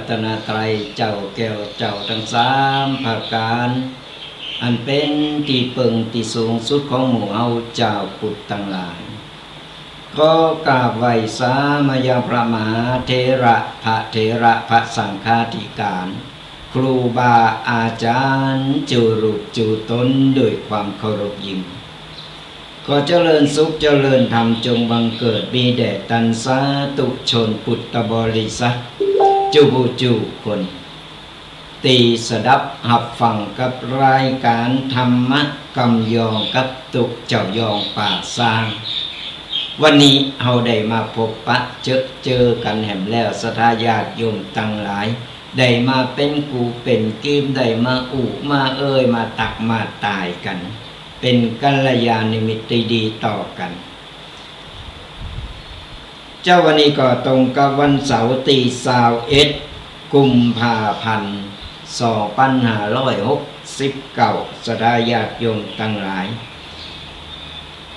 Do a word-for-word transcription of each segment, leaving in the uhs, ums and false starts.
ตนตรัยเจ้าแก้วเจ้าตังสามประก๋าน อันเป๋นตี้เปิงตี้สูงสุดของหมู่เฮาจาวพุทธตังหลาย ขอกราบไหว้สามายังพระมหาเถระ พระเถระ พระสังฆาธิก๋าน ครูบาอาจ๋ารย์ จู๋รูปจู๋ต๋น โดยความเคารพยิ่ง ขอเจริญสุขเจริญธรรมจงบังเกิดมีแด่ตันสาธุชนพุทธบริษัท จู๋ผู้จู๋คน ตี้สดับฮับฟังกับรายก๋านธรรมะกำยองกับตุ๊เจ้ายองป่าซาง วันนี้เฮาได้มาพบปะเจิดเจอกั๋นแหมแล้ว ศรัทธาญาติโยมตังหลาย ได้มาเป๋นกู่เป๋นกีม ได้มาอู้มาเอ่ย มาตักมาตายกั๋น เป๋นกัลยาณมิตรตี้ดีต่อกั๋น เจ๊าวันนี้ก็ตรงกับวันเสาร์ตี้ซาวเอ็ด กุมภาพันธ์ สองปันห้าร้อยหกสิบเก้า ศรัทธาญาติโยมตังหลาย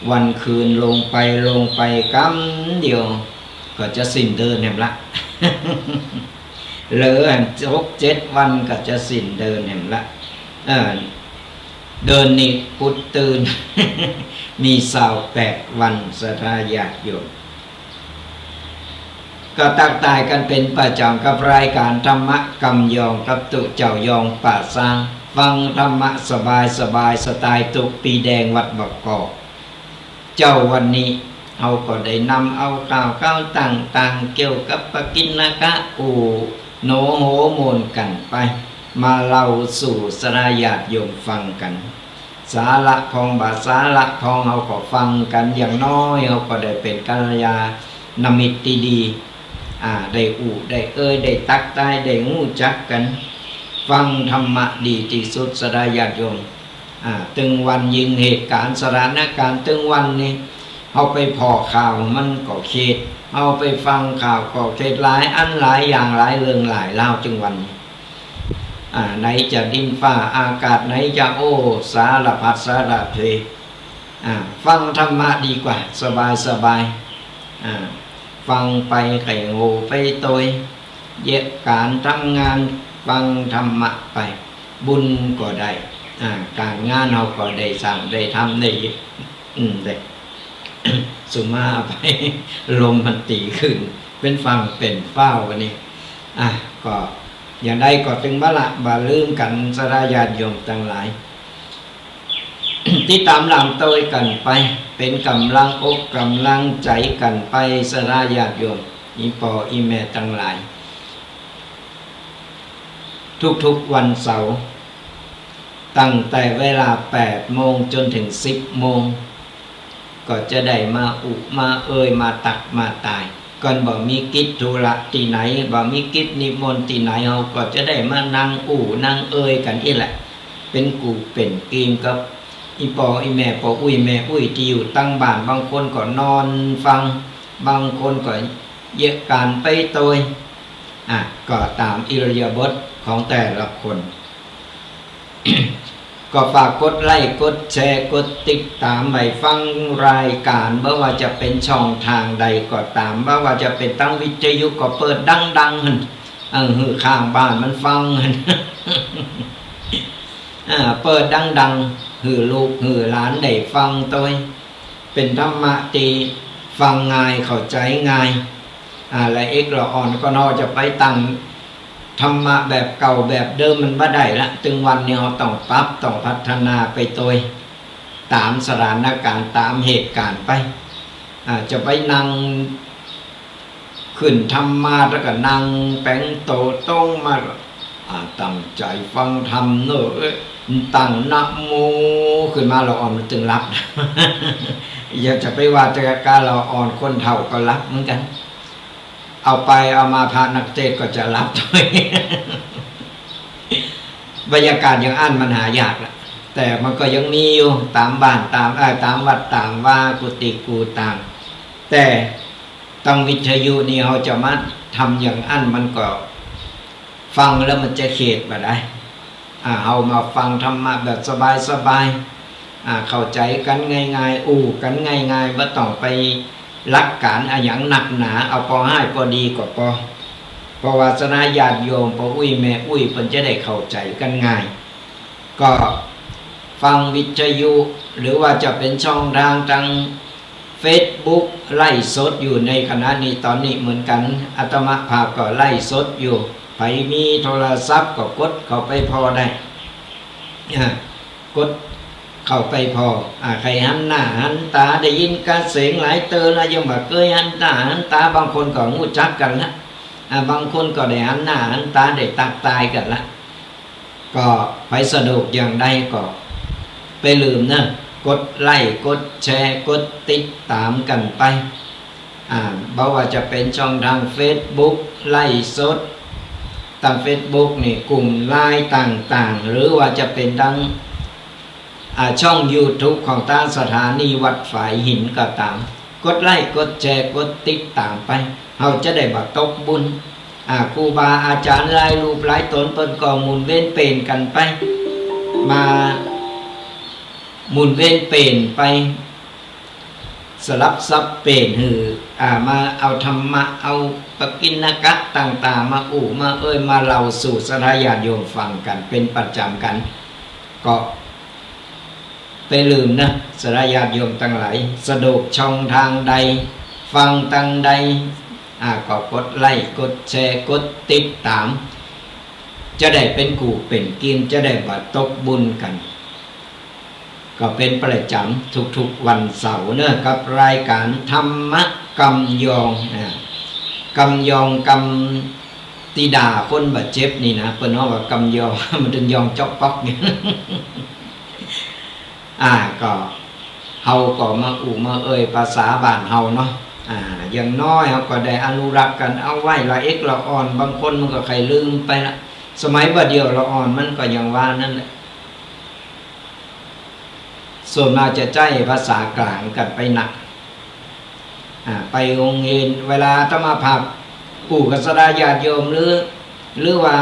วันคืนลงไปลงไปกำเดียว ก็จะสิ้นเดือนแหมละ เหลือหกเจ็ดวันก็จะสิ้นเดือนแหมละ เออ เดือนนี้ปุ๊ดตื้น มีซาวแปดวัน ศรัทธาญาติโยม ก็ตักตายกั๋นเป๋นประจ๋ำกับรายก๋านธรรมะกำยองกับตุ๊เจ้ายองป่าซาง ฟังธรรมะสบายสบาย สไตล์ตุ๊ปีแดงวัดบางกอก เจ๊าวันนี้เฮาก็ได้นำเอาข่าวคราวต่างๆ เกี่ยวกับปกิณณกะ อู้โหนโหมวนกั๋นไป มาเล่าสู่ศรัทธาญาติโยมฟังกั๋น สาระพ่องบ่สาระพ่อง เฮาก็ฟังกั๋น อย่างน้อยเฮาก็ได้เป๋นกัลยาณมิตรตี้ดี อ่า ได้อู้ได้เอ่ย ได้ตักตาย ได้ฮู้จักกั๋น ฟังธรรมะดีตี้สุด ศรัทธาญาติโยม อ่า ตึงวันยิ่งเหตุก๋ารณ์สถานก๋ารณ์ตึงวันนี้ เฮาไปผ่อข่าวมันก็เขต เฮาไปฟังข่าวก็เขต หลายอันหลายอย่างหลายเรื่องหลายราวตึงวันนี้ อ่า ไหนจะดินฟ้าอากาศ ไหนจะ โอ้ สารพัดสารเพ อ่า ฟังธรรมะดีกว่า สบายสบาย อ่า ฟังไปไข่โหไปโตย เยียะก๋านทำงาน ฟังธรรมะไป บุญก็ได้ อ่า ก๋านงานเฮาก็ได้สร้างได้ทำได้ อืม ได้ สุมาอภัย ลมมันตี๋ขึ้น เป๋นฝั่งเป๋นฟ้าววันนี้ อ่ะ ก็อย่างใดก็ตึงบ่ละบ่ลืมกั๋น ศรัทธาญาติโยมตังหลาย ติดต๋ามหลามโตยกั๋นไป เป๋นก๋ำลังอกก๋ำลังใจ๋กั๋นไป ศรัทธาญาติโยม อี่ป้ออี่แม่ตังหลาย ทุกๆ วันเสาร์ ตั้งแต่เวลาแปดโมงจ๋นเถิงสิบโมง ก็จะได้มาอู้มาเอ่ย มาตักมาตาย ก่อนบ่มีกิจธุระตี้ไหน บ่มีกิจนิมนต์ตี้ไหน เฮาก็จะได้มานั่งอู้นั่งเอ่ยกั๋นอี้แหละ เป๋นกู่เป๋นกีมกับอี่ป้ออี่แม่ ป้ออุ้ยแม่อุ้ยตี้อยู่ตังบ้าน บางคนก็นอนฟัง บางคนก็เยียะก๋านไปโตย อ่ะ ก็ต๋ามอิริยาบถของแต่ละคน ก็ฝากกดไลก์ กดแชร์ กดติดต๋ามไว้ฟังรายก๋าน บ่ว่าจะเป๋นช่องทางใดก็ต๋าม บ่ว่าจะเป๋นตางวิทยุก็เปิดดังๆ หั่น เออ หื้อข้างบ้านมันฟังหั่น อ่า เปิดดังๆ หื้อลูกหื้อหลานได้ฟังโตย เป๋นธรรมะตี้ฟังง่าย เข้าใจ๋ง่าย อ่า ละเอกละอ่อน ก่อนเฮาจะไปตั้งธรรมะแบบเก่าแบบเดิมมันบ่ได้ละ ตึงวันนี้เฮาต้องปรับ ต้องพัฒนาไปโตย ต๋ามสถานก๋ารณ์ ต๋ามเหตุก๋ารณ์ไป อ่า จะไปนั่ง ขึ้นธรรมาสน์แล้วก็นั่งแป๋งโตตรงมา อ่า ตั้งใจ๋ฟังธรรมเน่อ เอ้ย ตั้งนะโมขึ้นมา ละอ่อนมันตึงหลับ อย่าจะไปว่าแต่กาละอ่อน คนเฒ่าก็หลับเหมือนกั๋น เอาไปเอามาพระนักเทศน์ก็จะหลับ บรรยากาศอย่างอั้นมันหายากละ แต่มันก็ยังมีอยู่ต๋ามบ้านต๋าม เอ่อ ต๋ามวัดต๋ามวา กุฏิกู่ต่าง แต่ตางวิทยุนี่เฮาจะมาทำอย่างอั้นมันก็ฟังแล้วมันจะเขตบ่ได้ อ่า เฮามาฟังธรรมะแบบสบายๆ อ่า เข้าใจ๋กั๋นง่ายๆ อู้กั๋นง่ายๆ บ่ต้องไปหลักก๋านอะหยังนักหนา เอาปอฮ้ายปอดีก็ปอ เพราะว่าศรัทธาญาติโยมป้ออุ๊ยแม่อุ๊ยเปิ้นจะได้เข้าใจ๋กั๋นง่าย ก็ฟังวิทยุ หรือว่าจะเป๋นช่องตางตางเฟซบุ๊ก ไลฟ์สดอยู่ในขณะนี้ ต๋อนนี้เหมือนกั๋น อาตมาภาพก็ไลฟ์สดอยู่ ใผมีโทรศัพท์ก็กดเข้าไปผ่อได้ อ่า กดเข้าไปผ่อ อ่า ใค่หันหน้าหันต๋า ได้ยินกระเสียงหลายเตื้อแล้ว ยังบ่เกยหันหน้าหันต๋า บางคนก็ฮู้จักกั๋นละ อ่า บางคนก็ได้หันหน้าหันต๋า ได้ตั๊กตายกั๋นละ ก็ใผสะดวกอย่างใดก็ บ่าลืมเนาะ กดไลก์ กดแชร์ กดติดต๋ามกั๋นไป อ่า บ่ว่าจะเป๋นช่องตางเฟซบุ๊ก ไลฟ์สด ตางเฟซบุ๊กนี่ กลุ่มไลน์ต่างๆ หรือว่าจะเป๋นตาง อ่า ช่องยูทูบของตางสถานีวัดฝายหินก็ต๋าม กดไลก์ กดแชร์ กดติดต๋ามไป เฮาจะได้บ่ตกบุญ อ่า ครูบาอาจ๋ารย์หลายรูปหลายต๋นเปิ้นก็หมุนเวียนเปลี่ยนกั๋นไป มาหมุนเวียนเปลี่ยนไป สลับสับเปลี่ยนหื้อ อ่า มาเอาธรรมะ เอาปกิณกะต่างๆ มาอู้มาเอ่ย มาเล่าสู่ศรัทธาญาติโยมฟังกั๋นเป๋นประจ๋ำกั๋น ก็บ่าลืมเนาะ ศรัทธาญาติโยมตังหลาย สะดวกช่องตางใด ฟังตางใด อ่า ก็กดไลก์ กดแชร์ กดติดต๋าม จะได้เป๋นกู้เป๋นกิ๋น จะได้บ่ตกบุญกั๋น ก็เป๋นประจ๋ำทุกๆ วันเสาร์เนาะ กับรายก๋านธรรมะกำยอง อ่า กำยอง กำตี้ด่าคนบ่าเจ็บนี่นะ เปิ้นฮ้องว่ากำยอง มันตึงยองจ๊อกป๊อกเนี่ย อ่า ก็ เฮาก็มาอู้มาเอ่ยภาษาบ้านเฮาเนาะ อ่า อย่างน้อยเฮาก็ได้อนุรักษ์กั๋นเอาไว้ ละเอกละอ่อน บางคนมันก็ใค่ลืมไปละ สมัยบ่าเดี่ยวละอ่อนมันก็อย่างว่านั้นแหละ ส่วนมากจะใจ๊ภาษากลางกั๋นไปนัก อ่า ไปโฮงเฮียน เวลาอาตมาภาพอู้กับศรัทธาญาติโยม หรือ หรือว่า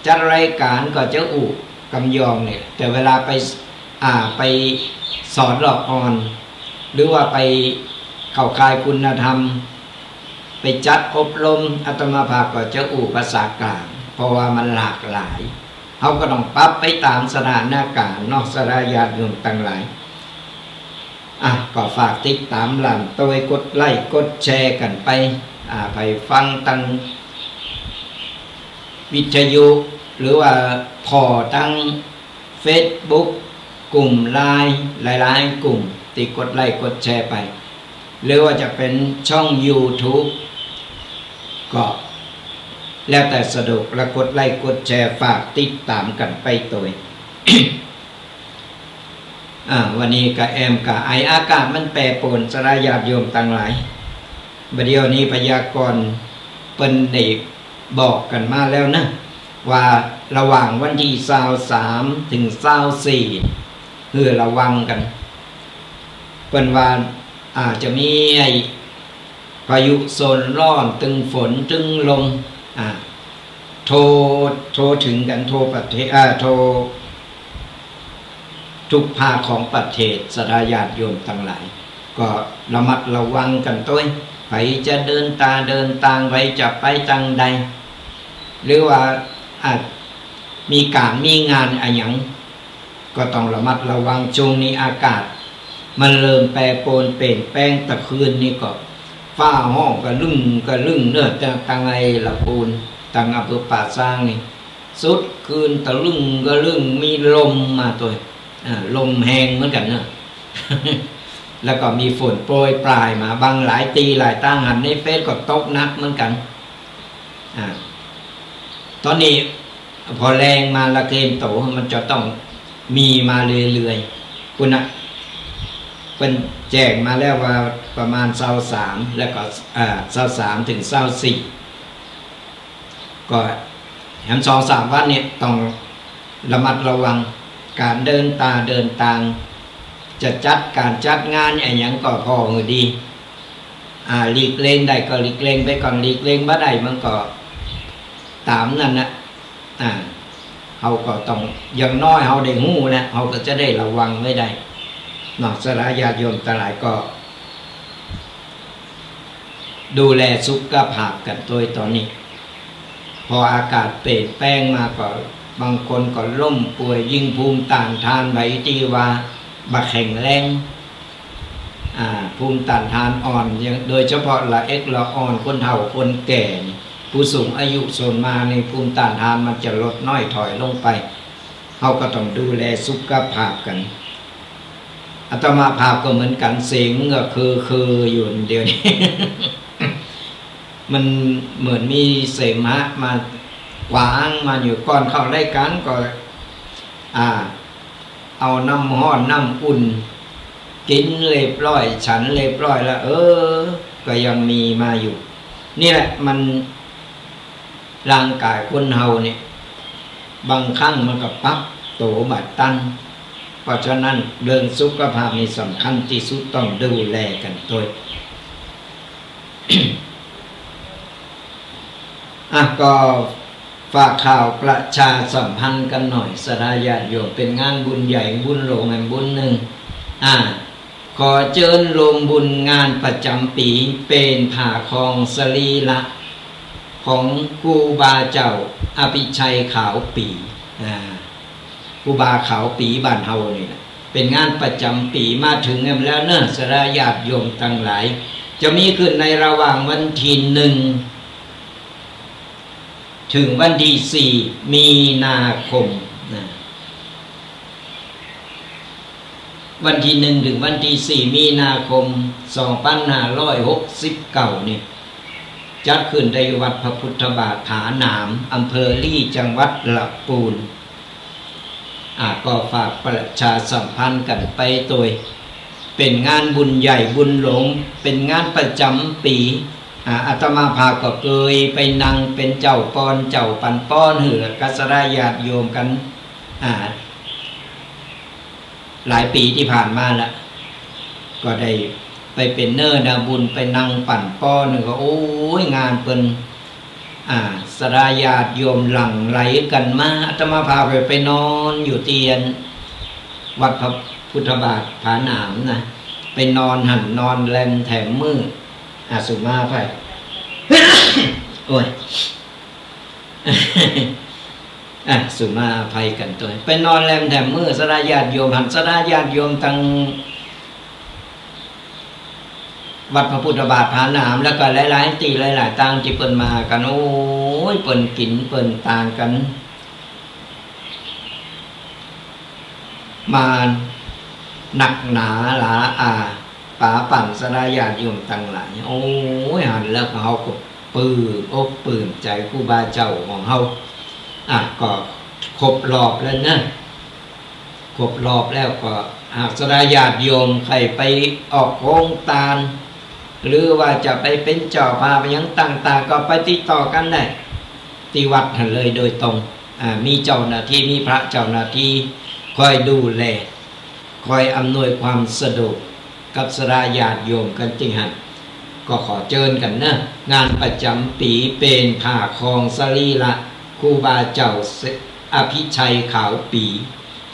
จัดรายก๋านก็จะอู้กำยองเนี่ย แต่เวลาไป อ่า ไปสอนละอ่อน หรือว่าไปเข้าค่ายคุณธรรม ไปจัดอบรม อาตมาภาพก็จะอู้ภาษากลาง เพราะว่ามันหลากหลาย เฮาก็ต้องปรับไปต๋ามสถานก๋ารณ์เนาะ ศรัทธาญาติโยมตังหลาย อ่ะ ก็ฝากติดต๋ามหลันโตย กดไลก์ กดแชร์กั๋นไป อ่า ใผฟังตางวิทยุ หรือว่าผ่อตางเฟซบุ๊ก กลุ่มไลน์ หลายๆ กลุ่ม ตี้กดไลก์ กดแชร์ไป หรือว่าจะเป๋นช่องยูทูบ ก็แล้วแต่สะดวก แล้วกดไลก์ กดแชร์ ฝากติดต๋ามกั๋นไปโตย อ่า วันนี้ก็แอมก็ไอ อากาศมันแปรปรวน ศรัทธาญาติโยมตังหลาย บ่าเดี่ยวนี้พยากรณ์เปิ้นได้บอกกั๋นมาแล้วนะ ว่าระหว่างวันตี้ซาวสามเถิงซาวสี่ หื้อระวังกั๋น เปิ้นว่าอาจจะมีไอ้พายุโซนร้อน ตึงฝน ตึงลม อ่า ทั่ว ทั่วเถิงกั๋นทั่วประเทศ อ่า ทั่วทุกภาคของประเทศ ศรัทธาญาติโยมตังหลาย ก็ระมัดระวังกั๋นโตย ใผจะเดินต๋าเดินตาง ใผจะไปตางใด หรือว่าอาจมีก๋านมีงานอะหยัง ก็ต้องระมัดระวัง ช่วงนี้อากาศมันเริ่มแปรปรวนเปลี่ยนแปลง ตะคืนนี้ก็ฟ้าฮ้องกะลึ่งกะลึ่งเนาะ ตาง ตางไอ้ละปูน ตางอำเภอป่าซางนี่ สุดคืนตะลึ่งกะลึ่ง มีลมมาโตย อ่า ลมแฮงเหมือนกั๋นเนาะ แล้วก็มีฝนโปรยปรายมา บางหลายตี้หลายตาง หันในเฟซก็ตกหนักเหมือนกั๋น อ่า ต๋อนนี้ ผ่อแล้งมาละเตรียมโต มันจะต้องมีมาเรื่อยๆ ปุ้นนะ เปิ้นแจ้งมาแล้วว่าประมาณซาวสาม แล้วก็ อ่า ซาวสามเถิงซาวสี่ ก็แหมสองสามวันเนี่ยต้องระมัดระวัง ก๋านเดินต๋าเดินตาง จะจัดก๋านจัดงานอะหยังก็ผ่อหื้อดี อ่า หลีกเลี่ยงได้ก็หลีกเลี่ยงไปก่อน หลีกเลี่ยงบ่ได้มันก็ต๋ามนั้นนะ อ่า เฮาก็ต้อง อย่างน้อยเฮาได้ฮู้แล้ว เฮาก็จะได้ระวังไว้ได้เนาะ ศรัทธาญาติโยมตังหลายก็ ดูแลสุขภาพกั๋นโตยต๋อนนี้ พออากาศเปลี่ยนแปลงมาก็บางคนก็ล้มป่วย ยิ่งภูมิต้านทานใผตี้ว่าบ่แข็งแรง อ่า ภูมิต้านทานอ่อน อย่าง โดยเฉพาะละเอ็กละอ่อน คนเฒ่าคนแก่นี่ ผู้สูงอายุส่วนมากนี่ภูมิต้านทานมันจะลดน้อยถอยลงไป เฮาก็ต้องดูแลสุขภาพกั๋น อาตมาภาพก็เหมือนกั๋น เสียงก็คือๆ อยู่เดี๋ยวนี้ มันเหมือนมีเสมหะมาขวางมาอยู่ ก่อนเข้ารายการก็ อ่า เอาน้ำฮ้อนน้ำอุ่น กิ๋นเรียบร้อย ฉันเรียบร้อยแล้ว เออ ก็ยังมีมาอยู่ นี่แหละมัน ร่างก๋ายคนเฮาเนี่ย บางครั้งมันก็ปรับตั๋วบ่ตัน เพราะฉะนั้นเรื่องสุขภาพนี่สำคัญตี้สุด ต้องดูแลกั๋นตวย อ่ะ ก็ฝากข่าวประชาสัมพันธ์กั๋นหน่อย ศรัทธาญาติโยม เป๋นงานบุญใหญ่บุญหลวงแหมบุญนึ่ง อ่า ขอเจิญรวมบุญงานประจ๋ำปี๋ เป๋นผ่าครองสรีระของครูบาเจ้าอภิชัยขาวปี๋ อ่า ครูบาขาวปี๋บ้านเฮานี่แหละ เป๋นงานประจ๋ำปี๋ มาเถิงแหมแล้วเนาะ ศรัทธาญาติโยมตังหลาย จะมีขึ้นในระหว่างวันตี้นึ่ง เถิงวันตี้สี่ มีนาคม นะ วันตี้นึ่งเถิงวันตี้สี่ มีนาคม สองปันห้าร้อยหกสิบเก้า นี่ จัดขึ้นในวัดพระพุทธบาทผาหนาม อำเภอลี้ จังหวัดละปูน อ่ะ ก็ฝากประชาสัมพันธ์กั๋นไปตวย เป๋นงานบุญใหญ่บุญหลวง เป๋นงานประจ๋ำปี๋ อ่า อาตมาภาพก็เกยไปนั่งเป๋นเจ้าป้อนเจ้าปั๋นป้อนหื้อกับศรัทธาญาติโยมกั๋น อ่า หลายปี๋ตี้ผ่านมาละ ก็ได้ไปเป๋นเนอร์นาบุญ ไปนั่งปั๋นป้อน ก็ โอ้ย งานเปิ้น อ่า ศรัทธาญาติโยมหลั่งไหลกั๋นมา อาตมาภาพไป ไปนอนอยู่ตี้วัดพระพุทธบาทผาหนามนะ ไปนอนหั้น นอนแรมแถมมื้อ อ่ะ สุมาอภัย โอ้ย อ่ะ สุมาอภัยกั๋นตวย ไปนอนแรมแถมมื้อ ศรัทธาญาติโยมหั้น ศรัทธาญาติโยมตัง วัดพระพุทธบาทผาหนาม แล้วก็หลายๆ ตี้หลายๆ ตางตี้เปิ้นมากั๋น โอ้ย เปิ้นกิ๋นเปิ้นตานกั๋น มานักหนาหลาอา ป๋าปั๋นศรัทธาญาติโยมตังหลาย โอ้ย หันแล้วเฮาก็ปลื้มอกปลื้มใจ๋ครูบาเจ้าของเฮา อ่ะ ก็ครบรอบแล้วนะ ครบรอบแล้วก็ หากศรัทธาญาติโยมใค่ไปออกโฮงตาน หรือว่าจะไปเป๋นเจ้าภาพอะหยังต่างๆ ก็ไปติดต่อกั๋นได้ ตี้วัดหั้นเลยโดยตรง อ่า มีเจ้าหน้าตี้ มีพระเจ้าหน้าตี้คอยดูแล คอยอำนวยความสะดวกกับศรัทธาญาติโยมกั๋นตี้หั้น ก็ขอเจิญกั๋นนะ งานประจ๋ำปี๋เป๋นผ่าครองสรีระครูบาเจ้าอภิชัยขาวปี๋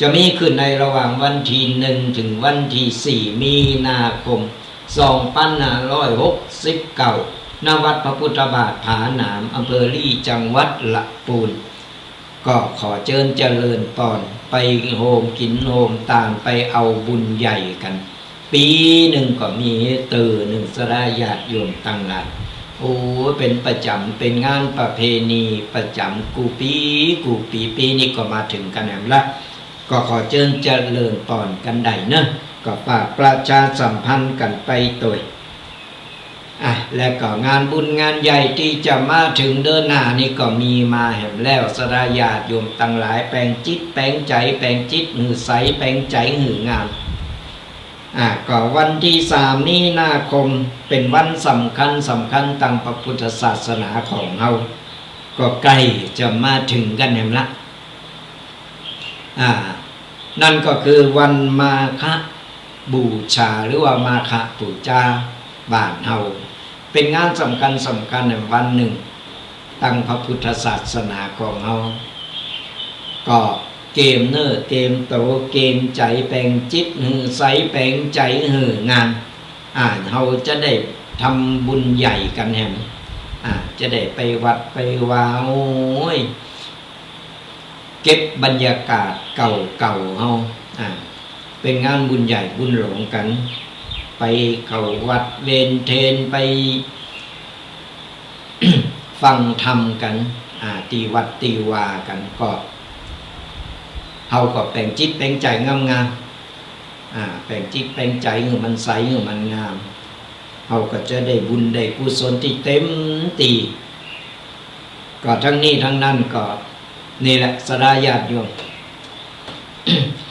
จะมีขึ้นในระหว่างวันตี้นึ่งเถิงวันตี้สี่ มีนาคม สองปันห้าร้อยหกสิบเก้า ณ วัดพระพุทธบาทผาหนาม อำเภอลี้ จังหวัดละปูน ก็ขอเจิญเจริญปอน ไปโฮมกิ๋นโฮมตาน ไปเอาบุญใหญ่กั๋น ปี๋นึ่งก็มีเตื้อนึ่ง ศรัทธาญาติโยมตังหลาย โอ้ เป๋นประจ๋ำ เป๋นงานประเพณีประจ๋ำกู้ปี๋กู้ปี๋ ปี๋นี้ก็มาเถิงกั๋นแหมละ ก็ขอเจิญเจริญปอนกั๋นได้เนาะ ก็ฝากประชาสัมพันธ์กั๋นไปตวย อ่ะ และก็งานบุญงานใหญ่ตี้จะมาเถิงเดือนหน้านี้ก็มีมาแหมแล้ว ศรัทธาญาติโยมตังหลาย แป๋งจิตแป๋งใจ๋ แป๋งจิตหื้อใส แป๋งใจ๋หื้องาม อ่ะ ก็วันตี้สาม มีนาคม เป๋นวันสำคัญสำคัญตางพระพุทธศาสนาของเฮา ก็ใก้จะมาเถิงกั๋นแหมละ อ่า นั่นก็คือวันมาฆบูชา หรือว่ามาฆปู๋จาบ้านเฮา เป๋นงานสำคัญสำคัญวันนึ่ง ตางพระพุทธศาสนาของเฮา ก็เกียมเนื้อเกียมตั๋ว เกียมใจ๋แป๋งจิตหื้อใส แป๋งใจ๋หื้องาม อ่า เฮาจะได้ทำบุญใหญ่กั๋นแหม อ่า จะได้ไปวัดไปวา โอ้ย เก็บบรรยากาศเก่าๆ เฮา อ่า เป๋นงานบุญใหญ่บุญหลวงกั๋น ไปเข้าวัดเวนเทน ไป ฟังธรรมกั๋น อ่า ตี้วัดตี้วากั๋น ก็ เฮาก็แป๋งจิตแป๋งใจ๋งามๆ อ่า แป๋งจิตแป๋งใจ๋หื้อมันใสหื้อมันงาม เฮาก็จะได้บุญได้กุศลตี้เต็มตี้ ก็ตึงนี้ตึงนั้นก็ นี่แหละ ศรัทธาญาติโยม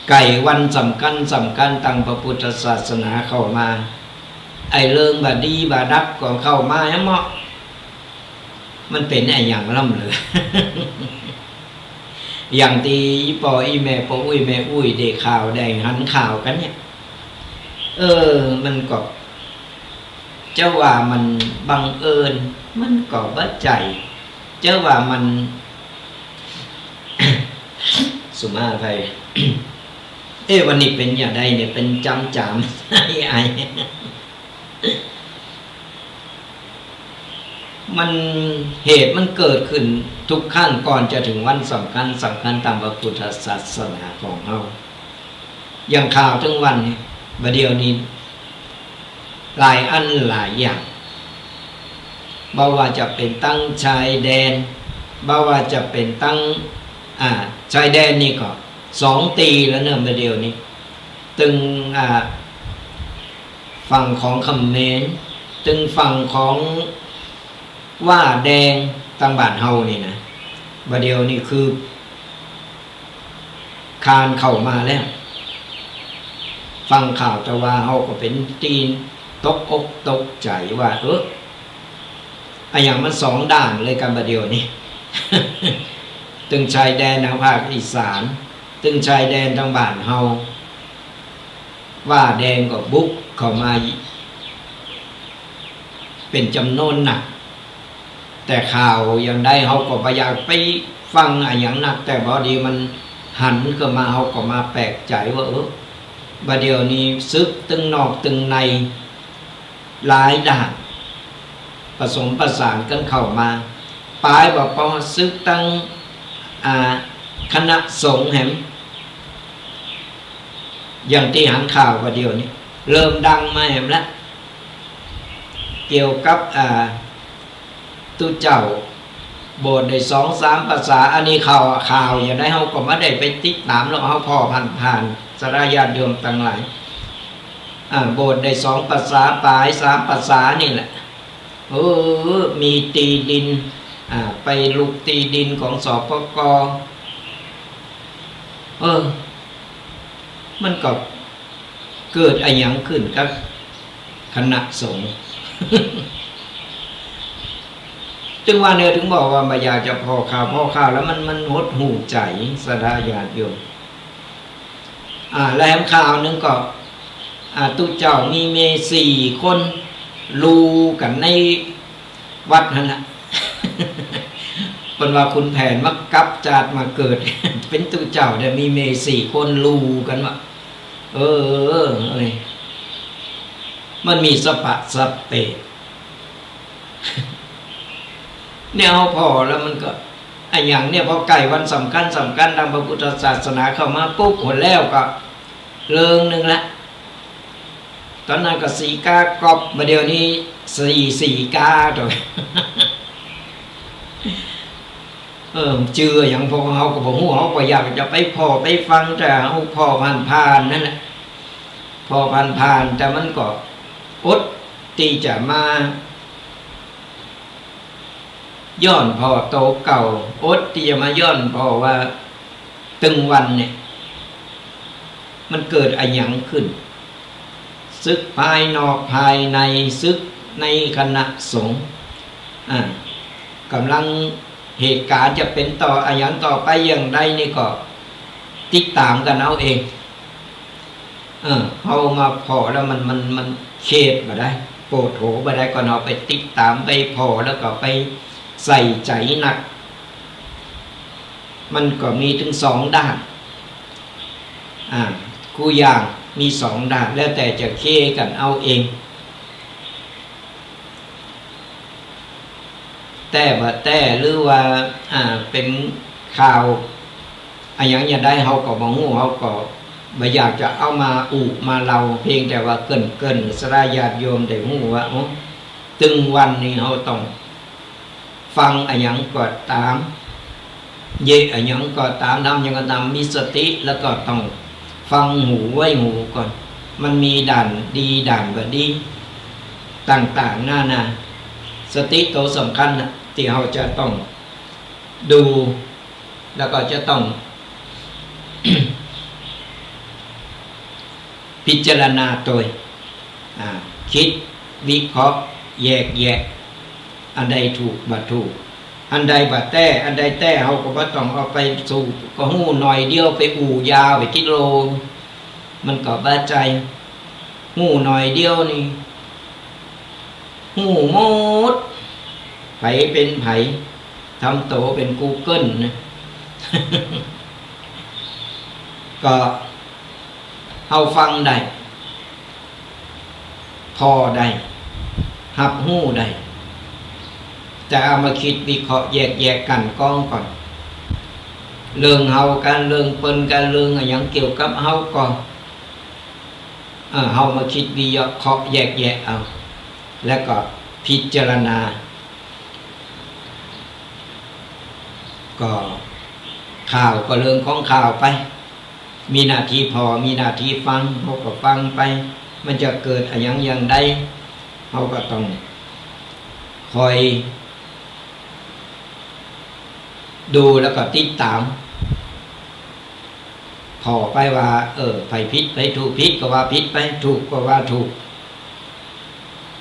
ใก้วันสำคัญสำคัญตางพระพุทธศาสนาเข้ามา ไอ้เรื่องบ่ดีบ่ดับก็เข้ามาแหมเนาะ มันเป๋นอะหยังล่ำเหลือ อย่างตี้ป้ออี้แม่ ป้ออุ๊ยแม่อุ๊ยได้ข่าวได้หันข่าวกั๋นเนี่ย เออ มันก็ จะว่ามันบังเอิญ มันก็บ่ใจ้ จะว่ามัน สุมาภัย เอ๊ะ วันนี้เป๋นอย่างใดเนี่ย เป๋นจ๋ามๆ ไอๆ มัน เหตุมันเกิดขึ้นทุกครั้งก่อนจะถึงวันสำคัญสำคัญตางพระพุทธศาสนาของเฮา อย่างข่าวตึงวันนี้ บ่าเดี่ยวนี้ หลายอันหลายอย่าง บ่ว่าจะเป๋นตังชายแดน บ่ว่าจะเป๋นตัง อ่า ชายแดนนี่ก็สองตี้แล้วเนาะ บ่าเดี่ยวนี้ ตึง อ่า ฝั่งของเขมร ตึงฝั่งของ ว่าแดงตางบ้านเฮานี่นะ บ่าเดี่ยวนี้คือ คานเข้ามาแล้ว ฟังข่าวแต่ว่าเฮาก็เป๋นตี้ตกอกตกใจ๋ว่า เออ อะหยังมันสองด้านเลยกั๋นบ่าเดี่ยวนี้ ตึงชายแดนตางภาคอีสาน ตึงชายแดนตางบ้านเฮา ว่าแดงก็บุกเข้ามา เป๋นจ๋ำนวนนัก แต่ข่าวอย่างใดเฮาก็บ่อยากไปฟังอะหยังนัก แต่พอดีมันหันขึ้นมา เฮาก็มาแปลกใจ๋ว่า เออ บ่าเดี่ยวนี้ศึกตึงนอกตึงใน หลายด้าน ผสมผสานกั๋นเข้ามา ป๋ายบ่ปอศึกตัง อ่า คณะสงฆ์แหม อย่างตี้หันข่าวบ่าเดี่ยวนี้ เริ่มดังมาแหมละ เกี่ยวกับ อ่า ตุ๊เจ้า โบสถ์ได้สองสามภาษา อันนี้ข่าว ข่าวอย่างใดเฮาก็บ่ได้ไปติดต๋ามหรอก เฮาผ่อผ่านๆ ศรัทธาญาติโยมตังหลาย อ่า โบสถ์ได้สองภาษาป๋าย สามภาษานี่แหละ เออ มีตี้ดิน อ่า ไปลุกตี้ดินของ สปก. เออ มันก็เกิดอะหยังขึ้นกับคณะสงฆ์ ตึงว่าเนี่ย ตึงบอกว่าบ่อยากจะผ่อข่าว ผ่อข่าวแล้วมัน มันหดหู่ใจ๋ ศรัทธาญาติโยม อ่า แล้วแหมข่าวนึ่งก็ อ่า ตุ๊เจ้ามีเมย์สี่คน ลูกั๋นในวัดหั้นน่ะ เปิ้นว่าขุนแผนมากับจาติมาเกิด เป๋นตุ๊เจ้าเนี่ย มีเมย์สี่คน ลูกั๋นว่า เออ เอ้ย มันมีสะปะสะเปะ เนี่ย เฮาผ่อแล้วมันก็ อะหยังเนี่ย พอใก้วันสำคัญสำคัญตางพระพุทธศาสนาเข้ามาปุ๊บ หนแล้วก็เริงนึ่งละ ต๋อนนั้นก็สีกาก๊อบ บ่าเดี่ยวนี้สี่สี่กา โต เออ จื้ออะหยังพวกเฮาก็บ่ฮู้ เฮาก็อยากจะไปผ่อไปฟัง แต่เฮาผ่อผ่านๆ นั่นแหละ ผ่อผ่านๆ แต่มันก็อดตี้จะมา ย้อนผ่อโตเก่า อดตี้จะมาย้อนผ่อว่า ตึงวันเนี่ย มันเกิดอะหยังขึ้น ศึกภายนอกภายใน ศึกในคณะสงฆ์ อ่า ก่ำลังเหตุก๋ารณ์จะเป๋นต่ออะหยังต่อไปอย่างใดนี่ก็ติดต๋ามกั๋นเอาเอง เออ เฮามาผ่อแล้วมัน มัน มันเขดบ่ได้ โผดโผบ่ได้ ก่อนเฮาไปติดต๋ามไปผ่อแล้วก็ไปใส่ใจ๋นัก มันก็มีตึงสองด้าน อ่า กู้อย่างมีสองด้าน แล้วแต่จะเคลียร์กั๋นเอาเอง แต๊บ่แต๊ หรือว่า อ่า เป๋นข่าวอะหยังจะใด เฮาก็บ่ฮู้ เฮาก็บ่อยากจะเอามาอู้มาเล่า เพียงแต่ว่าเกริ่นๆ สาธารณะญาติโยมได้ฮู้ว่า โอ้ ตึงวันนี้เฮาต้องฟังอะหยังก็ต๋าม เยียะอะหยังก็ต๋าม ทำหยังก็ต๋าม มีสติ แล้วก็ต้องฟังหูไว้หูก่อน มันมีด้านดีด้านบ่ดีต่างๆ นานา สติโตสำคัญน่ะ ตี้เฮาจะต้องดู แล้วก็จะต้อง พิจารณาโตย อ่า กึ๊ดวิเคราะห์แยกแยะ อันใดถูกบ่ถูก อันใดบ่แต๊ อันใดแต๊ เฮาก็บ่ต้องเอาไปสู้ ก็ฮู้หน่อยเดียวไปอู้ยาวไปกิโล มันก็บ่ใจ้ ฮู้หน่อยเดียวนี่ ฮู้หมด ใผเป๋นใผ ทำโตเป๋นกูเกิลนะ ก็เฮาฟังได้ ผ่อได้ ฮับฮู้ได้ แต่เอามาคิดวิเคราะห์แยกแยะกลั่นกรองก่อน เรื่องเฮากั๋น เรื่องเปิ้นกั๋น เรื่องอะหยังเกี่ยวกับเฮาก่อน เออ เฮามาคิดวิเคราะห์แยกแยะเอา แล้วก็พิจารณา ก็ข่าวก็เรื่องของข่าวไป มีหน้าตี้ผ่อ มีหน้าตี้ฟัง เฮาก็ฟังไป มันจะเกิดอะหยังอย่างใด เฮาก็ต้องคอยดูแล้วก็ติดต๋าม ผ่อไปว่า เออ ใผผิดใผถูก ผิดก็ว่าผิดไป ถูกก็ว่าถูก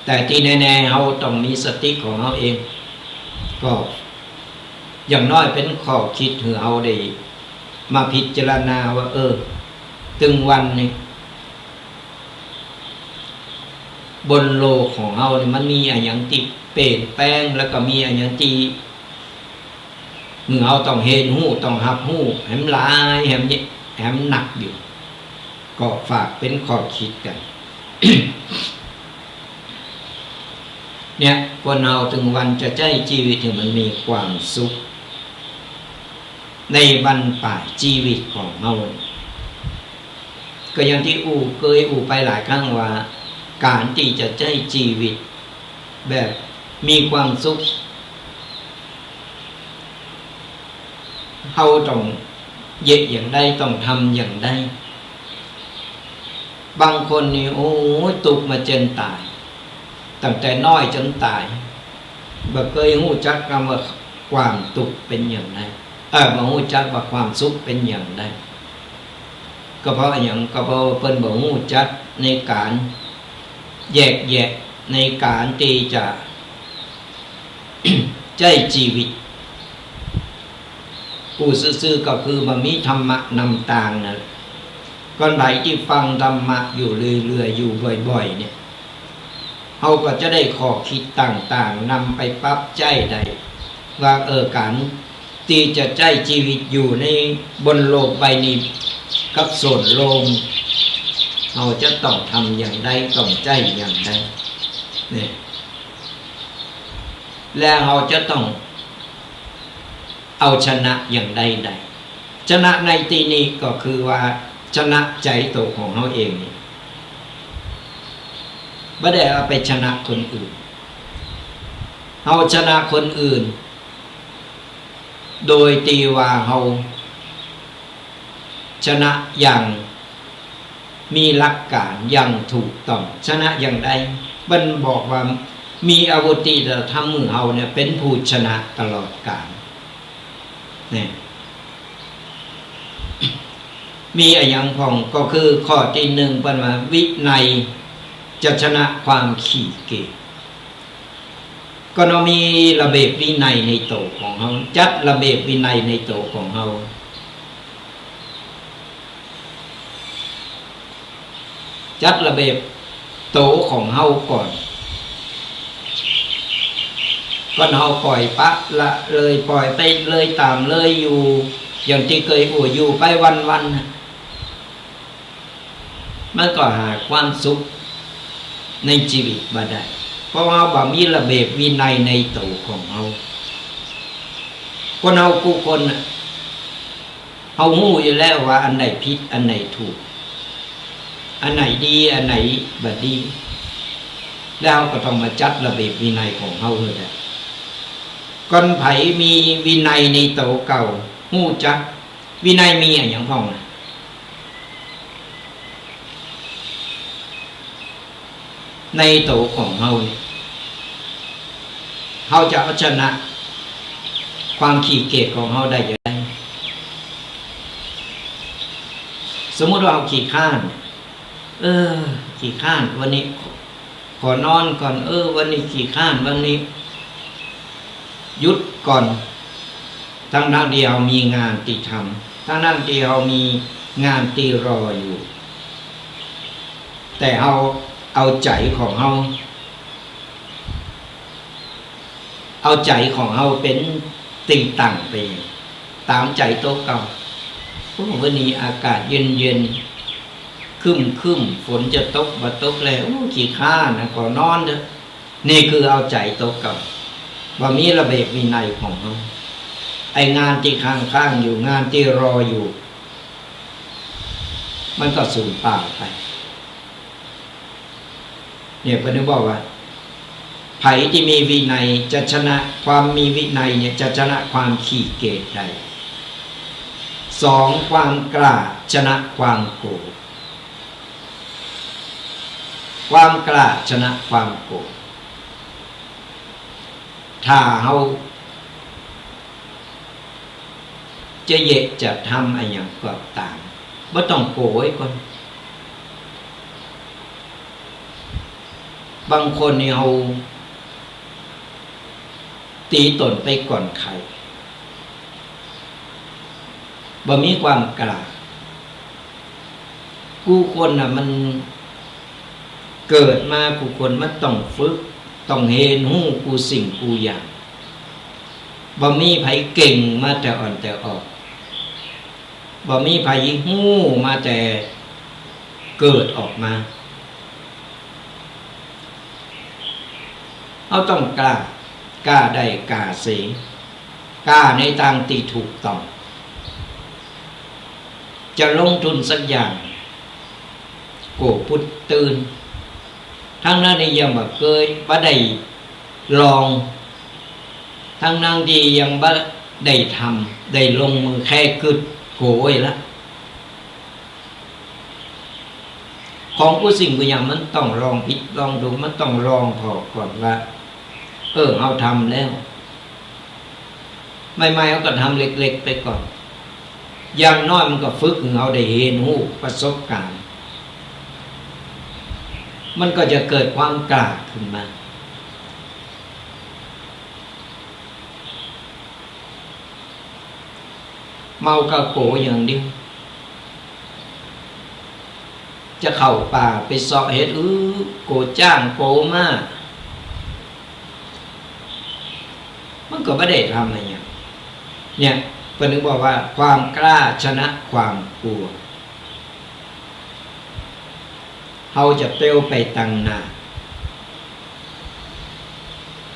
แต่ตี้แน่ๆ เฮาต้องมีสติของเฮาเอง ก็อย่างน้อยเป๋นข้อคิดหื้อเฮาได้มาพิจารณาว่า เออ ตึงวันนี้ บนโลกของเฮานี่มันมีอะหยังตี้เปลี่ยนแปลง แล้วก็มีอะหยังตี้ หื้อเฮาต้องเฮียนฮู้ ต้องฮับฮู้ แหมหลาย แหมเยอะ แหมหนักอยู่ ก็ฝากเป๋นข้อคิดกั๋น เนี่ย คนเฮาตึงวันจะใจ๊จีวิตหื้อมันมีความสุข ในบั้นป๋ายจีวิตของเฮา ก็อย่างตี้อู้ เกยอู้ไปหลายครั้งว่า ก๋านตี้จะใจ๊จีวิตแบบมีความสุข เฮาต้องเยียะอย่างใด ต้องทำอย่างใด บางคนนี่ โอ้ย ตุ๊กข์มาเจินต๋าย ตั้งแต่น้อยจ๋นต๋าย บ่เกยฮู้จักกำว่าความตุ๊กข์เป๋นอย่างใด เออ บ่ฮู้จักว่าความสุขเป๋นอย่างใด ก็เพราะอะหยัง ก็เพราะว่าเปิ้นบ่ฮู้จักในก๋านแยกแยะ ในก๋านตี้จะ ใจ๊จีวิต อู้ซื่อๆ ก็คือบ่มีธรรมะนำตางนั่นแหละ ก่อนใผตี้ฟังธรรมะอยู่เรื่อยๆ อยู่บ่อยๆ เนี่ย เฮาก็จะได้ข้อคิดต่างๆ นำไปปรับใจ๊ได้ ว่า เออ ก๋านตี้จะใจ๊จีวิตอยู่ในบนโลกใบนี้ กับส่วนรวม เฮาจะต้องทำอย่างใด ต้องใจ๊อย่างใด เนี่ย และเฮาจะต้องเอาชนะอย่างใดใด ชนะในตี้นี้ก็คือว่าชนะใจ๋โตของเฮาเองนี่ บ่ได้เอาไปชนะคนอื่น เฮาชนะคนอื่น โดยตี้ว่าเฮาชนะอย่าง มีหลักก๋านอย่างถูกต้อง ชนะอย่างใด เปิ้นบอกว่ามีอาวุธตี้จะทำหื้อเฮาเนี่ยเป๋นผู้ชนะตลอดกาล เนี่ย มีอะหยังพ่อง ก็คือข้อตี้นึ่งเปิ้นว่าวินัยจะชนะความขี้เกียจ ก็เฮามีระเบียบวินัยในโตของเฮา จัดระเบียบวินัยในโตของเฮา จัดระเบียบโตของเฮาก่อน ก่อนเฮาป่อยปละเลย ป่อยไปเลย ต๋ามเลยอยู่ อย่างตี้เกยอู้อยู่ไปวันๆ น่ะ มันก็หาความสุขในจีวิตบ่ได้ เพราะว่าเฮาบ่มีระเบียบวินัยในโตของเฮา คนเฮากู้คนน่ะ เฮาฮู้อยู่แล้วว่าอันใดผิด อันใดถูก อันใดดี อันใดบ่ดี แล้วเฮาก็ต้องมาจัดระเบียบวินัยของเฮาหื้อได้ ก่อนใผมีวินัยในตั๋วเก่า ฮู้จักวินัยมีอะหยังพ่องนะ ในตั๋วของเฮาเนี่ย เฮาจะเอาชนะความขี้เกียจของเฮาได้จะได สมมุติว่าเฮาขี้คร้าน เออ ขี้คร้าน วันนี้ขอ ขอนอนก่อน เออ วันนี้ขี้คร้าน วันนี้หยุดก่อน ทั้งๆ ตี้เฮามีงานตี้ทำ ทั้งๆ ตี้เฮามีงานตี้รออยู่ แต่เฮาเอาใจ๋ของเฮา เอาใจ๋ของเฮาเป๋นตี้ตั้งไป ต๋ามใจ๋ตั๋วเก่า โอ้ วันนี้อากาศเย็นๆ ครึ้มๆ ฝนจะตกบ่ตกแล โอ้ ขี้คร้านนะ ขอนอนเต๊อะ นี่คือเอาใจ๋ตั๋วเก่า บ่มีระเบียบวินัยของเฮา ไอ้งานตี้ค้างๆ อยู่ งานตี้รออยู่ มันก็สูญเปล่าไป เนี่ย เปิ้นถึงบอกว่า ใผตี้มีวินัยจะชนะ ความมีวินัยเนี่ยจะชนะความขี้เกียจได้ สอง ความกล้าชนะความโก๋ ความกล้าชนะความโก๋ ถ้าเฮาจะเยียะจะทำอะหยังก็ต๋าม บ่ต้องโก๋ไว้ก่อน บางคนนี่เฮา ตี๋ต๋นไปก่อนใผ บ่มีความกล้า กู้คนน่ะมันเกิดมากู้คนมันต้องฝึก ต้องเฮียนฮู้กู้สิ่งกู้อย่าง บ่มีใผเก่งมาแต่อ่อนแต่ออก บ่มีใผฮู้มาแต่เกิดออกมา เฮาต้องกล้า กล้าได้กล้าเสีย กล้าในตางตี้ถูกต้อง จะลงทุนสักอย่าง โก๋ปุ๊ดตื่น ตังๆ ตี้ยังบ่เกย บ่ได้ลอง ตังๆ ตี้ยังบ่ได้ทำ ได้ลงมือแค่กึ๊ด โก๋ไว้ละ ของกู้สิ่งกู้อย่างมันต้องลองผิดลองถูก มันต้องลองผ่อก่อนว่า เออ เฮาทำแล้ว ใหม่ๆ เฮาก็ทำเล็กๆ ไปก่อน อย่างน้อยมันก็ฝึกหื้อเฮาได้เฮียนฮู้ประสบก๋ารณ์ มันก็จะเกิดความกล้าขึ้นมา เมาก็โก๋อย่างเดียว จะเข้าป่าไปเซาะเห็ด อื้อ โก๋จ๊างโก๋ม้า มันก็บ่ได้ทำอะหยัง เนี่ย เปิ้นถึงบอกว่าความกล้าชนะความกลัว เฮาจะเตียวไปตังหน้า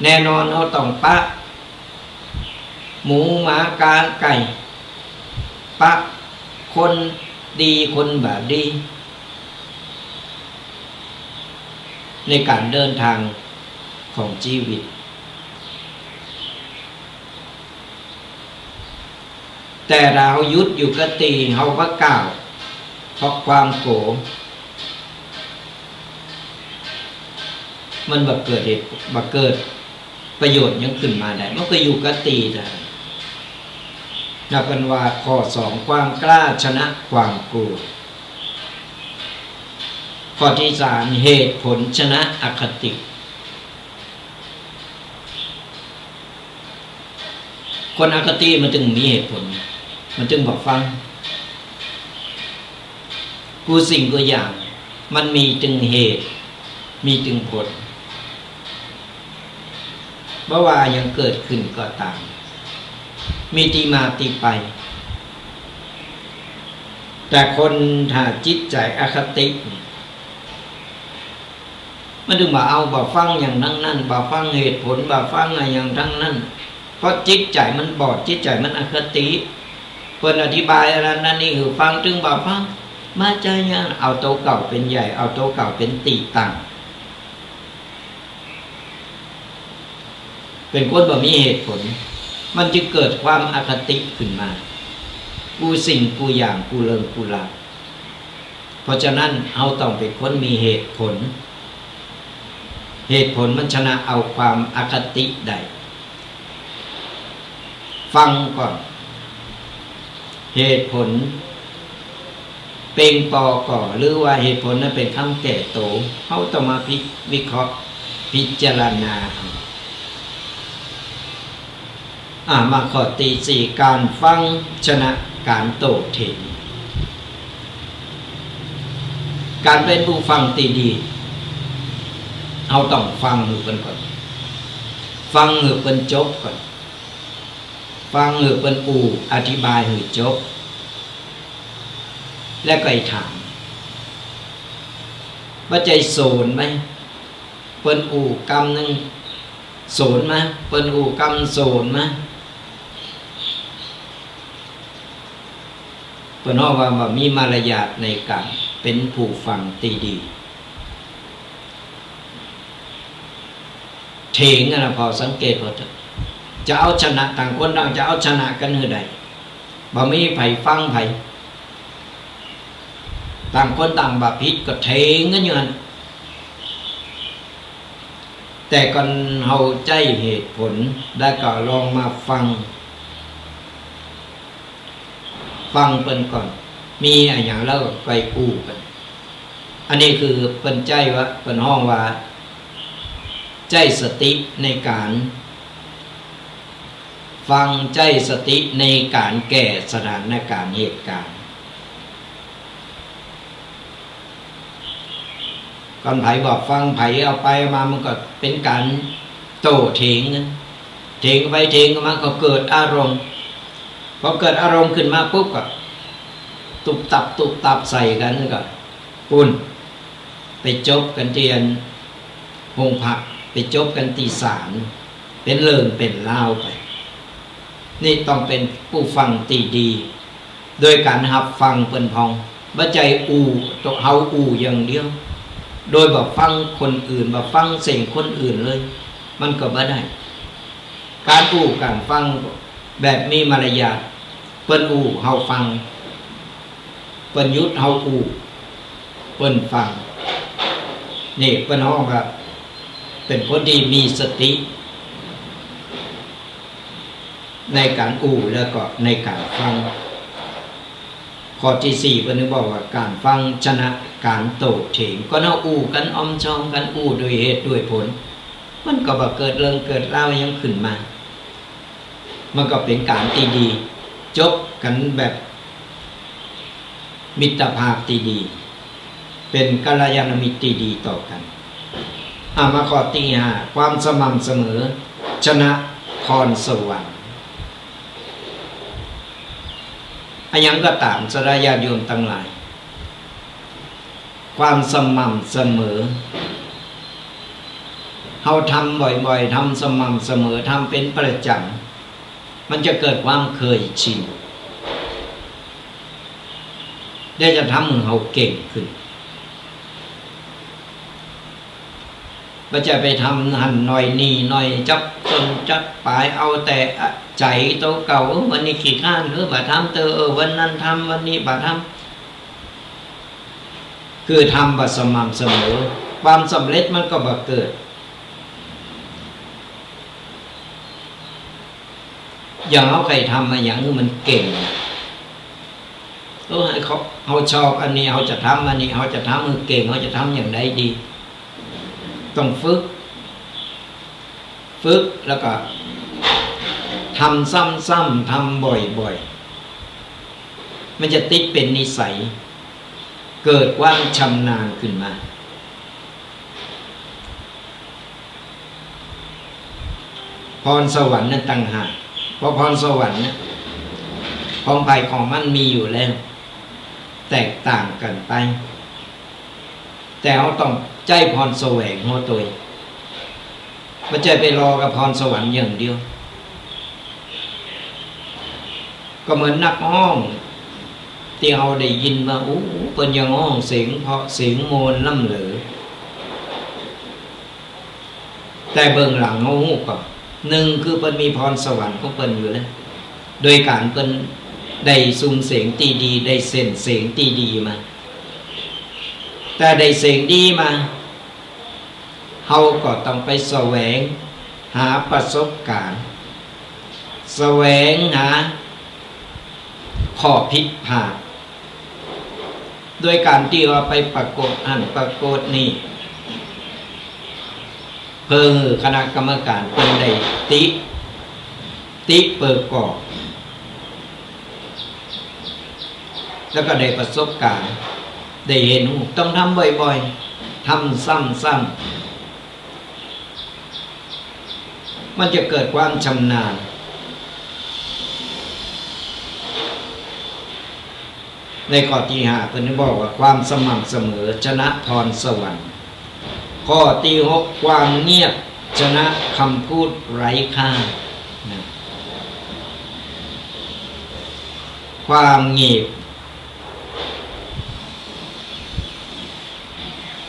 แน่นอนเฮาต้องปะหมูหมากาไก่ ปะคนดีคนบ่ดี ในก๋านเดินตางของจีวิต แต่ถ้าเฮาหยุดอยู่กับตี้ เฮาบ่ก้าว เพราะความโก๋ มันบ่เกิดเหตุ บ่เกิดประโยชน์หยังขึ้นมาได้ มันก็อยู่กับตี้เต้านั้น นับเปิ้นว่าข้อสอง ความกล้าชนะความกลัว ข้อตี้สาม เหตุผลชนะอคติ คนอคติมันจึงมีเหตุผล มันจึงบ่ฟัง กู้สิ่งกู้อย่าง มันมีตึงเหตุ มีตึงผล บ่ว่าอะหยังเกิดขึ้นก็ต๋าม มีตี้มาตี้ไป แต่คนถ้าจิตใจ๋อคติเนี่ย มันจึงบ่เอา บ่ฟังอะหยังตังนั้น บ่ฟังเหตุผล บ่ฟังอะหยังตังนั้น เพราะจิตใจ๋มันบอด จิตใจ๋มันอคติ เปิ้นอธิบายอันนั้นอันนี้หื้อฟัง ตึงบ่าฟัง มาใจ๋หยัง เอาตั๋วเก่าเป๋นใหญ่ เอาตั๋วเก่าเป๋นตี้ตั้ง เป๋นคนบ่มีเหตุผล มันจึงเกิดความอคติขึ้นมา กู้สิ่งกู้อย่างกู้เริงกู้ราว เพราะฉะนั้นเฮาต้องเป๋นคนมีเหตุผล เหตุผลมันชนะเอาความอคติได้ ฟังก่อน เหตุผลเป่งปอก่อ หรือว่าเหตุผลนั้นเป๋นกำแก้ตั๋ว เฮาต้องมาพิ วิเคราะห์พิจารณาเอา อ่า มาข้อตี้สี่ ก๋านฟังชนะก๋านโต้เถียง ก๋านเป๋นผู้ฟังตี้ดี เฮาต้องฟังหื้อเปิ้นก่อน ฟังหื้อเปิ้นจบก่อน ฟังหื้อเปิ้นอู้อธิบายหื้อจบ แล้วก็ไปถาม บ่ใจ้สวนไป เปิ้นอู้กำนึ่งสวนมา เปิ้นอู้กำสวนมา เปิ้นฮ้องว่าบ่มีมารยาทในก๋านเป๋นผู้ฟังตี้ดี เถียงกั๋นนะ ผ่อสังเกตผ่อเถอะ จะเอาชนะ ต่างคนต่างจะเอาชนะกั๋นหื้อได้ บ่มีใผฟังใผ ต่างคนต่างบ่ผิดก็เถียงกั๋นอยู่หั้น แต่ก่อนเฮาใจ๊เหตุผล แล้วก็ลองมาฟัง ฟังเปิ้นก่อน มีอะหยังแล้วก็ค่อยอู้กั๋น อันนี้คือเปิ้นใจ๊ว่า เปิ้นฮ้องว่า ใจ๊สติในก๋านฟัง ใจ๊สติในก๋านแก้สถานก๋ารณ์เหตุก๋ารณ์ ก่อนใผบ่ฟังใผ เอาไปเอามามันก็เป๋นก๋านโต้เถียงกั๋น เถียงไปเถียงมาก็เกิดอารมณ์ พอเกิดอารมณ์ขึ้นมาปุ๊บก็ตุ๊บตับตุ๊บตับใส่กั๋น ก็ปู๊น ไปจบกั๋นตี้อันโฮงพัก ไปจบกั๋นตี้ศาล เป๋นเรื่องเป๋นราวไป นี่ต้องเป๋นผู้ฟังตี้ดี โดยก๋านฮับฟังเปิ้นพ่อง บ่ใจ้อู้ โตเฮาอู้อย่างเดียว โดยบ่ฟังคนอื่น บ่ฟังเสียงคนอื่นเลย มันก็บ่ได้ ก๋านอู้ก๋านฟังแบบมีมารยาท เปิ้นอู้เฮาฟัง เปิ้นหยุดเฮาอู้ เปิ้นฟัง นี่เปิ้นฮ้องว่าเป๋นคนตี้มีสติ ในก๋านอู้แล้วก็ในก๋านฟัง ข้อตี้สี่เปิ้นบอกว่าก๋านฟังชนะก๋านโต้เถียง ก็เฮาอู้กั๋นอ่อมชอมกั๋น อู้ด้วยเหตุด้วยผล มันก็บ่เกิดเรื่องเกิดราวหยังขึ้นมา มันก็เป๋นก๋านตี้ดี จบกั๋นแบบมิตรภาพตี้ดี เป๋นกัลยาณมิตรตี้ดีต่อกั๋น อ่ะ มาข้อตี้ห้า ความสม่ำเสมอ ชนะพรสวรรค์ อะหยังก็ต๋าม ศรัทธาญาติโยมตังหลาย ความสม่ำเสมอ เฮาทำบ่อยๆ ทำสม่ำเสมอ ทำเป๋นประจ๋ำ มันจะเกิดความเคยชิน และจะทำหื้อเฮาเก่งขึ้น บ่ใจ้ไปทำหั้นหน่อยนี่หน่อย จับต้นจับป๋าย เอาแต่อะใจ๋โตเก่า เออ วันนี้ขี้คร้าน เออ บ่ทำเต๊อะ เออ วันนั้นทำ วันนี้บ่ทำ คือทำบ่สม่ำเสมอ ความสำเร็จมันก็บ่เกิด อย่างเฮาใค่ทำอะหยังหื้อมันเก่ง เออ เฮา เฮาชอบอันนี้ เฮาจะทำอันนี้ เฮาจะทำหื้อเก่ง เฮาจะทำอย่างใดดี ต้องฝึก ฝึกแล้วก็ทำซ้ำๆ ทำบ่อยๆ มันจะติดเป๋นนิสัย เกิดความชำนาญขึ้นมา พรสวรรค์นั้นต่างหาก เพราะพรสวรรค์เนี่ย ของใผของมันมีอยู่แล้ว แตกต่างกั๋นไป แต่เฮาต้องใจ๊พรแสวงเฮาตวย บ่ใจ้ไปรอกับพรสวรรค์อย่างเดียว ก็เหมือนนักฮ้องตี้เฮาได้ยินว่า โอ้ เปิ้นยังฮ้องเสียงเพราะเสียงม่วนล้ำเหลือ แต่เบื้องหลังเฮาฮู้ก่อ นึ่งคือเปิ้นมีพรสวรรค์ของเปิ้นอยู่แล้ว โดยก๋านเปิ้นได้ซุมเสียงตี้ดี ได้เส้นเสียงตี้ดีมา แต่ได้เสียงดีมา เฮาก็ต้องไปแสวงหาประสบก๋ารณ์ แสวงหาข้อผิดพลาด โดยก๋านตี้ว่าไปปรากฏหั้นปรากฏนี่ เพื่อคณะกรรมก๋ารเปิ้นได้ติ ติเปิ้นก็ แล้วก็ได้ประสบก๋ารณ์ ได้เห็นฮู้ ต้องทำบ่อยๆ ทำซ้ำๆ มันจะเกิดความชำนาญ ในข้อตี้ห้าเปิ้นบอกว่าความสม่ำเสมอชนะพรสวรรค์ ข้อตี้หกความเงียบชนะคำพูดไร้ค่า นะ ความเงียบ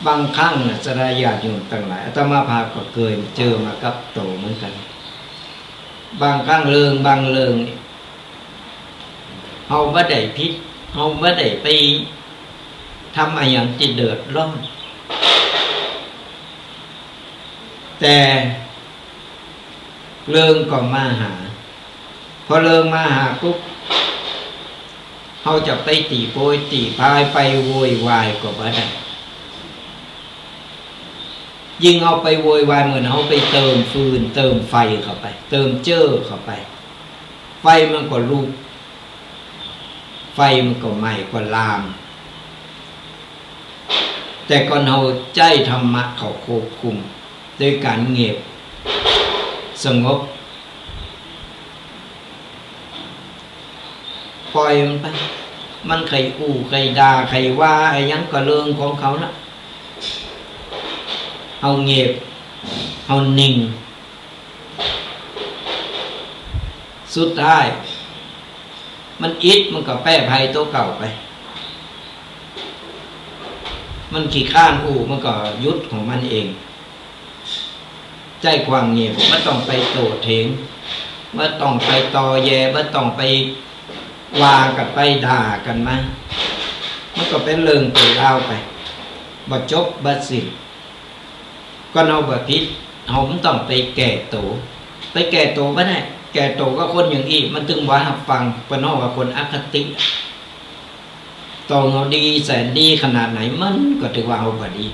บางครั้งนะ ศรัทธาญาติโยมตังหลาย อาตมาภาพก็เกยเจอมากับตั๋วเหมือนกั๋น บางครั้งเรื่องบางเรื่องนี่ เฮาบ่ได้ผิด เฮาบ่ได้ไปทำอะหยังตี้เดือดร้อน แต่เรื่องก็มาหา พอเรื่องมาหาปุ๊บ เฮาจะไปตี้โปยตี้ปาย ไปโวยวายก็บ่ได้ ยิ่งเฮาไปโวยวาย เหมือนเฮาไปเติมฟืนเติมไฟเข้าไป เติมเจื้อเข้าไป ไฟมันก็ลุก ไฟมันก็ไหม้ก็ลาม แต่ก่อนเฮาใจ๊ธรรมะเข้าควบคุม โดยก๋านเงียบสงบ ปล่อยมันไป มันใค่อู้ใค่ด่าใค่ว่าอะหยังก็เรื่องของเขานะ เฮาเงียบ เฮานิ่ง สุดท้าย มันอิด มันก็แป้ภัยตั๋วเก่าไป มันขี้คร้านอู้ มันก็หยุดของมันเอง ใจ๊ความเงียบ บ่ต้องไปโต้เถียง บ่ต้องไปตอแย บ่ต้องไปว่ากั๋นไปด่ากั๋นมา มันก็เป๋นเรื่องเป๋นราวไป บ่จบบ่สิ้น ก็เฮาบ่ผิด เฮาบ่ต้องไปแก้ตั๋ว ไปแก้ตั๋วบ่ได้ แก้ตั๋วกับคนอย่างอี้ มันตึงบ่ฮับฟัง เปิ้นฮ้องว่าคนอคติ ต่อเฮาดีแสนดีขนาดไหน มันก็ถือว่าเฮาบ่ดี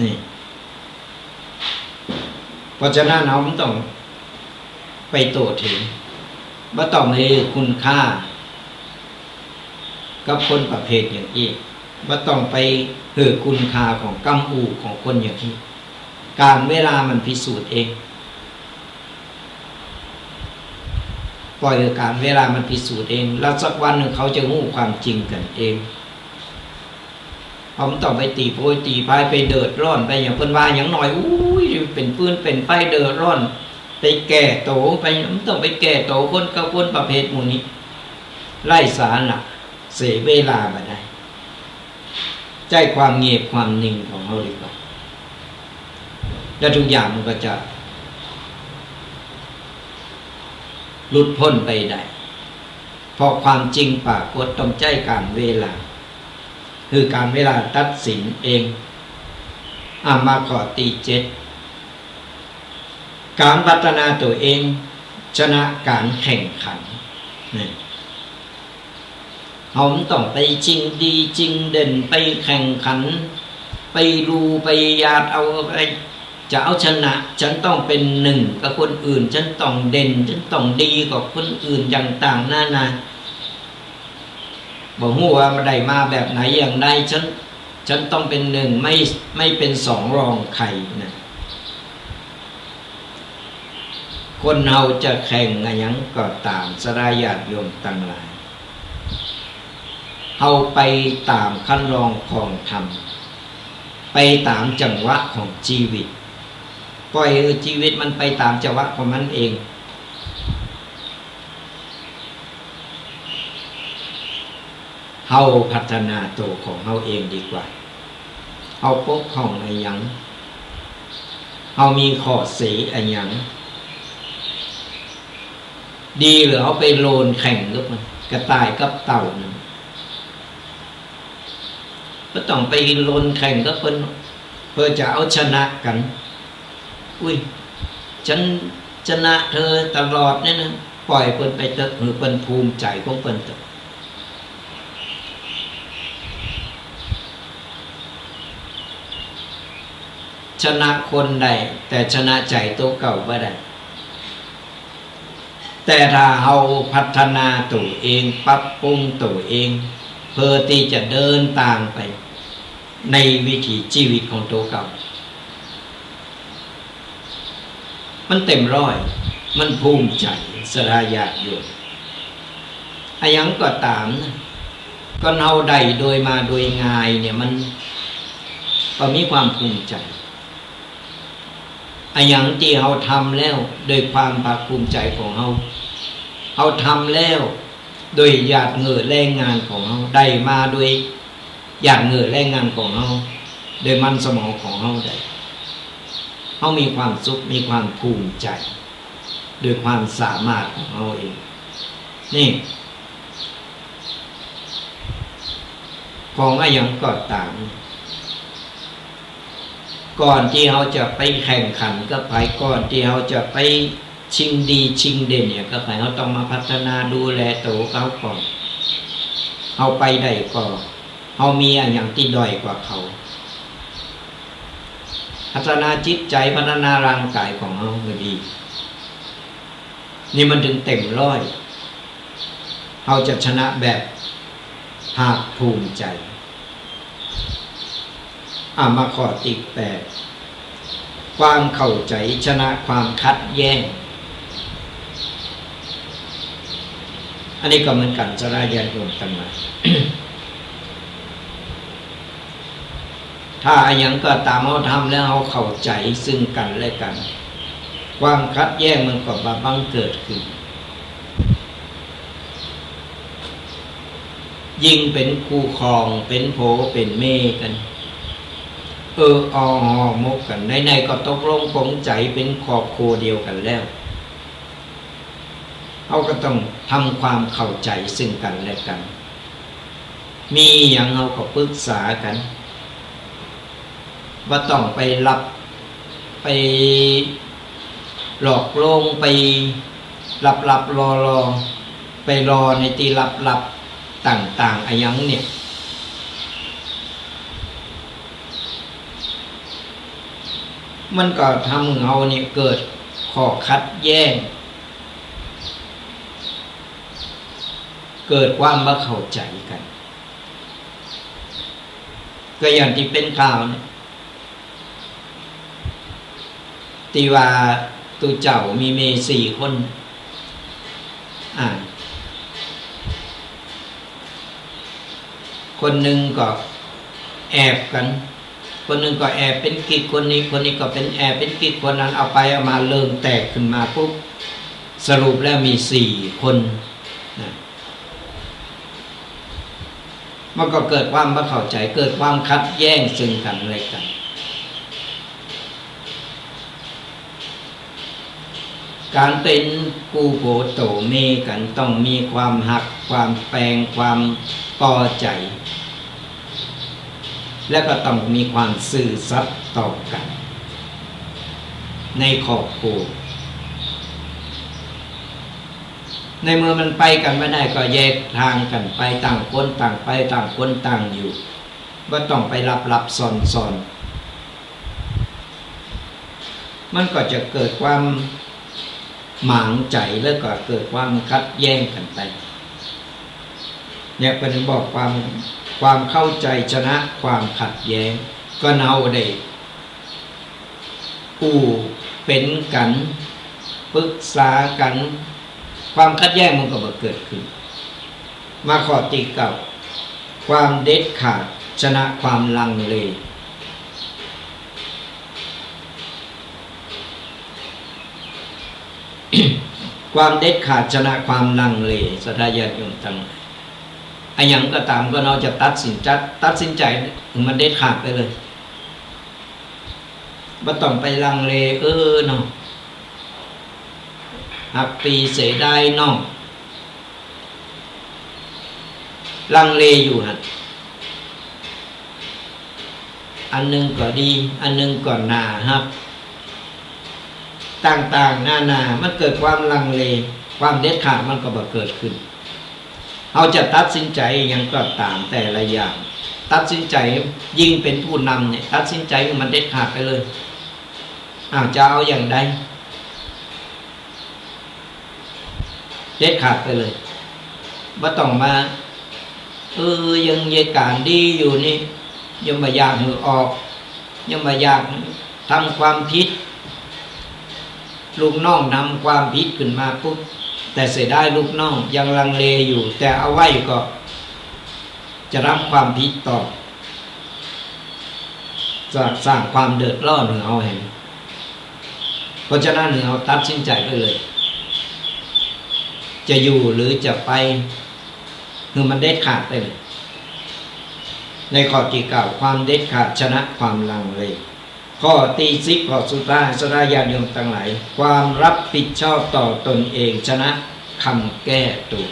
นี่ เพราะฉะนั้นเฮาบ่ต้องไปโต้เถียง บ่ต้องหื้อคุณค่ากับคนประเภทอย่างอี้ บ่ต้องไปหื้อคุณค่าของกำอู้ของคนอย่างอี้ ก๋าลเวลามันพิสูจน์เอง ปล่อยหื้อก๋าลเวลามันพิสูจน์เอง แล้วสักวันนึ่งเขาจะฮู้ความจริงกั๋นเอง เฮาบ่ต้องไปตี้โปยตี้ปาย ไปเดือดร้อน ไปอย่างเปิ้นว่าอย่างน้อย อุ๊ย เป๋นฟืนเป๋นไฟเดือดร้อน ไปแก้ตั๋วไป บ่ต้องไปแก้ตั๋วคนกับคนประเภทหมู่นี้ ไร้สาระ เสียเวลาบ่ได้ ใจ๊ความเงียบความนิ่งของเฮาดีกว่า แล้วทุกอย่างมันก็จะหลุดป๊นไปได้ เพราะความจริงปรากฏต้องใจ๊ก๋าลเวลา หื้อก๋าลเวลาตัดสินเอง อ่ะ มาข้อตี้เจ็ด ก๋านพัฒนาตั๋วเอง ชนะก๋านแข่งขัน นี่ เฮาบ่ต้องไปจิ่งดีจิ่งเด่น ไปแข่งขัน ไปลู่ไปหยาดเอา ไป จะเอาชนะ ฉันต้องเป๋นหนึ่งกับคนอื่น ฉันต้องเด่น ฉันต้องดีกว่าคนอื่น อย่างต่างนานา บ่ฮู้ว่ามันได้มาแบบไหนอย่างใด ฉัน ฉันต้องเป๋นหนึ่ง ไม่ ไม่เป๋นสองรองใครนะ คนเฮาจะแข่งอะหยังก็ต๋าม ศรัทธาญาติโยมตังหลาย เฮาไปต๋ามคันลองของธรรม ไปต๋ามจังหวะของจีวิต ปล่อยหื้อจีวิตมันไปต๋ามจังหวะของมันเอง เฮาพัฒนาตั๋วของเฮาเองดีกว่า เฮาปกป้องอะหยัง เฮามีข้อเสียอะหยัง ดีหรือเฮาไปโลนแข่งกับมัน กระต่ายกับเต่านั่น บ่ต้องไปโลนแข่งกับเปิ้น เพื่อจะเอาชนะกั๋น อุ๊ย ฉันชนะเธอตลอดเนี่ยนะ ปล่อยเปิ้นไปเต๊อะ หื้อเปิ้นภูมิใจ๋ของเปิ้นเต๊อะ ชนะคนได้ แต่ชนะใจ๋ตั๋วเก่าบ่ได้ แต่ถ้าเฮาพัฒนาตั๋วเอง ปรับปรุงตั๋วเอง เพื่อตี้จะเดินตางไปในวิถีชีวิตของตั๋วเก่า มันเต็มร้อย มันภูมิใจ๋ ศรัทธาญาติโยม อะหยังก็ต๋ามนะ ก่อนเฮาได้โดยมาโดยง่ายเนี่ย มันก็มีความภูมิใจ๋ อะหยังตี้เฮาทำแล้วโดยความภาคภูมิใจ๋ของเฮา เฮาทำแล้วโดยหยาดเหงื่อแรงงานของเฮา ได้มาโดยหยาดเหงื่อแรงงานของเฮา โดยมันสมองของเฮาได้ เฮามีความสุข มีความภูมิใจ๋ โดยความสามารถของเฮาเอง นี่ ของอะหยังก็ต๋าม ก่อนตี้เฮาจะไปแข่งขันกับใผ ก่อนตี้เฮาจะไปชิงดีชิงเด่นเนี่ยกับใผ เฮาต้องมาพัฒนาดูแลตั๋วเฮาก่อน เฮาไปได้ก็ เฮามีอะหยังตี้ด้อยกว่าเขา พัฒนาจิตใจ๋ พัฒนาร่างก๋ายของเฮาให้ดี นี่มันถึงเต็มร้อย เฮาจะชนะแบบภาคภูมิใจ๋ อ่ะ มาข้อตี้แปด ความเข้าใจ๋ชนะความขัดแย้ง อันนี้ก็เหมือนกั๋น ศรัทธาญาติโยมตังหลาย ถ้าอะหยังก็ต๋ามเฮาทำแล้วเฮาเข้าใจ๋ซึ่งกั๋นและกั๋น ความขัดแย้งมันก็บ่บังเกิดขึ้น ยิ่งเป๋นคู่ครอง เป๋นผัวเป๋นเมียกั๋น เออออห่อหมกกั๋น ไหนๆ ก็ตกลงปลงใจ๋เป๋นครอบครัวเดียวกั๋นแล้ว เฮาก็ต้องทำความเข้าใจ๋ซึ่งกั๋นและกั๋น มีหยังเฮาก็ปรึกษากั๋น บ่ต้องไปลับ ไปหลอกลวง ไปลับๆ ลอๆ ไปลอในตี้ลับๆ ต่างๆ อะหยังเนี่ย มันก็ทำหื้อเฮาเนี่ยเกิดข้อขัดแย้ง เกิดความบ่เข้าใจ๋กั๋น ก็อย่างตี้เป๋นข่าวเนี่ย ตี้ว่าตุ๊เจ้ามีเมียสี่คน อ่า คนนึ่งก็แอบกั๋น คนนึ่งก็แอบเป๋นกิ๊กคนนี้ คนนี้ก็เป๋น แอบเป๋นกิ๊กคนนั้น เอาไปเอามาเริ่มแตกขึ้นมาปุ๊บ สรุปแล้วมีสี่คนนะ มันก็เกิดความบ่เข้าใจ๋ เกิดความขัดแย้งซึ่งกั๋นและกั๋น ก๋านเป๋นกู้ผัวตั๋วเมียกั๋นต้องมีความฮัก ความแปง ความปอใจ๋ และก็ต้องมีความซื่อสัตย์ต่อกั๋นในครอบครัว ในเมื่อมันไปกั๋นบ่ได้ก็แยกตางกั๋นไป ต่างคนต่างไป ต่างคนต่างอยู่ บ่ต้องไปลับๆ ซ่อนๆ มันก็จะเกิดความหมางใจ๋ แล้วก็เกิดความขัดแย้งกั๋นไป เนี่ยเปิ้นบอกความ ความเข้าใจ๋ชนะความขัดแย้ง ก็เฮาได้ อู้เป๋นกั๋น ปรึกษากั๋น ความขัดแย้งมันก็บ่เกิดขึ้น มาข้อตี้เก้า ความเด็ดขาดชนะความลังเล ความเด็ดขาดชนะความลังเล ศรัทธาญาติโยมตังหลาย อะหยังก็ต๋าม ก็เฮาจะตัดสิน จะตัดสินใจ๋มันเด็ดขาดไปเลย บ่ต้องไปลังเล เออเนาะ ฮักปี้เสียดายน้อง ลังเลอยู่หั้น อันนึ่งก็ดี อันนึ่งก็น่าฮัก ต่างๆ นานา มันเกิดความลังเล ความเด็ดขาดมันก็บ่เกิดขึ้น เฮาจะตัดสินใจ๋อะหยังก็ต๋ามแต่ละอย่าง ตัดสินใจ๋ ยิ่งเป๋นผู้นำเนี่ย ตัดสินใจ๋มันเด็ดขาดไปเลย อ้าว จะเอาอย่างใด เด็ดขาดไปเลย บ่ต้องมา เออ ยังเยียะก๋านดีอยู่นี่ ยังบ่อยากหื้อออก ยังบ่อยากทำความผิด ลูกน้องทำความผิดขึ้นมาปุ๊บ แต่เสียดายลูกน้องยังลังเลอยู่ แต่เอาไว้ก็จะทำความผิดต่อ จะสร้างความเดือดร้อนหื้อเฮาแหม เพราะฉะนั้นหื้อเฮาตัดสินใจ๋ไปเลย จะอยู่หรือจะไป หื้อมันเด็ดขาดไปเลย ในข้อตี้เก้า ความเด็ดขาดชนะความลังเล ข้อตี้สิบ ข้อสุดท้าย ศรัทธาญาติโยมตังหลาย ความรับผิดชอบต่อตนเองชนะคำแก้ตัว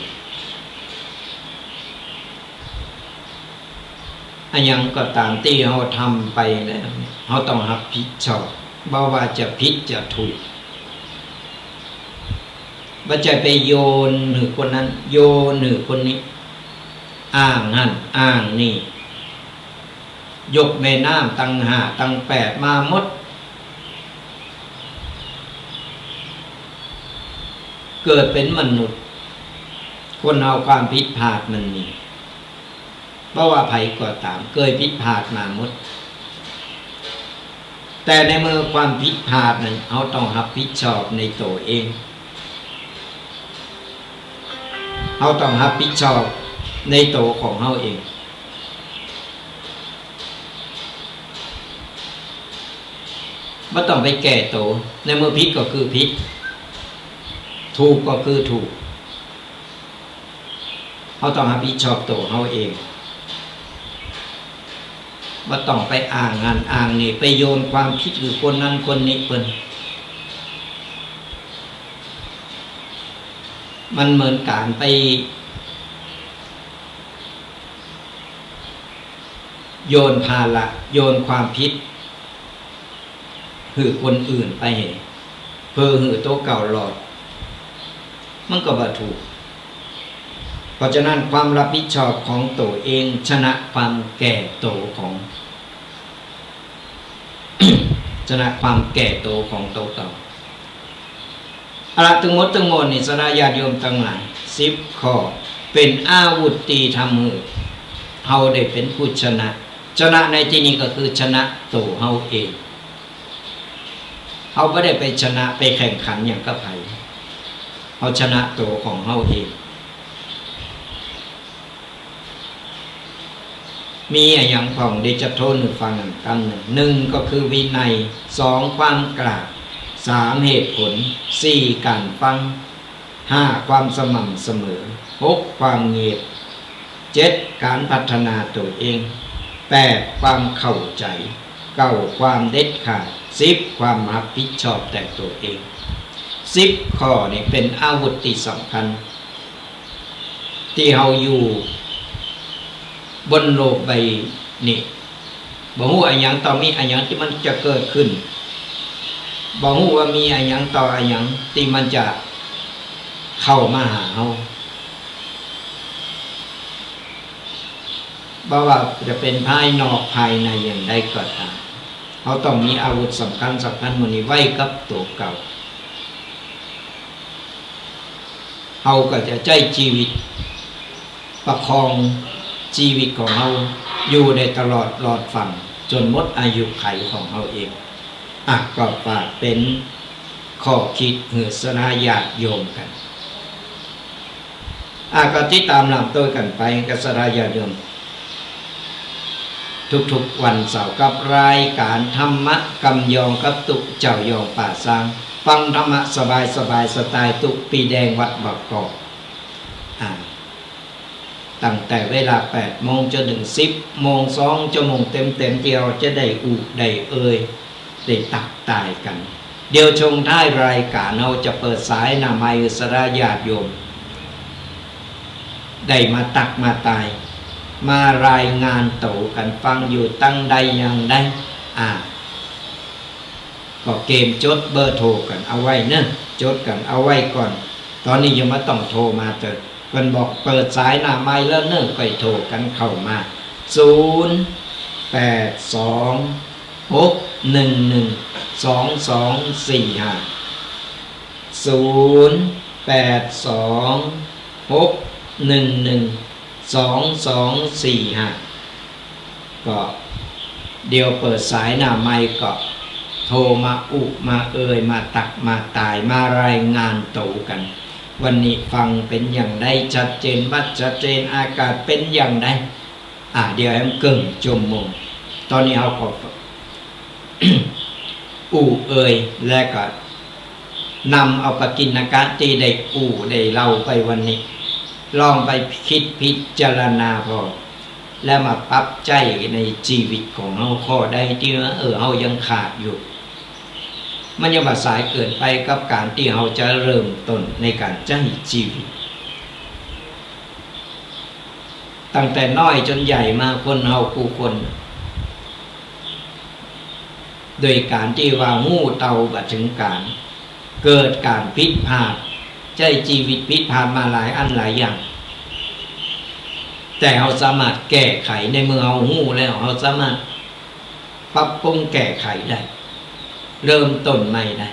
อะหยังก็ต๋ามตี้เฮาทำไปแล้ว เฮาต้องฮับผิดชอบ บ่ว่าจะผิดจะถูก บ่ใจ้ไปโยนหื้อคนนั้น โยนหื้อคนนี้ อ้างหั้นอ้างนี่ ยกแม่น้ำตังห้าตังแปดมาหมด เกิดเป๋นมนุษย์ คนเฮาความผิดพลาดมันมี บ่ว่าใผก็ต๋าม เกยผิดพลาดมาหมด แต่ในเมื่อความผิดพลาดนั้น เฮาต้องฮับผิดชอบในตั๋วเอง เฮาต้องฮับผิดชอบในตั๋วของเฮาเอง บ่ต้องไปแก้ตั๋ว ในเมื่อผิดก็คือผิด ถูกก็คือถูก เฮาต้องฮับผิดชอบตั๋วเฮาเอง บ่ต้องไปอ้างหั้นอ้างนี่ ไปโยนความผิดหื้อคนนั้นคนนี้เปิ้น มันเหมือนก๋านไป โยนภาระ โยนความผิด หื้อคนอื่นไป เพื่อหื้อตั๋วเก่ารอด มันก็บ่ถูก เพราะฉะนั้นความรับผิดชอบของตั๋วเองชนะความแก่ตั๋วของ ชนะความแก่ตั๋วของตั๋วเก่า เอาละ ตึงหมดตึงมวลนี่ ศรัทธาญาติโยมตังหลาย สิบข้อ เป๋นอาวุธตี้ทำหื้อเฮาได้เป๋นผู้ชนะ ชนะในตี้นี้ก็คือชนะตั๋วเฮาเอง เฮาบ่ได้ไปชนะ ไปแข่งขันหยังกับใผ เฮาชนะตั๋วของเฮาเอง มีอะหยังพ่อง เดี๋ยวจะทวนหื้อฟังอันตั้งนึ่ง นึ่งก็คือวินัย สองความกล้า สามเหตุผล สี่ก๋านฟัง ห้าความสม่ำเสมอ หกความเงียบ เจ็ดก๋านพัฒนาตั๋วเอง แปดความเข้าใจ๋ เก้าความเด็ดขาด สิบความฮับผิดชอบแต่ตั๋วเอง สิบข้อนี้เป๋นอาวุธตี้สำคัญ ตี้เฮาอยู่บนโลกใบนี้ บ่ฮู้อะหยังต่อมีอะหยังตี้มันจะเกิดขึ้น บ่ฮู้ว่ามีอะหยังต่ออะหยังตี้มันจะเข้ามาหาเฮา บ่ว่าจะเป๋นภายนอกภายในอย่างใดก็ต๋าม เฮาต้องมีอาวุธสำคัญสำคัญหมู่นี้ไว้กับตั๋วเก่า เฮาก็จะใจ๊จีวิต ประคองจีวิตของเฮาอยู่ได้ตลอดรอดฟั่ง จ๋นหมดอายุขัยของเฮาเอง อ่ะ ก็ฝากเป๋นข้อคิดหื้อศรัทธาญาติโยมกั๋น อ่ะ ก็ติดต๋ามหลังตวยกั๋นไปกับศรัทธาญาติโยม ทุกๆ วันเสาร์กับรายก๋านธรรมะกำยองกับตุ๊เจ้ายองป่าซาง ฟังธรรมะสบายๆ สไตล์ตุ๊ปีแดงวัดบางกอก อ่า ตั้งแต่เวลาแปดโมงจ๋นเถิงสิบโมง สองจั่วโมงเต๋มๆ ตี้เฮาจะได้อู้ได้เอ่ย ได้ตักตายกั๋น เดี๋ยวช่วงท้ายรายก๋านเฮาจะเปิดสายหน้าไมค์หื้อศรัทธาญาติโยม ได้มาตักมาตาย มารายงานตั๋วกั๋นฟังอยู่ตังใดอย่างใด อ่า ก็เกียมจ๋ดเบอร์โทรกั๋นเอาไว้เนาะ จ๋ดกั๋นเอาไว้ก่อน ต๋อนนี้ยังบ่ต้องโทรมาเต๊อะ เปิ้นบอกเปิดสายหน้าไมค์แล้วเนาะ ก็โทรกั๋นเข้ามา ศูนย์ แปด สอง หก หนึ่ง หนึ่ง สอง สอง สี่ ห้า ศูนย์ แปด สอง หก หนึ่ง หนึ่ง สอง สอง สี่ ห้า ก็เดี๋ยวเปิดสายหน้าไมค์ก็โทรมาอู้มาเอ่ย มาตักมาตาย มารายงานตั๋วกั๋น วันนี้ฟังเป๋นอย่างใด ชัดเจนบ่ชัดเจน อากาศเป๋นอย่างใด อ่า เดี๋ยวแหมเกิ่งจั่วโมง ต๋อนนี้เฮาก็ อู้เอ่ย และก็นำเอาปกิณกะตี้ได้อู้ได้เล่าไปวันนี้ ลองไปกึ๊ดพิจารณาผ่อ แล้วมาปรับใจ๊ในจีวิตของเฮา ข้อใดตี้ว่า เออ เฮายังขาดอยู่ มันยังบ่สายเกินไปกับก๋านตี้เฮาจะเริ่มต้นในก๋านใจ๊จีวิต ตั้งแต่น้อยจ๋นใหญ่มา คนเฮากู้คน โดยก๋านตี้ว่าฮู้เต้าบ่เถิงก๋าน เกิดก๋านผิดพลาด ใจ๊จีวิตผิดพลาดมาหลายอันหลายอย่าง แต่เฮาสามารถแก้ไข ในเมื่อเฮาฮู้แล้ว เฮาสามารถปรับปรุงแก้ไขได้ เริ่มต้นใหม่ได้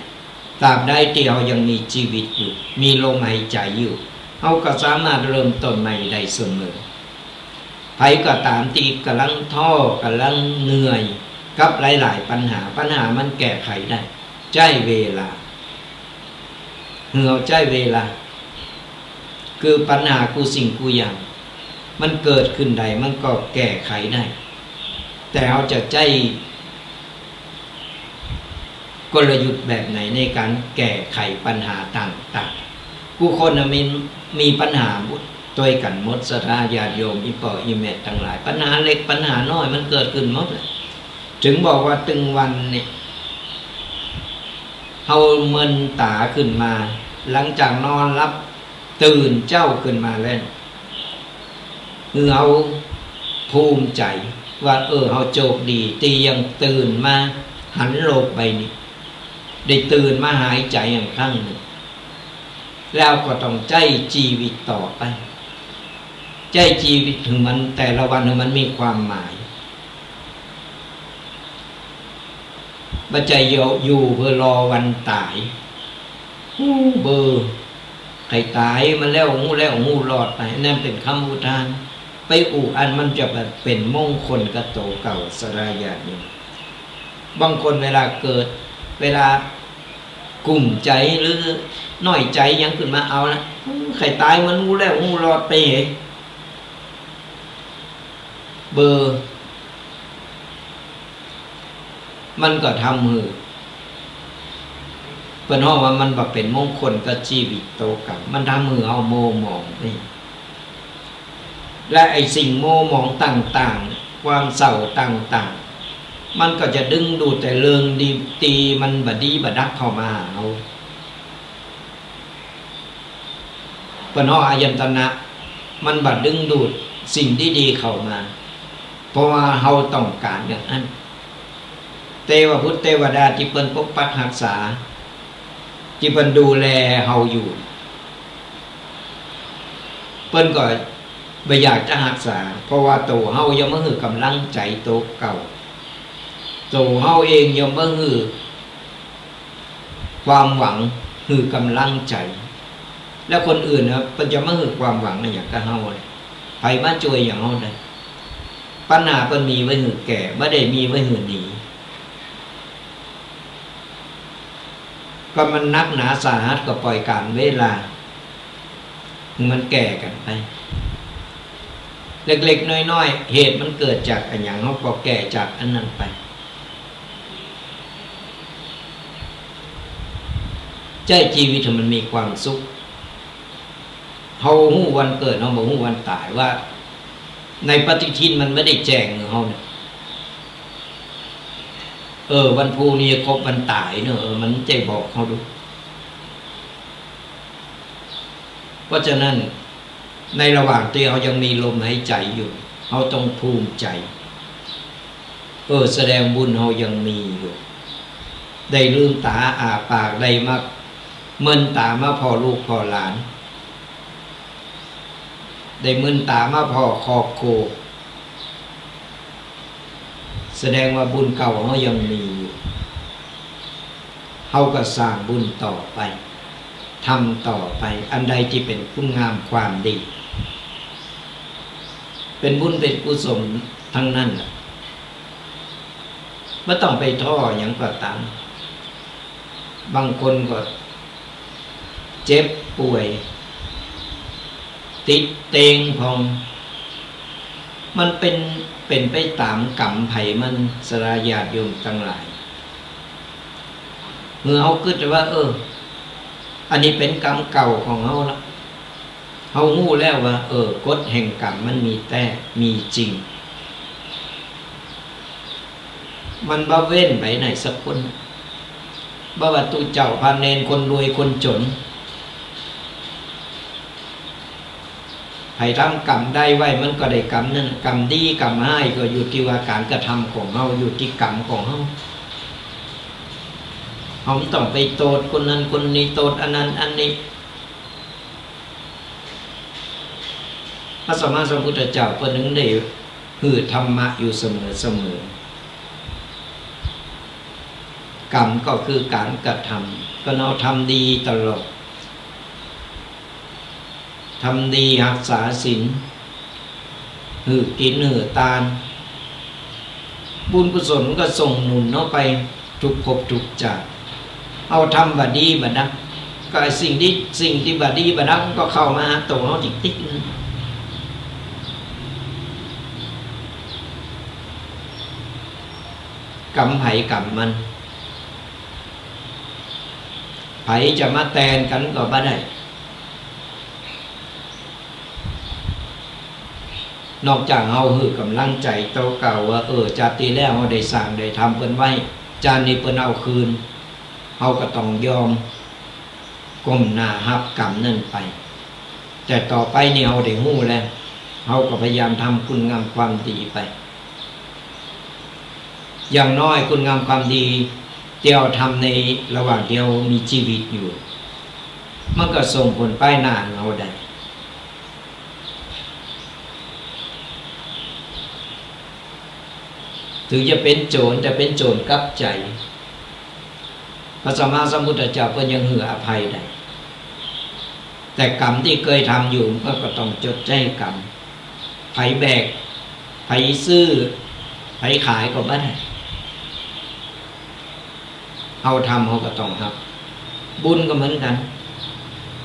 ตราบใดตี้เฮายังมีจีวิตอยู่ มีลมหายใจ๋อยู่ เฮาก็สามารถเริ่มต้นใหม่ได้เสมอ ใผก็ต๋ามตี้ก่ำลังท้อ ก่ำลังเหนื่อยกับหลายๆ ปัญหา ปัญหามันแก้ไขได้ ใจ๊เวลา หื้อเฮาใจ๊เวลา คือปัญหากู้สิ่งกู้อย่าง มันเกิดขึ้นได้ มันก็แก้ไขได้ แต่เฮาจะใจ๊ กลยุทธ์แบบไหนในก๋านแก้ไขปัญหาต่างๆ กู้คนน่ะมี มีปัญหาตวยกั๋นหมด ศรัทธาญาติโยม อี่ป้ออี่แม่ตังหลาย ปัญหาเล็กปัญหาน้อยมันเกิดขึ้นหมดแหละ เถิงบอกว่าตึงวันนี้ เฮาเมินต๋าขึ้นมา หลังจากนอนหลับ ตื่นเจ๊าขึ้นมาแล้ว หื้อเฮาภูมิใจ๋ว่า เออ เฮาโจคดีตี้ยังตื่นมาหันโลกใบนี้ ได้ตื่นมาหายใจ๋อย่างครั้งนึ่ง แล้วก็ต้องใจ๊จีวิตต่อไป ใจ๊จีวิตหื้อมันแต่ละวันหื้อมันมีความหมาย บ่ใจ้อยู่ อยู่เปื้อรอวันต๋าย ฮู้เบอร์ ใผต๋ายมาแล้ว ฮู้แล้ว ฮู้รอดไป อันนั้นเป๋นกำอุทาน ไปอู้อันมันจะเป๋นมงคลกับตั๋วเก่า ศรัทธาญาติโยม บางคนเวลาเกิด เวลากุ้มใจ๋หรือน้อยใจ๋หยังขึ้นมา เอาละ ใผต๋ายมันฮู้แล้ว ฮู้รอดไปเหย เบอร์ มันก็ทำหื้อ เปิ้นฮ้องว่ามันบ่เป๋นมงคลกับจีวิตตั๋วเก่า มันทำหื้อเฮามัวหมองไป และไอ้สิ่งมัวหมองต่างๆ ความเศร้าต่างๆ มันก็จะดึงดูดแต่เรื่องดี ตี้มันบ่ดีบ่ดักเข้ามาหาเฮา เปิ้นฮ้องอายตนะ มันบ่ดึงดูดสิ่งดีๆ เข้ามา เพราะว่าเฮาต้องก๋านอย่างอั้น เตวบุตรเตวดาตี้เปิ้นปกปักฮักษา ตี้เปิ้นดูแลเฮาอยู่ เปิ้นก็บ่อยากจะฮักษา เพราะว่าตั๋วเฮายังบ่หื้อกำลังใจ๋ตั๋วเก่า ตั๋วเฮาเองยังบ่หื้อ ความหวังหื้อกำลังใจ๋ แล้วคนอื่นนะ เปิ้นจะมาหื้อความหวังอะหยังกับเฮาเลย ใผมาจ้วยหยังเฮาได้ ปัญหาเปิ้นมีไว้หื้อแก้ บ่ได้มีไว้หื้อหนี ก็มันหนักหนาสาหัสก็ปล่อยก๋านเวลา มันแก้กั๋นไป เล็กๆ น้อยๆ เหตุมันเกิดจากอะหยัง เฮาก็แก้จากอันนั้นไป ใจ๊จีวิตหื้อมันมีความสุข เฮาฮู้วันเกิด เฮาบ่ฮู้วันต๋าย ว่า ในปฏิทินมันบ่ได้แจ้งเฮาเนี่ย เออ วันพูกนี้ครบวันต๋ายเนาะ เออ มันบ่ได้บอกเฮาดู เพราะฉะนั้น ในระหว่างตี้เฮายังมีลมหายใจ๋อยู่ เฮาต้องภูมิใจ๋ เออ แสดงบุญเฮายังมีอยู่ ได้ลืมต๋าอ้าปาก ได้มาเมินต๋ามาผ่อลูกผ่อหลาน ได้เมินต๋ามาผ่อครอบครัว แสดงว่าบุญเก่าเฮายังมีอยู่ เฮาก็สร้างบุญต่อไป ทำต่อไป อันใดตี้เป๋นคุณงามความดี เป๋นบุญเป๋นกุศลตังนั้นแหละ บ่ต้องไปท้อหยังก็ต๋าม บางคนก็เจ็บป่วย ติดเตียงพ่อง มันเป๋น เป๋นไปต๋ามกรรมใผมัน ศรัทธาญาติโยมตังหลาย เมื่อเฮากึ๊ดว่า เออ อันนี้เป๋นกรรมเก่าของเฮาละ เฮาฮู้แล้วว่า เออ กฎแห่งกรรมมันมีแต๊ มีจริง มันบ่เว้นไปไหนสักคน บ่ว่าตุ๊เจ้าพระเณร คนรวยคนจ๋น ใผทำกรรมใดไว้ มันก็ได้กรรมนั้น กรรมดีกรรมฮ้ายก็อยู่ตี้ว่าก๋านกระทำของเฮา อยู่ตี้กรรมของเฮา เฮาบ่ต้องไปโต้ษคนนั้นคนนี้ โต้ษอันนั้นอันนี้ พระสัมมาสัมพุทธเจ้าเปิ้นถึงได้หื้อธรรมะอยู่เสมอเสมอ กรรมก็คือก๋านกระทำ ก็เฮาทำดีตลอด ทำดีฮักษาศีล หื้อกิ๋นหื้อตาน บุญกุศลมันก็ส่งหนุนเฮาไปทุกภพทุกจาติ เฮาทำบ่ดีบ่ดัง ก็ไอ้สิ่งตี้ สิ่งตี้บ่ดีบ่ดังมันก็เข้ามาหาตั๋วเฮาติ๊กๆ นั้น กรรมใผกรรมมัน ใผจะมาแตนกั๋นก็บ่ได้ นอกจากเฮาหื้อกำลังใจ๋ตั๋วเก่าว่า เออ จาติตี้แล้วเฮาได้สร้างได้ทำเปิ้นไว้ จาตินี้เปิ้นเอาคืน เฮาก็ต้องยอมก้มหน้าฮับกรรมนั้นไป แต่ต่อไปนี่เฮาได้ฮู้แล้ว เฮาก็พยายามทำคุณงามความดีไป อย่างน้อยคุณงามความดีตี้เฮาทำในระหว่างตี้เฮามีจีวิตอยู่ มันก็ส่งผลไปหน้าเฮาได้ ถึงจะเป๋นโจ๋ร แต่เป๋นโจ๋รกับใจ๋ พระสัมมาสัมพุทธเจ้าเปิ้นยังหื้ออภัยได้ แต่กรรมตี้เกยทำอยู่มันก็ต้องจดใจ๊กรรม ใผแบก ใผซื้อ ใผขายก็บ่ได้ เฮาทำเฮาก็ต้องฮับ บุญก็เหมือนกั๋น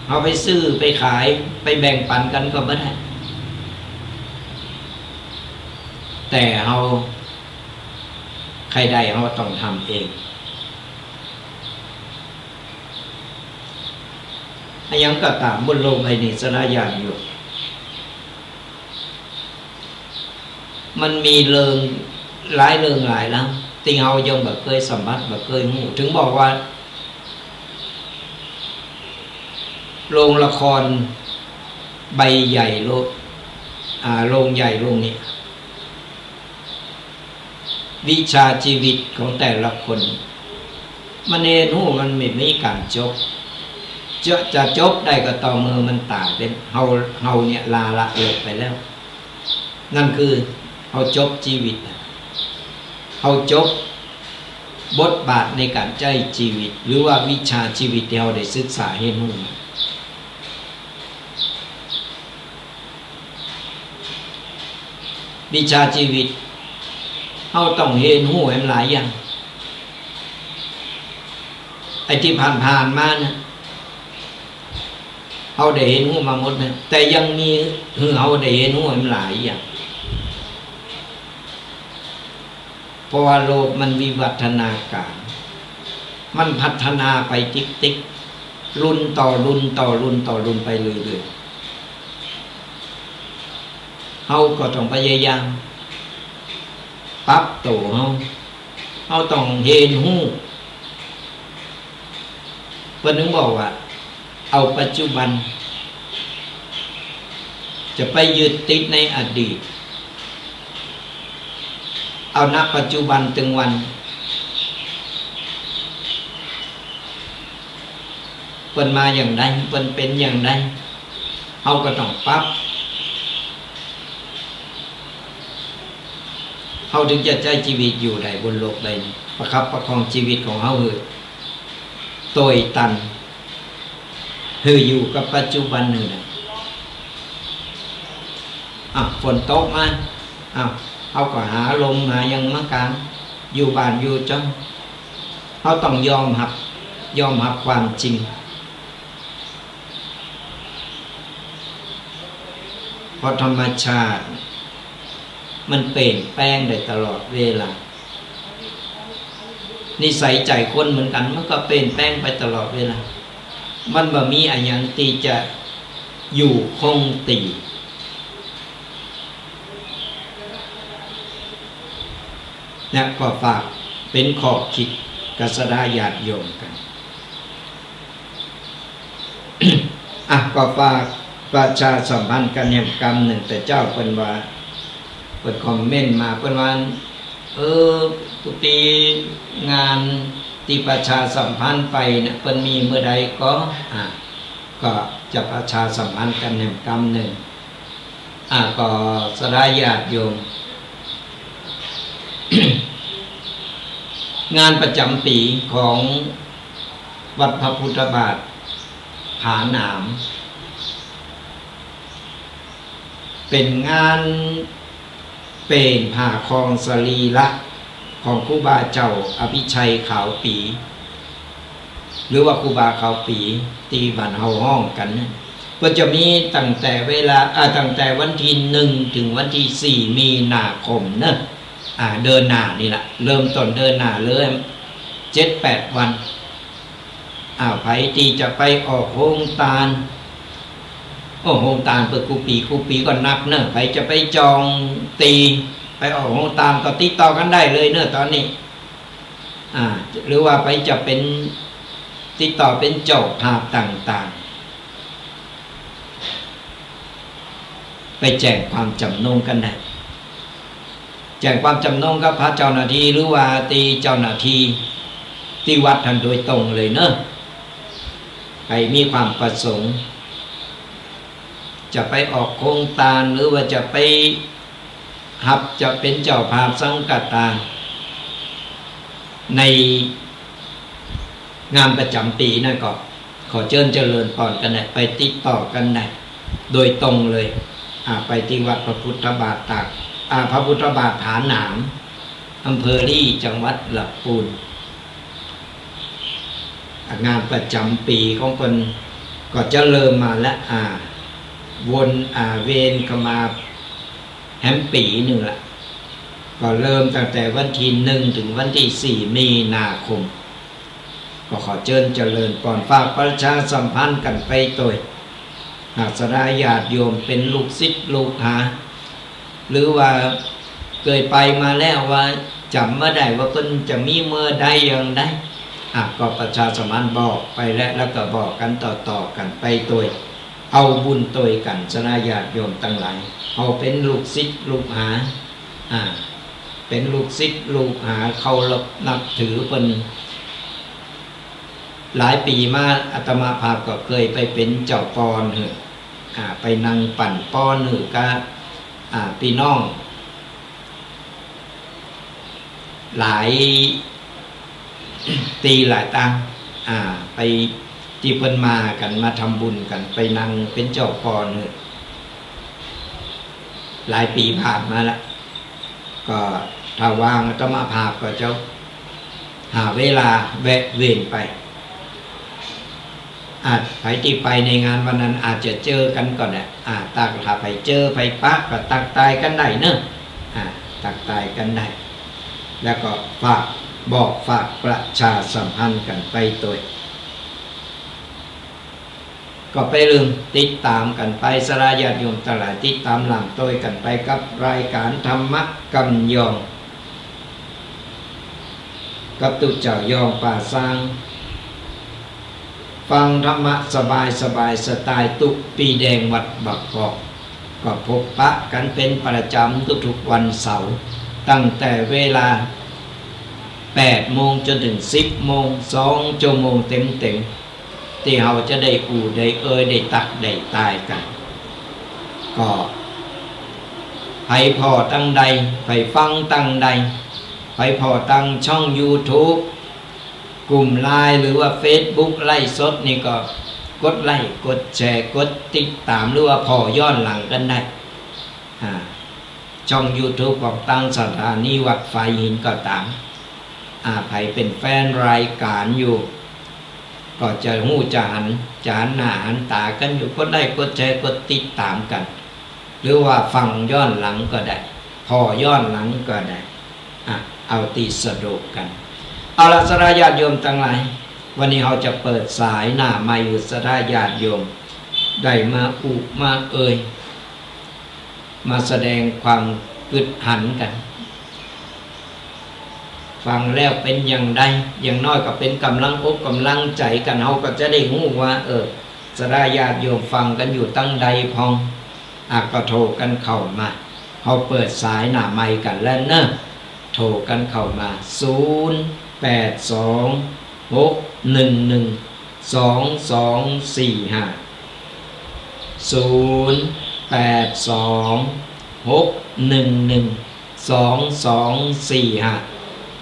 เฮาไปซื้อไปขายไปแบ่งปั๋นกั๋นก็บ่ได้ แต่เฮาใค่ได้เฮาต้องทำเอง อะหยังก็ต๋ามบนโลกใบนี้ ศรัทธาญาติโยม มันมีเรื่องหลายเรื่องหลายราว ตี้เฮายังบ่เกยสัมผัส บ่เกยฮู้ ถึงบอกว่า โรงละครใบใหญ่โลก อ่า โรงใหญ่โรงนี้ วิชาจีวิตของแต่ละคน มันเฮียนฮู้มันบ่มีก๋านจบ จะ จะจบได้ก็ต่อเมื่อมันต๋ายไป เฮา เฮาเนี่ยลาละเลิกไปแล้ว นั่นคือเฮาจบจีวิต เฮาจบบทบาทในก๋านใจ๊จีวิต หรือว่าวิชาจีวิตตี้เฮาได้ศึกษาเฮียนฮู้มา วิชาจีวิต เฮาต้องเฮียนฮู้แหมหลายอย่าง ไอ้ตี้ผ่านๆ มาเนี่ย เฮาได้เฮียนฮู้มาหมดเนี่ย แต่ยังมีหื้อเฮาได้เฮียนฮู้แหมหลายอย่าง เพราะว่าโลกมันวิวัฒนาก๋าร มันพัฒนาไปติ๊กๆ รุ่นต่อรุ่นต่อรุ่นต่อรุ่นไปเรื่อยๆ เฮาก็ต้องพยายามปรับตั๋วเฮา เฮาต้องเรียนฮู้ เปิ้นถึงบอกว่า เอาปัจจุบัน จะไปยึดติดในอดีต เอา ณ ปัจจุบันตึงวัน เปิ้นมาอย่างใด เปิ้นเป๋นอย่างใด เฮาก็ต้องปรับ เฮาถึงจะใจ๊จีวิตอยู่ได้บนโลกใบนี้ ประคับประคองจีวิตของเฮาหื้อตวยตัน หื้ออยู่กับปัจจุบันหื้อได้ อ่ะ ฝนตกมา อ่ะ เฮาก็หาร่มหาหยังมากาง อยู่บ้านอยู่จ๊อง เฮาต้องยอมฮับ ยอมฮับความจริง เพราะธรรมชาติมันเปลี่ยนแปลงได้ตลอดเวลา นิสัยใจ๋คนเหมือนกั๋น มันก็เปลี่ยนแปลงไปตลอดเวลา มันบ่มีอะหยังตี้จะอยู่คงตี้ เนี่ย ก็ฝากเป๋นข้อคิดกับศรัทธาญาติโยมกั๋น อ่ะ ก็ฝากประชาสัมพันธ์กั๋นแหมกำนึ่ง แต่เจ้าเปิ้นว่า เปิ้นคอมเมนต์มา เปิ้นว่า เออ กุฏิงานตี้ประชาสัมพันธ์ไปเนี่ย เปิ้นมีเมื่อใดก็ อ่ะ ก็จะประชาสัมพันธ์กั๋นแหมกำนึ่ง อ่ะ ก็ศรัทธาญาติโยม งานประจ๋ำปี๋ของวัดพระพุทธบาทผาหนาม เป๋นงานเป๋นผ่าครองสรีระของครูบาเจ้าอภิชัยขาวปี๋ หรือว่าครูบาขาวปี๋ ตี้บ้านเฮาฮ้องกั๋นเนี่ย ก็จะมีตั้งแต่เวลา อ่า ตั้งแต่วันตี้นึ่งถึงวันตี้สี่มีนาคมเนาะ อ่า เดือนหน้านี่ละ เริ่มต้นเดือนหน้าเลย เจ็ดแปดวัน อ่า ใผตี้จะไปออกโฮงตาน โอ้ โฮงตานเปิ้นกู้ปี๋กู้ปี๋ก็นักเนาะ ใผจะไปจองตี้ ไปออกโฮงตานก็ติดต่อกั๋นได้เลยเนาะ ต๋อนนี้ อ่า หรือว่าใผจะเป๋น ติดต่อเป๋นเจ้าภาพต่างๆ ไปแจ้งความจ๋ำนงกั๋นได้ แจ้งความจ๋ำนงกับพระเจ้าหน้าตี้ หรือว่าตี้เจ้าหน้าตี้ตี้วัดหั้นโดยตรงเลยเนาะ ใผมีความประสงค์ จะไปออกโฮงตาน หรือว่าจะไปฮับ จะเป๋นเจ้าภาพสังฆทาน ในงานประจ๋ำปี๋นั่นก็ ขอเจิญเจริญปอนกั๋นได้ ไปติดต่อกั๋นได้ โดยตรงเลย อ่า ไปตี้วัดพระพุทธบาทตาก อ่า พระพุทธบาทผาหนาม อำเภอลี้ จังหวัดลำปูน อ่า งานประจ๋ำปี๋ของเปิ้นก็จะเริ่มมาละ อ่า วน อ่า เวียนเข้ามาแหมปี๋นึ่งละ ก็เริ่มตั้งแต่วันตี้นึ่งถึงวันตี้สี่มีนาคม ก็ขอเจิญเจริญปอน ฝากประชาสัมพันธ์กั๋นไปตวย หากศรัทธาญาติโยมเป๋นลูกศิษย์ลูกหา หรือว่าเกยไปมาแล้วว่าจ๋ำบ่ได้ว่าเปิ้นจะมีเมื่อใดอย่างใด อ่ะ ก็ประชาสัมพันธ์บอกไปแล้ว แล้วก็บอกกั๋นต่อๆ กั๋นไปตวย เอาบุญตวยกั๋น ศรัทธาญาติโยมตังหลาย เอาเป๋นลูกศิษย์ลูกหา อ่า เป๋นลูกศิษย์ลูกหา เคารพนับถือเปิ้น หลายปี๋มา อาตมาภาพก็เกยไปเป๋นเจ้าปอนหื้อ อ่า ไปนั่งปั่นปอนหื้อกับ อ่า ปี้น้อง หลายตี้หลายตาง อ่า ไปตี้เปิ้นมากั๋น มาทำบุญกั๋น ไปนั่งเป๋นเจ้าปอนหื้อ หลายปี๋ผ่านมาละ ก็ถ้าว่างอาตมาภาพก็จะหาเวลาแวะเวียนไป อาจ ใผตี้ไปในงานวันนั้นอาจจะเจอกั๋นก็ได้ อ่า ถ้า ถ้าใผเจอใผปะก็ตั๊กตายกั๋นได้เนาะ อ่า ตั๊กตายกั๋นได้ แล้วก็ฝาก บอกฝากประชาสัมพันธ์กั๋นไปตวย ก็บ่าลืมติดต๋ามกั๋นไป ศรัทธาญาติโยมตังหลาย ติดต๋ามหลังโตยกั๋นไปกับรายก๋านธรรมะกำยอง กับตุ๊เจ้ายองป่าซาง ฟังธรรมะสบายๆ สไตล์ตุ๊ปี้แดงวัดบางกอก ก็พบปะกั๋นเป๋นประจ๋ำทุกๆ วันเสาร์ ตั้งแต่เวลาแปดโมงจ๋นเถิงสิบโมง สองชั่วโมงเต๋มๆ ตี้เฮาจะได้อู้ได้เอ่ย ได้ตักได้ตายกั๋น ก็ใผผ่อตางใด ใผฟังตางใด ใผผ่อตางช่องยูทูบ กลุ่มไลน์ หรือว่าเฟซบุ๊กไลฟ์สดนี่ก็กดไลก์ กดแชร์ กดติดต๋าม หรือว่าผ่อย้อนหลังกั๋นได้ อ่า ช่องยูทูบของตางสถานีวัดฝายหินก็ต๋าม อ่า ใผเป๋นแฟนรายก๋านอยู่ ก็จะฮู้จะหัน จะหันหน้าหันต๋ากั๋นอยู่ กดไลก์ กดแชร์ กดติดต๋ามกั๋น หรือว่าฟังย้อนหลังก็ได้ ผ่อย้อนหลังก็ได้ อ่ะ เอาตี้สะดวกกั๋น เอาละ ศรัทธาญาติโยมตังหลาย วันนี้เฮาจะเปิดสายหน้าไมค์หื้อศรัทธาญาติโยม ได้มาอู้มาเอ่ย มาแสดงความกึ๊ดหันกั๋น ฟังแล้วเป๋นอย่างใด อย่างน้อยก็เป๋นก๋ำลังอกก๋ำลังใจ๋กั๋น เฮาก็จะได้ฮู้ว่า เออ ศรัทธาญาติโยมฟังกั๋นอยู่ตางใดพ่อง อ่ะ ก็โทรกั๋นเข้ามา เฮาเปิดสายหน้าไมค์กั๋นแล้วเนาะ โทรกั๋นเข้ามา ศูนย์ แปด สอง หก หนึ่ง หนึ่ง สอง สอง สี่ ห้า ศูนย์ แปด สอง หก หนึ่ง หนึ่ง สอง สอง สี่ ห้า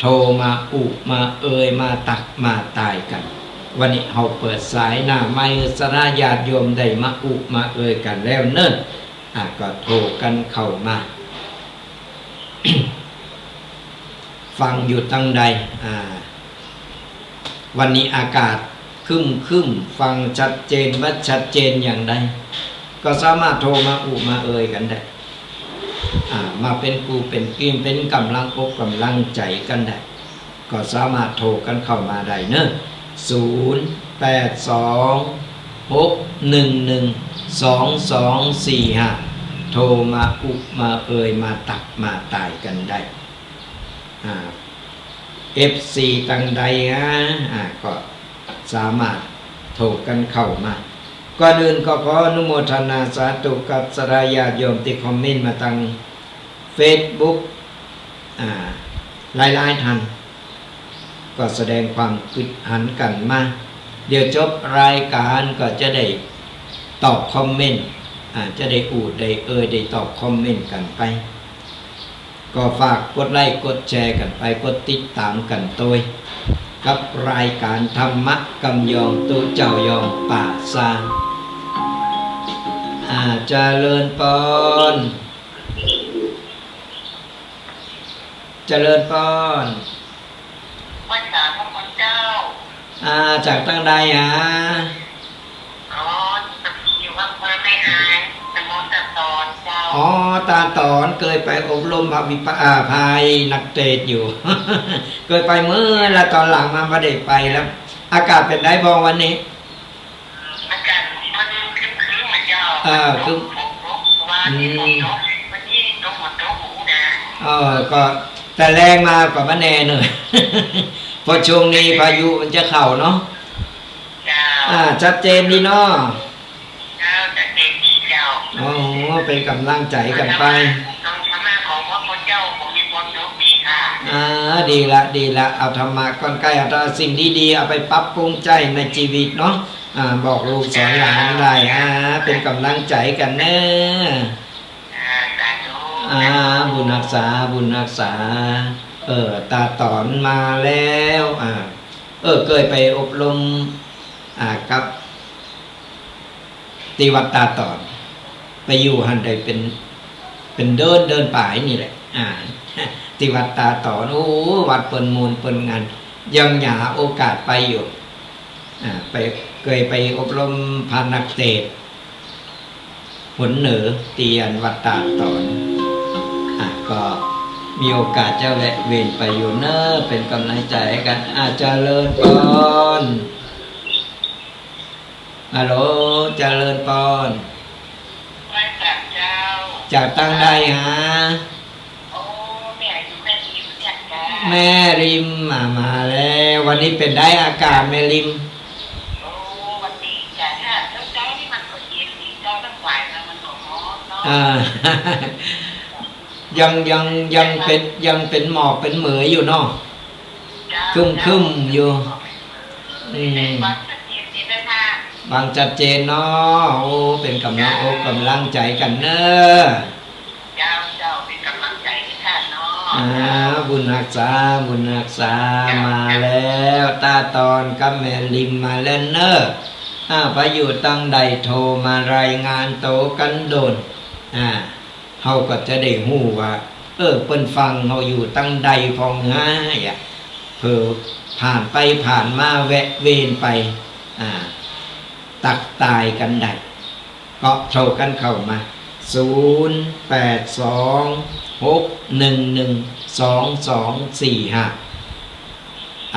โทรมาอู้มาเอ่ย มาตักมาตายกั๋น วันนี้เฮาเปิดสายหน้าไมค์หื้อศรัทธาญาติโยมได้มาอู้มาเอ่ยกั๋นแล้วเนาะ อ่ะ ก็โทรกั๋นเข้ามา ฟังอยู่ตางใด อ่า วันนี้อากาศครึ้มๆ ฟังชัดเจนบ่ชัดเจนอย่างใด ก็สามารถโทรมาอู้มาเอ่ยกั๋นได้ อ่า มาเป๋นกู้เป๋นกี๋ เป๋นก๋ำลังอกก๋ำลังใจ๋กั๋นได้ ก็สามารถโทรกั๋นเข้ามาได้เนาะ ศูนย์ แปด สอง หก หนึ่ง หนึ่ง สอง สอง สี่ ห้า โทรมาอู้มาเอ่ย มาตักมาตายกั๋นได้ อ่า เอฟซี ตางใดฮะ อ่า ก็สามารถโทรกั๋นเข้ามา ก่อนอื่นก็ขออนุโมทนาสาธุกับศรัทธาญาติโยมตี้คอมเมนต์มาตางเฟซบุ๊ก อ่า หลายๆ ต้าน ก็แสดงความกึ๊ดหันกั๋นมา เดี๋ยวจบรายก๋านก็จะได้ตอบคอมเมนต์ อ่า จะได้อู้ได้เอ่ย ได้ตอบคอมเมนต์กั๋นไป ก็ฝากกดไลก์ กดแชร์กั๋นไป กดติดต๋ามกั๋นตวย กับรายก๋านธรรมะกำยองตุ๊เจ้ายองป่าซาง อ่า เจริญปอน เจริญปอน ไหว้สาพระคุณเจ้า อ่า จากตางใดฮะ อ๋อ อยู่อำเภอแม่อาย ตำบลตาดตอนเจ้า อ๋อ ตาดตอน เกยไปอบรมพระวิปะ อ่า พายนักเตสอยู่ เกยไปเมื่อละ ต๋อนหลังมาบ่ได้ไปแล้ว อากาศเป๋นใดพ่องวันนี้ อากาศมันครึ้มๆ นะเจ้า เออ ครึ้ม ฝนตก เมื่อวานนี้ อืม ฝนตก วันนี้ตก ฝนตก โอ้โห นะ เออ ก็แต่แลงมาก็บ่แน่เนาะ เพราะช่วงนี้พายุมันจะเข้าเนาะ เจ้า อ่า ชัดเจนดีเนาะ เจ้า ชัดเจนดีเจ้า โอ้โห เป๋นก๋ำลังใจ๋กั๋นไป ธรรมะของพระพุทธเจ้า ผมมีความสุขดีค่ะ อ่า ดีละ ดีละ เอาธรรมะก้อนใก้ เอาแต่สิ่งดีๆ เอาไปปรับปรุงใจ๊ในจีวิตเนาะ อ่า บอกลูกสอนหลานได้ อ่า เป๋นก๋ำลังใจ๋กั๋นเน่อ อ่า สาธุ อ่า บุญฮักษา บุญฮักษา เออ ตาดตอนมาแล้ว อ่า เออ เกยไปอบรม อ่า กับ ตี้วัดตาดตอน ไปอยู่หั้นได้เป๋น เป๋นเดือน เดือนป๋ายนี่แหละ อ่า ตี้วัดตาดตอน โอ้ วัดเปิ้นม่วนเปิ้นงัน ยังหาโอกาสไปอยู่ อ่า ไป เกยไปอบรมพระนักเตสน์ หนเหนือ ตี้อันวัดตาดตอน อ่ะ ก็มีโอกาสจะแวะเวียนไปอยู่เน่อ เป๋นก๋ำลังใจ๋กั๋น อ่ะ เจริญปอน ฮัลโหล เจริญปอน ไหว้พระเจ้า จากตางใดฮะ โอ้ แม่อยู่แม่ริมเนี่ยจ้า แม่ริม มา มาแล้ว วันนี้เป๋นใดอากาศแม่ริม โอ้ วันนี้จ้า ถ้าเจ๊าๆ นี่มันก็เย็นดีเจ้า ถ้าบ่ายมามันก็ฮ้อนเนาะ อ่า ยัง ยัง ยังเป๋น ยังเป๋นหมอกเป๋นเหมยอยู่เนาะ ครึ้มๆ อยู่ อืม ฟังชัดเจนเนาะ โอ้ เป๋นก๋ำลังอกก๋ำลังใจ๋กั๋นเน่อ เจ้า เจ้า เป๋นก๋ำลังใจ๋หื้อข้าเนาะ อ่า บุญฮักษา บุญฮักษา มาแล้ว ตาตอนกับแม่ริมมาแล้วเน่อ อ่า ไปอยู่ตางใดโทรมารายงานตั๋วกั๋นโดน อ่า เฮาก็จะได้ฮู้ว่า เออ เปิ้นฟังเฮาอยู่ตางใดพ่องฮ้ายอะ เผื่อผ่านไปผ่านมาแวะเวียนไป อ่า ตักตายกั๋นได้ ก็โทรกั๋นเข้ามา ศูนย์แปดสอง หกหนึ่งหนึ่ง สองสองสี่ห้า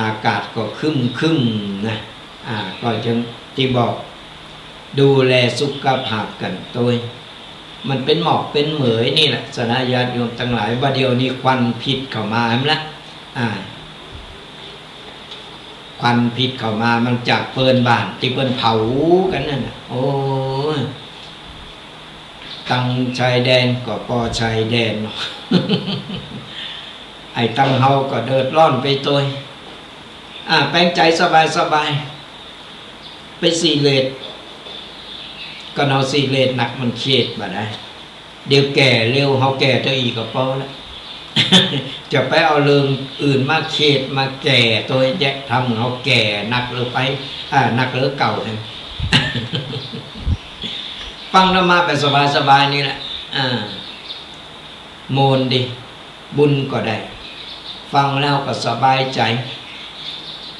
อากาศก็ครึ้มๆ นะ อ่า ก็จึงตี้บอก ดูแลสุขภาพกั๋นตวย มันเป๋นหมอกเป๋นเหมยนี่แหละ สะนะ ญาติโยมตังหลาย บ่าเดี่ยวนี้ควันพิษเข้ามาหั้นละ อ่า ควันพิษเข้ามา มันจากเปิ้นบ้านตี้เปิ้นเผากั๋นนั่นน่ะ โอ้ย ตังชายแดนก็ปอชายแดนเนาะ ไอ้ตังเฮาก็เดือดร้อนไปตวย อ่า แป๋งใจ๋สบายๆ ไปสีเรต ก็เอาสีเรตหนักมันเขตบ่ได้ เดี๋ยวแก่เร็ว เฮาแก่เต้าอี้ก็ปอละ จะไปเอาเรื่องอื่นมาเขตมาแก่ตวยแยะ ทำเฮาแก่หนักเหลือไป อ่า หนักเหลือเก่าแทน ฟังธรรมะแบบสบายๆ นี่แหละ อ่า ม่วนดี บุญก็ได้ ฟังแล้วก็สบายใจ๋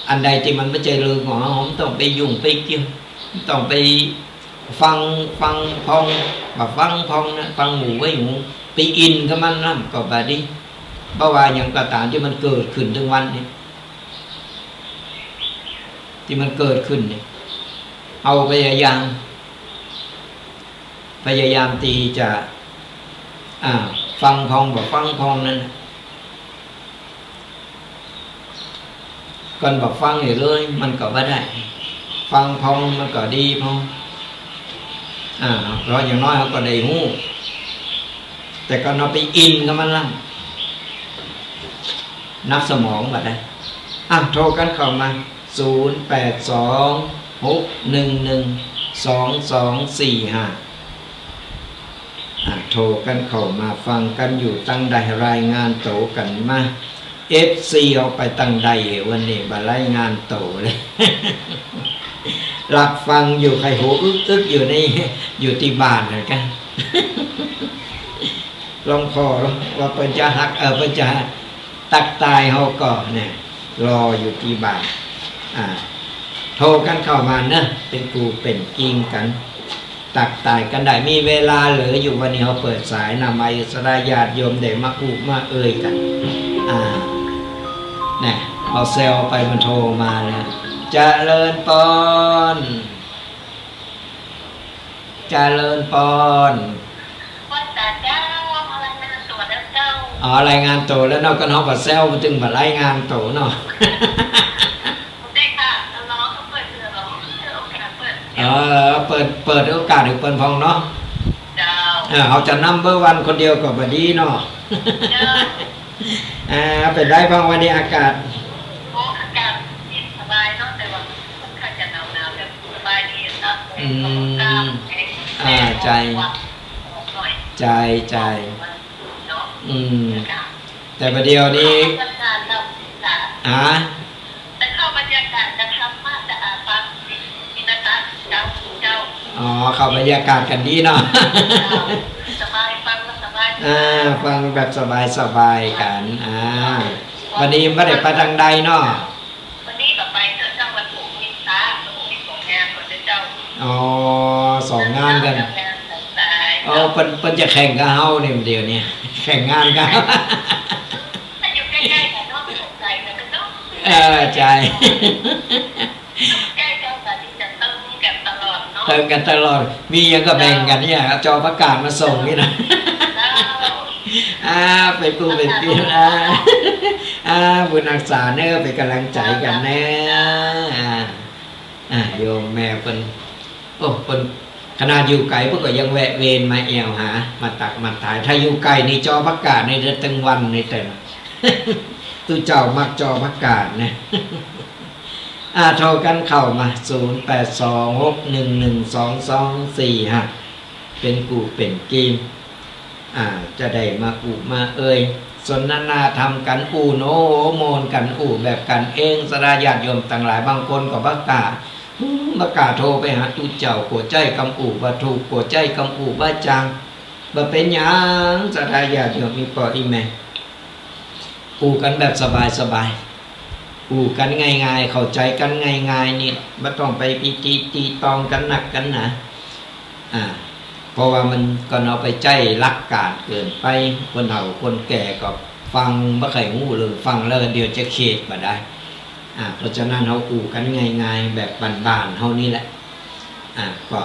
อันใดตี้มันบ่ใจ้เรื่องของเฮา บ่ต้องไปยุ่งไปเกี่ยว บ่ต้องไปฟัง ฟังพ่อง บ่ฟังพ่องนะ ฟังหูไว้หู ไปอินกับมันนำก็บ่ดี บ่ว่าหยังก็ต๋ามตี้มันเกิดขึ้นตึงวันนี้ ตี้มันเกิดขึ้นนี่ เฮาพยายาม พยายามตี้จะ อ่า ฟังพ่องบ่ฟังพ่องนั้นน่ะ ก่อนบ่ฟังอยู่เลย มันก็บ่ได้ ฟังพ่องมันก็ดีพ่อง อ่า เพราะอย่างน้อยเฮาก็ได้ฮู้ แต่ก่อนเฮาไปอินกับมันละ หนักสมองบ่ได้ อ่ะ โทรกั๋นเข้ามา ศูนย์แปดสอง หกหนึ่งหนึ่ง สองสองสี่ห้า อ่ะ โทรกั๋นเข้ามา ฟังกั๋นอยู่ตังใด รายงานตั๋วกั๋นมา เอฟซี เฮาไปตังใด วันนี้บ่รายงานตั๋วเลย หลับฟังอยู่ ใค่หูอึกๆ อยู่ใน อยู่ตี้บ้านเหมือนกั๋น ลองผ่อว่าเปิ้นจะฮัก เออ เปิ้นจะตักตายเฮาก่อเนี่ย รออยู่ตี้บ้าน อ่า โทรกั๋นเข้ามาเน่อ เป๋นกู้เป๋นกิ่งกั๋น ตักตายกั๋นได้ มีเวลาเหลืออยู่ วันนี้เฮาเปิดสายนะ มาอิสระญาติโยมได้มาอู้มาเอ่ยกั๋น อ่า เนี่ย เฮาแซวไปมันโทรมาแล้ว เจริญปอน เจริญปอน ไหว้ตาเจ้า มารายงานตั๋วแล้วเจ้า อ๋อ รายงานตั๋วแล้วเนาะ ก็เฮาก็แซว มันตึงบ่รายงานตั๋วเนาะ ได้ค่ะ รอเขาเปิดเผื่อ รอเปิดโอกาสเปิด เออ เปิด เปิดโอกาสหื้อเปิ้นพ่องเนาะ เจ้า เออ เฮาจะนัมเบอร์วันคนเดียวก็บ่ดีเนาะ เจ้า อ่า เป๋นใดพ่องวันนี้อากาศ โอ้ อากาศเย็นสบายเนาะ แต่ว่าค่อนข้างจะหนาวๆ แต่สบายดีครับ อืม อ่า ใจ้ ใจ้ ใจ้ เนาะ อืม แต่บ่าเดี่ยวนี้ เข้าบรรยากาศแล้วค่ะ ฮะ แต่เข้าบรรยากาศกะทำมาจะอาบน้ำมีน้ำตาเจ้า เจ้า อ๋อ เข้าบรรยากาศกั๋นดีเนาะ เจ้า สบาย ฟังแล้วสบาย อ่า ฟังแบบสบายๆ กั๋น อ่า วันนี้บ่ได้ไปตังใดเนาะ วันนี้ก็ไปเถอะเจ้า วันศุกร์มีพระ วันศุกร์มีสองงานก่อนเถอะเจ้า อ๋อ สองงานกั๋น งานสายๆ อ๋อ เปิ้น เปิ้นจะแข่งกับเฮาเนี่ย เดี๋ยวนี้ แข่งงานกัน ถ้าอยู่ใกล้ๆ กันเนาะ ไม่สนใจกันเนาะ เออ ใจ้ ใกล้เจ้า แต่ที่จะตึงกันตลอด เติมกั๋นตลอด มีหยังก็แบ่งกั๋นเนี่ย เอาจอผักกาดมาส่งนี่นะ อ่า เป๋นกู้เป๋นกิ๋น อ่า อ่า บุญฮักษาเน้อ เป๋นก๋ำลังใจ๋กั๋นเน้อ อ่า อ่า โยมแม่เปิ้น โอ้ เปิ้น ขนาดอยู่ไก๋เปิ้นก็ยังแวะเวียนมาแอ่วหา มาตักมาตาย ถ้าอยู่ใก้นี่จอผักกาดนี่ตึงวันนี่เต๊อะ ตุ๊เจ้ามักจอผักกาดนะ อ่า โทรกั๋นเข้ามา ศูนย์แปดสองหกหนึ่งหนึ่งสองสองสี่ห้า เป๋นกู้เป๋นกิ๋น อ่า จะได้มาอู้มาเอ่ย สนทนาธรรมกั๋น อู้โน้โฮม่วนกั๋น อู้แบบกั๋นเอง ศรัทธาญาติโยมตังหลาย บางคนก็บ่กล้า อืม บ่กล้าโทรไปหาตุ๊เจ้า กั๋วใจ๊กำอู้บ่ถูก กั๋วใจ๊กำอู้บ่จ๋าง บ่เป๋นหยัง ศรัทธาญาติโยม อี่ป้ออี่แม่ อู้กั๋นแบบสบายๆ อู้กั๋นง่ายๆ เข้าใจ๋กั๋นง่ายๆ นี่ บ่ต้องไปปีติติตองกั๋นนักกั๋นหนา อ่า เพราะว่ามันก็เอาไปใจ๊หลักก๋านเกินไป คนเฒ่าคนแก่ก็ฟังบ่ใค่ฮู้เรื่อง ฟังแล้วเดี๋ยวจะเขตบ่ได้ อ่า เพราะฉะนั้นเฮาอู้กั๋นง่ายๆ แบบบ้านๆ เฮานี่แหละ อ่า ก็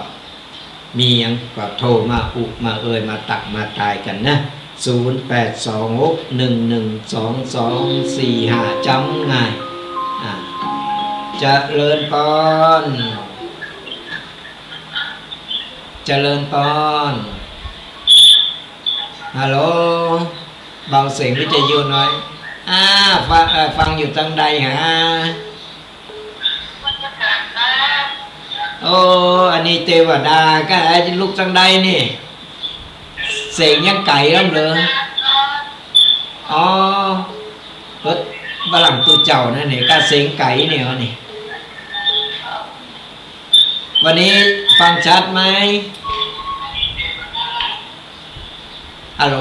มีหยังก็โทรมาอู้มาเอ่ย มาตักมาตายกั๋นนะ ศูนย์แปดสองหกหนึ่งหนึ่งสองสองสี่ห้า จ๋ำง่าย อ่า เจริญปอน เจริญปอน ฮัลโหล เบาเสียงวิทยุหน่อย อ่า ฟัง เอ่อ ฟังอยู่ตังใดหา โอ้ อันนี้เตวดา ก็ลุกตังใดนี่ เสียงยังไก๋ล้ำเหลือ อ๋อ เอิ้นบ่าหลังตุ๊เจ้านั่นนี่ ก็เสียงไก๋นี่วะนี่ วันนี้ฟังชัดไหม ฮัลโหล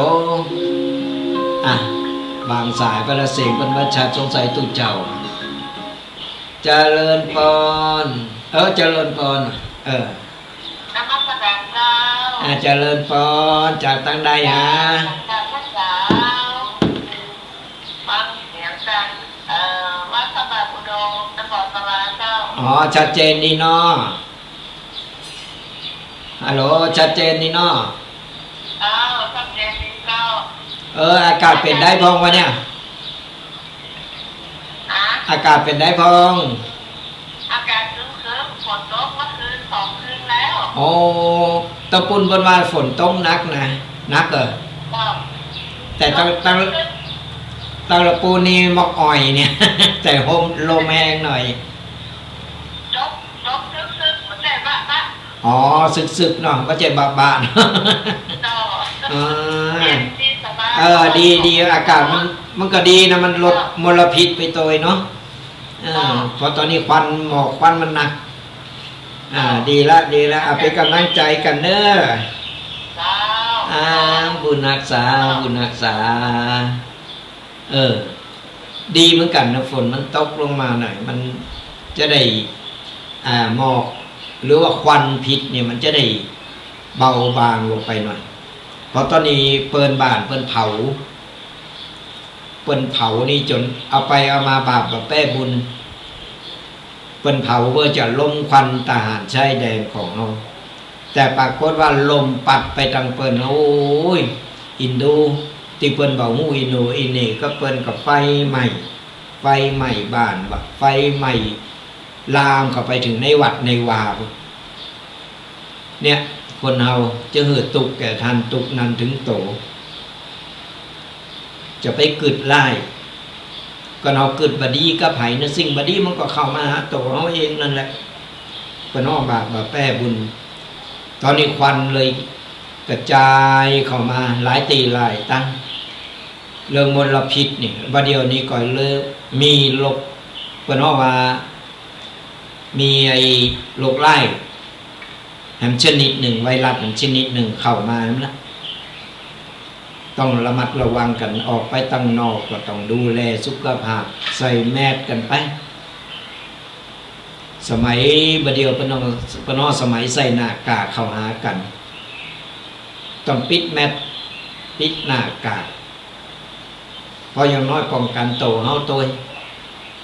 อ่ะ วางสายไปแล้ว เสียงเปิ้นบ่ชัด สงสัยตุ๊เจ้า เจริญปอน เออ เจริญปอน เออ นมัสการเจ้า อ่ะ เจริญปอน จากตังใดหา จากเจ้า ฟังเสียงจาก เอ่อ วัดพระบาทอุดม นครสวรรค์เจ้า อ๋อ ชัดเจนดีเนาะ ฮัลโหล ชัดเจนดีเนาะ เจ้า ชัดเจนดีเจ้า เออ อากาศเป๋นใดพ่องวะเนี่ย ฮะ อากาศเป๋นใดพ่อง อากาศครึ้มๆ ฝนตกเมื่อคืนสองคืนแล้ว โอ้ ตะปูนเปิ้นว่าฝนตกหนักนะ หนักเหรอ เจ้า แต่ตะ ตะ ตะปูนนี่หมอกอ่อยเนี่ย แต่ลม ลมแฮงหน่อย ตก ตกครึ้มๆ บ่ใจ้บะๆ อ๋อ สึกๆ เนาะ บ่ใจ้บะๆ เนาะ เจ้า เออ เย็นดีสบาย เออ ดี ดี อากาศมัน มันก็ดีนะ มันลดมลพิษไปตวยเนาะ เออ เพราะต๋อนนี้ควัน หมอกควันมันหนัก อ่า ดีละ ดีละ อ่ะ เป๋นก๋ำลังใจ๋กั๋นเน้อ เจ้า อ่า บุญฮักษา บุญฮักษา เออ ดีเหมือนกั๋นนะ ฝนมันตกลงมาหน่อย มันจะได้ อ่า หมอก หรือว่าควันพิษเนี่ย มันจะได้เบาบางลงไปหน่อย เพราะต๋อนนี้เปิ้นบ้านเปิ้นเผา เปิ้นเผานี่จ๋นเอาไปเอามาบาปบ่แป้บุญ เปิ้นเผาเปื้อจะลมควันทหารชายแดนของเฮา แต่ปรากฏว่าลมปัดไปตางเปิ้น โอ้ย อินดู ตี้เปิ้นบ่ฮู้อิโหน่อีเหน่ก็เปิ้นก็ไฟไหม้ ไฟไหม้บ้านบ่ ไฟไหม้ลามเข้าไปเถิงในวัดในวาพุ้น เนี่ย คนเฮาจะหื้อตุ๊กข์แก่ต้าน ตุ๊กข์นั้นเถิงโต จะไปกึ๊ดฮ้าย ก็เฮากึ๊ดบ่ดีกับใผนะ สิ่งบ่ดีมันก็เข้ามาหาโตเฮาเองนั่นแหละ เปิ้นฮ้องบาปบ่แป้บุญ ต๋อนนี้ควันเลยกระจายเข้ามาหลายตี้หลายตัง เรื่องมลพิษนี่ บ่าเดี่ยวนี้ก็เลยมีโรค เปิ้นฮ้องว่า มีไอ้โรคร้าย แหมชนิดนึ่ง ไวรัสแหมชนิดนึ่งเข้ามาหั้นนะ ต้องระมัดระวังกั๋น ออกไปตังนอกก็ต้องดูแลสุขภาพ ใส่แมสก์กั๋นไป สมัยบ่าเดี่ยวเปิ้นฮ้อง เปิ้นฮ้องสมัยใส่หน้ากากเข้าหากั๋น ต้องปิดแมสก์ ปิดหน้ากาก เพราะอย่างน้อยป้องกั๋นโตเฮาตวย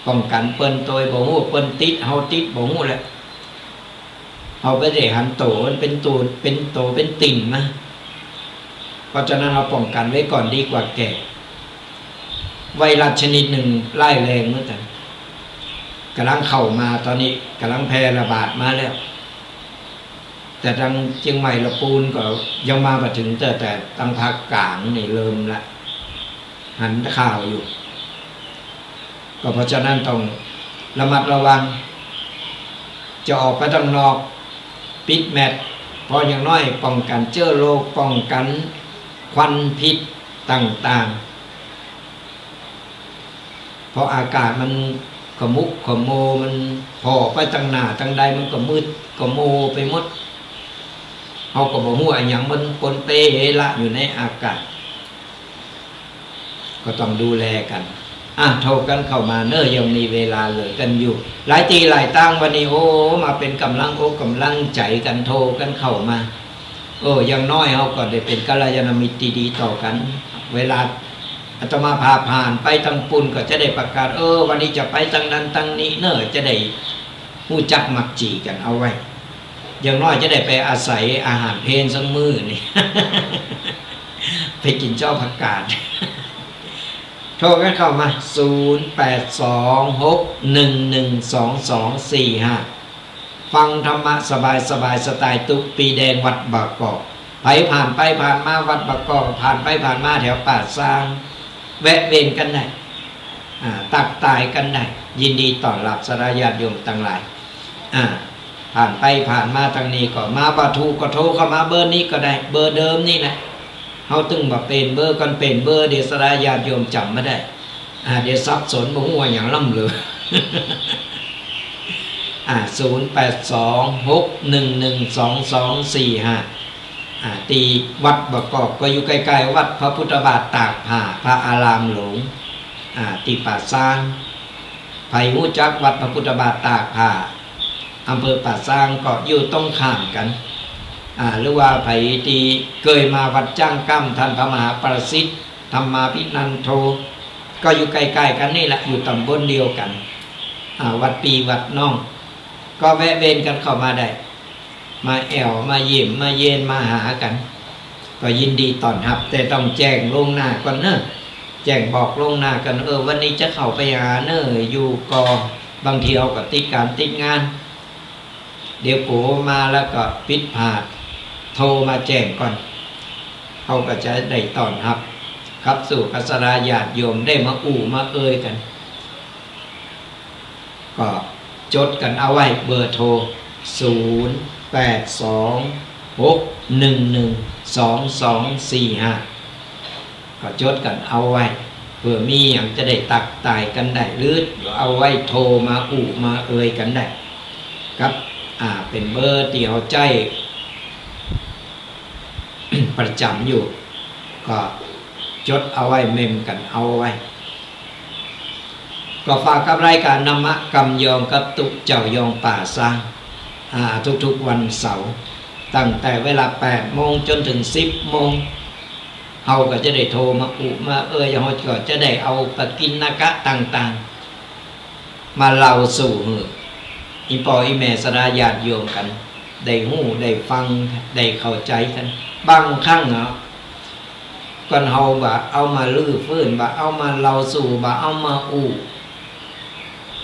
ป้องกั๋นเปิ้นตวย บ่ฮู้เปิ้นติด เฮาติด บ่ฮู้แหละ เฮ เอาไปได้หันโต๋ มันเป๋นโต๋ เป๋นโต๋เป๋นติ่งนะ เพราะฉะนั้นเฮาป้องกั๋นไว้ก่อนดีกว่าแก่ ไวรัสชนิดนึ่งร้ายแรงเหมือนกั๋น ก๋ำลังเข้ามา ต๋อนนี้ก๋ำลังแพร่ระบาดมาแล้ว แต่ตางเจียงใหม่ละปูนก็ยังมาบ่เถิง แต่ แต่ตางภาคกลางนี่เริ่มละ หันข่าวอยู่ ก็เพราะฉะนั้นต้องระมัดระวัง จะออกไปตางนอก ปิดแมส พออย่างน้อยป้องกั๋นเจื้อโรค ป้องกั๋นควันพิษต่างๆ เพราะอากาศมันขมุกขมัว มันผ่อไปตางหน้าตางใดมันก็มืดขมัวไปหมด เฮาก็บ่ฮู้อะหยังมันปนเปเฮละอยู่ในอากาศ ก็ต้องดูแลกั๋น อ่ะ โทรกั๋นเข้ามาเน่อ ยังมีเวลาเหลือกั๋นอยู่ หลายตี้หลายตางวันนี้ โอ้ มาเป๋นก๋ำลังอกก๋ำลังใจ๋กั๋น โทรกั๋นเข้ามา เออ อย่างน้อยเฮาก็ได้เป๋นกัลยาณมิตรตี้ดีต่อกั๋น เวลาอาตมาภาพผ่านไปตางปูนก็จะได้ประกาศ เออ วันนี้จะไปตางนั้นตางนี้เน่อ จะได้ฮู้จักมักจี๋กั๋นเอาไว้ อย่างน้อยจะได้ไปอาศัยอาหารเพลสักมื้อนี่ ไปกิ๋นจ้อผักกาด โทรกั๋นเข้ามา ศูนย์แปดสองหกหนึ่งหนึ่งสองสองสี่ห้า ฟังธรรมะสบายๆ สไตล์ตุ๊ปีแดงวัดบางกอก ใผผ่านไปผ่านมาวัดบางกอก ผ่านไปผ่านมาแถวป่าซาง แวะเวียนกั๋นได้ อ่า ตักตายกั๋นได้ ยินดีต้อนฮับศรัทธาญาติโยมตังหลาย อ่า ผ่านไปผ่านมาตางนี้ก็มาบ่ถูกก็โทรเข้ามาเบอร์นี้ก็ได้ เบอร์เดิมนี่แหละ เฮาตึงบ่เปลี่ยนเบอร์ คันเปลี่ยนเบอร์เดี๋ยวศรัทธาญาติโยมจ๋ำบ่ได้ อ่า เดี๋ยวสับสนบ่ฮู้ว่าหยังล้ำเหลือ อ่า ศูนย์แปดสองหกหนึ่งหนึ่งสองสองสี่ห้า อ่า ตี้วัดบางกอกก็อยู่ใก้ๆ วัดพระพุทธบาทตากผ้า พระอารามหลวง อ่า ตี้ป่าซาง ใผฮู้จักวัดพระพุทธบาทตากผ้า อำเภอป่าซางก็อยู่ตรงข้ามกั๋น อ่า หรือว่าใผตี้เกยมาวัดจ้างก้ำ ท่านพระมหาปรสิต ธรรมาภินันโท ก็อยู่ใก้ๆ กั๋นนี่แหละ อยู่ต๋ำบลเดียวกั๋น อ่า วัดปี้วัดน้อง ก็แวะเวียนกั๋นเข้ามาได้ มาแอ่ว มาเยี่ยม มาเยียน มาหากั๋น ก็ยินดีต้อนฮับ แต่ต้องแจ้งล่วงหน้าก่อนเน่อ แจ้งบอกล่วงหน้าก่อน เออ วันนี้จะเข้าไปหาเน่อ อยู่ก่อ บางทีเฮาก็ติดก๋านติดงาน เดี๋ยวโกมาแล้วก็ผิดพลาด โทรมาแจ้งก่อน เฮาก็จะได้ต้อนฮับ ครับ สู่ศรัทธาญาติโยมได้มาอู้มาเอ่ยกั๋น ก็จดกั๋นเอาไว้ เบอร์โทร ศูนย์แปดสองหกหนึ่งหนึ่งสองสองสี่ห้า ก็จดกั๋นเอาไว้ เผื่อมีหยังจะได้ตักตายกั๋นได้ หรือเอาไว้โทรมาอู้มาเอ่ยกั๋นได้ ครับ อ่า เป๋นเบอร์ตี้เฮาใจ๊ประจ๋ำอยู่ ก็จดเอาไว้ เมมกั๋นเอาไว้ ก็ฝากกับรายก๋านธรรมะกำยองกับตุ๊เจ้ายองป่าซาง อ่า ทุกๆ วันเสาร์ ตั้งแต่เวลาแปดโมงจ๋นเถิงสิบโมง เฮาก็จะได้โทรมาอู้มาเอ่ย เฮาก็จะได้เอาปกิณกะต่างๆ มาเล่าสู่หื้ออี่ป้ออี่แม่ศรัทธาญาติโยมกั๋น ได้ฮู้ ได้ฟัง ได้เข้าใจ๋กั๋น บางครั้งเนาะ ก่อนเฮาบ่เอามารื้อฟื้น บ่เอามาเล่าสู่ บ่เอามาอู้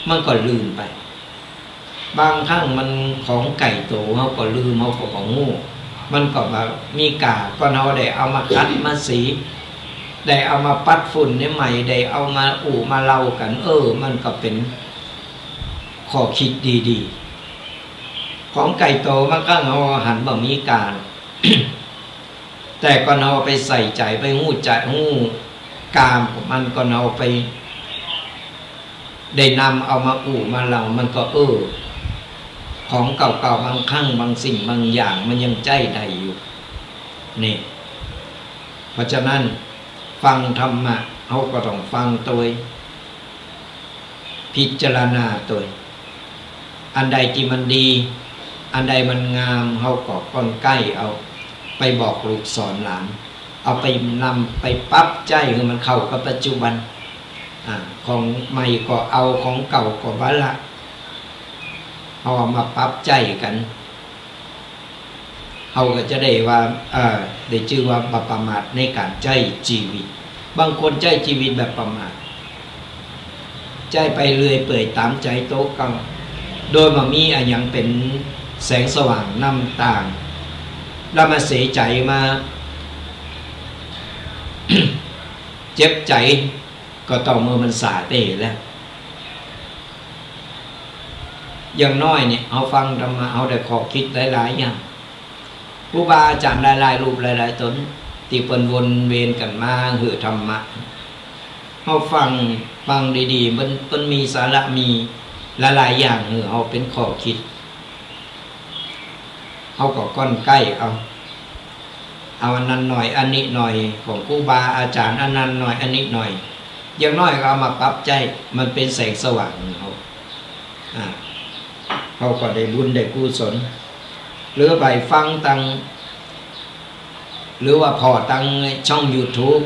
มันก็ลืมไป บางครั้งมันของใก้โต๋ เฮาก็ลืม เฮาก็บ่ฮู้ มันก็บ่มีก๋า ก่อนเฮาได้เอามาขัดมาสี ได้เอามาปัดฝุ่นใหม่ ได้เอามาอู้มาเล่ากั๋น เออ มันก็เป๋นข้อคิดดีๆ ของใก้โตบางครั้งเฮาหันบ่มีก๋า แต่ก่อนเฮาไปใส่ใจ๋ ไปฮู้ใจ๋ ฮู้ก๋าของมัน ก่อนเฮาไปได้นำเอามาอู้มาเล่า มันก็ เออ ของเก่าๆ บางครั้งบางสิ่งบางอย่างมันยังใจ๊ได้อยู่ นี่ เพราะฉะนั้นฟังธรรมะ เฮาก็ต้องฟังโตย พิจารณาโตย อันใดตี้มันดี อันใดมันงาม เฮาก็ค่อนใก้เอาไปบอกลูกสอนหลาน เอาไปนำไปปรับใจ๊หื้อมันเข้ากับปัจจุบัน อ่า ของใหม่ก็เอา ของเก่าก็บ่ละ เฮาเอามาปรับใจ๊กั๋น เฮาก็จะได้ว่า เอ่อ ได้จื้อว่าบ่ประมาทในก๋านใจ๊จีวิต บางคนใจ๊จีวิตแบบประมาท ใจ๊ไปเรื่อยเปื่อยต๋ามใจ๋โตเก่า โดยบ่มีอะหยังเป๋นแสงสว่างนำตาง แล้วมาเสียใจ๋มา เจ็บใจ๋ ก็ต้องเมื่อมันสายไปแล้ว อย่างน้อยเนี่ย เฮาฟังธรรมะ เฮาได้ข้อคิดหลายๆ อย่าง ครูบาอาจ๋ารย์หลายๆ รูปหลายๆ ต๋น ตี้เปิ้นวนเวียนกั๋นมาหื้อธรรมะ เฮาฟัง ฟังดีๆ เปิ้น เปิ้นมีสาระ มีหลายๆ อย่างหื้อเฮาเป๋นข้อคิด เฮาก็ก้อนใก้เอา เอาอันนั้นหน่อย อันนี้หน่อย ของครูบาอาจ๋ารย์ อันนั้นหน่อย อันนี้หน่อย อย่างน้อยก็เอามาปรับใจ๊ มันเป๋นแสงสว่างหื้อเฮา อ่า เฮาก็ได้บุญได้กุศล หรือไปฟังตาง หรือว่าผ่อตางช่องยูทูบ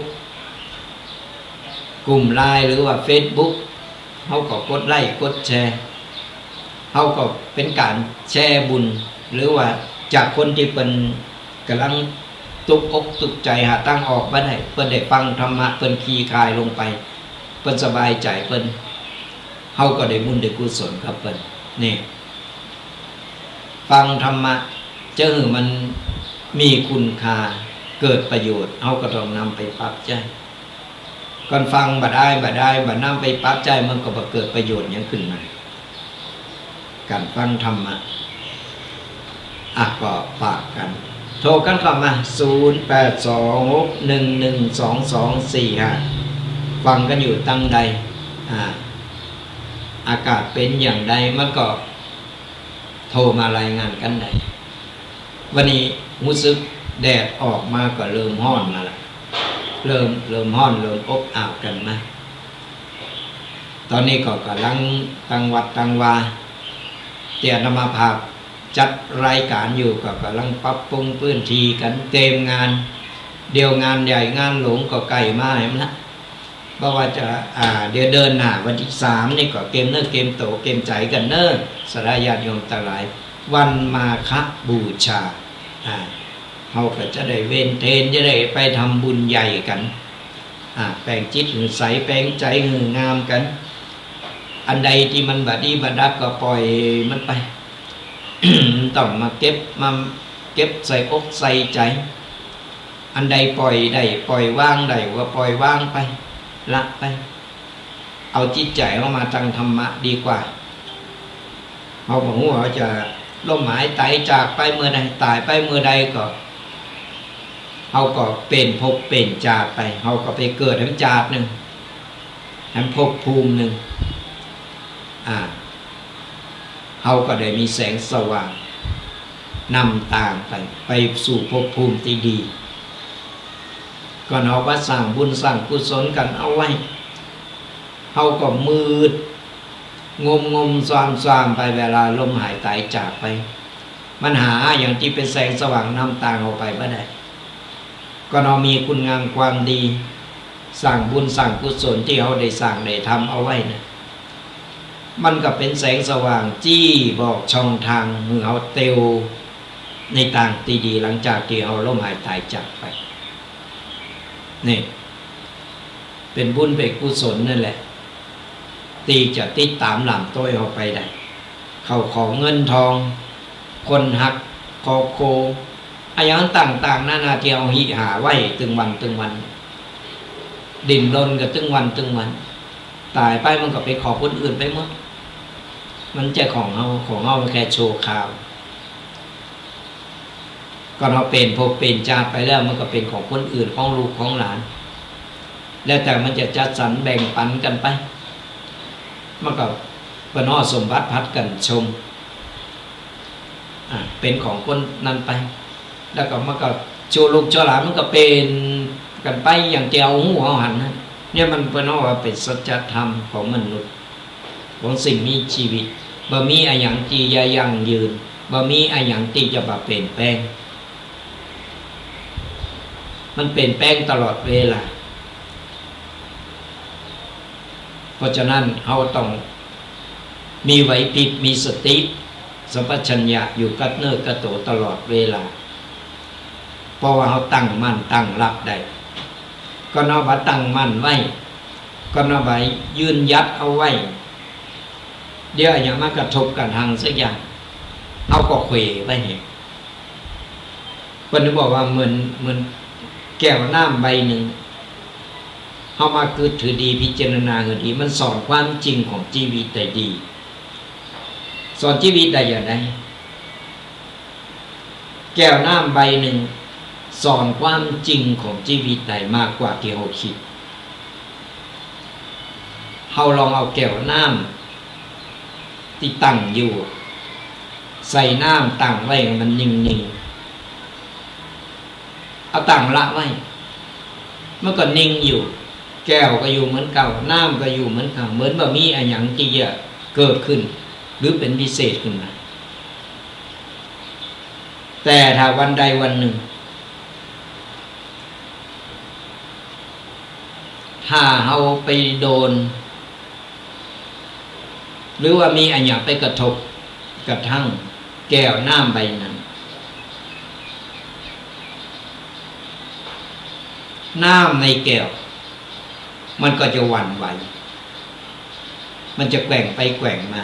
กลุ่มไลน์ หรือว่าเฟซบุ๊ก เฮาก็กดไลก์กดแชร์ เฮาก็เป๋นก๋านแชร์บุญ หรือว่าจากคนตี้เปิ้นก่ำลังตุ๊กอกตุ๊กใจ๋ หาตางออกบ่ได้ เปิ้นได้ฟังธรรมะ เปิ้นคลี่คลายลงไป เปิ้นสบายใจ๋ เปิ้น เฮาก็ได้บุญได้กุศลกับเปิ้น นี่ ฟังธรรมะ จะหื้อมันมีคุณค่า เกิดประโยชน์ เฮาก็ต้องนำไปปรับใจ๊ ก่อนฟังบ่ได้ บ่ได้ บ่นำไปปรับใจ๊ มันก็บ่เกิดประโยชน์หยังขึ้นมา ก๋านฟังธรรมะ อ่ะ ก็ฝากกั๋น โทรกั๋นเข้ามา ศูนย์แปดสองหกหนึ่งหนึ่งสองสองสี่ห้า ฟังกั๋นอยู่ตางใด อ่า อากาศเป๋นอย่างใด มันก็โทรมารายงานกั๋นได้ วันนี้ฮู้สึกแดดออกมาก็เริ่มฮ้อนมาละ เริ่ม เริ่มฮ้อน เริ่มอบอ้าวกั๋นมา ต๋อนนี้ก็ก่ำลังตางวัดตางวา ตี้อาตมาภาพจัดรายก๋านอยู่ ก็ก่ำลังปรับปรุงพื้นตี้กั๋น เตรียมงาน เดี๋ยวงานใหญ่งานหลวงก็ใก้มาแหมละ บ่ว่าจะ อ่า เดี๋ยวเดือนหน้าวันตี้สามนี่ก็เกียมเนื้อเกียมตั๋วเกียมใจ๋กั๋นเน่อ ศรัทธาญาติโยมตังหลาย วันมาฆบูชา อ่า เฮาก็จะได้เวนเตน จะได้ไปทำบุญใหญ่กั๋น อ่า แป๋งจิตหื้อใส แป๋งใจ๋หื้องามกั๋น อันใดตี้มันบ่ดีบ่ดับก็ปล่อยมันไป บ่ต้องมาเก็บ มาเก็บใส่อกใส่ใจ๋ อันใดปล่อยได้ ปล่อยวางได้ก็ปล่อยวางไป ละไป เอาจิตใจ๋เฮามาตางธรรมะดีกว่า เฮาบ่ฮู้ว่าจะล้มหายต๋ายจากไปเมื่อใด ต๋ายไปเมื่อใดก็ เฮาก็เป๋นภพเป๋นจาติไป เฮาก็ไปเกิดแหมจาตินึ่ง แหมภพภูมินึ่ง อ่า เฮาก็ได้มีแสงสว่างนำตางไป ไปสู่ภพภูมิตี้ดี ก่อนเฮาก็สร้างบุญสร้างกุศลกั๋นเอาไว้ เฮาก็มืดงมงมซามซามไป เวลาล้มหายต๋ายจากไป มันหาอะหยังตี้เป๋นแสงสว่างนำตางเฮาไปบ่ได้ ก่อนเฮามีคุณงามความดี สร้างบุญสร้างกุศลตี้เฮาได้สร้างได้ทำเอาไว้นะ มันก็เป๋นแสงสว่างจี้บอกช่องตางหื้อเฮาเตียวในตางตี้ดี หลังจากตี้เฮาล้มหายต๋ายจากไป นี่ เป๋นบุญเป๋นกุศลนั่นแหละ ตี้จะติดต๋ามหลามต้อยเฮาไปได้ เข้าของเงินทอง คนฮัก ครอบครัว อะหยังต่างๆ นานาตี้เฮาหิหาไว้ตึงวันตึงวัน ดิ้นรนกั๋นตึงวันตึงวัน ต๋ายไปมันก็ไปของคนอื่นไปหมด มันบ่ใจ้ของเฮา ของเฮามันแค่ชั่วคราว ก่อนเฮาเป๋นภพเป๋นจาติไปแล้ว มันก็เป๋นของคนอื่น ของลูกของหลาน แล้วแต่มันจะจัดสรรแบ่งปันกั๋นไป มันก็เปิ้นฮ้อสมบัติผัดกั๋นชม อ่า เป๋นของคนนั้นไป แล้วก็มันก็ชั่วลูกชั่วหลานมันก็เป๋นกั๋นไปอย่างตี้เฮาฮู้เฮาหันนะ เนี่ยมันเปิ้นฮ้อว่าเป๋นสัจธรรมของมนุษย์ ของสิ่งมีชีวิต บ่มีอะหยังตี้จะยั่งยืน บ่มีอะหยังตี้จะบ่เปลี่ยนแปลง มันเปลี่ยนแปลงตลอดเวลา เพราะฉะนั้นเฮาต้องมีไหวพริบ มีสติ สัมปชัญญะอยู่กับเนื้อกับตั๋วตลอดเวลา เพราะว่าเฮาตั้งมั่นตั้งหลักได้ ก็นับว่าตั้งมั่นไว้ ก็นับว่ายืนหยัดเอาไว้ เดี๋ยวอะหยังมากระทบกระทั่งสักอย่าง เฮาก็เขวไว้ เปิ้นบอกว่าเหมือน เหมือนแก้วน้ำใบนึ่ง เฮามากึ๊ดถือดี พิจารณาหื้อดี มันสอนความจริงของจีวิตได้ดี สอนจีวิตได้อย่างใด แก้วน้ำใบนึ่ง สอนความจริงของจีวิตได้มากกว่าตี้เฮากึ๊ด เฮาลองเอาแก้วน้ำตี้ตั้งอยู่ ใส่น้ำตั้งไว้มันนิ่งๆ เอาตั้งละไว้ มันก็นิ่งอยู่ แก้วก็อยู่เหมือนเก่า น้ำก็อยู่เหมือนเก่า เหมือนบ่มีอะหยังตี้จะเกิดขึ้น หรือเป๋นพิเศษขึ้นมา แต่ถ้าวันใดวันนึ่ง ถ้าเฮาไปโดน หรือว่ามีอะหยังไปกระทบกระทั่งแก้วน้ำใบนั้น น้ำในแก้ว มันก็จะหวั่นไหว มันจะแกว่งไปแกว่งมา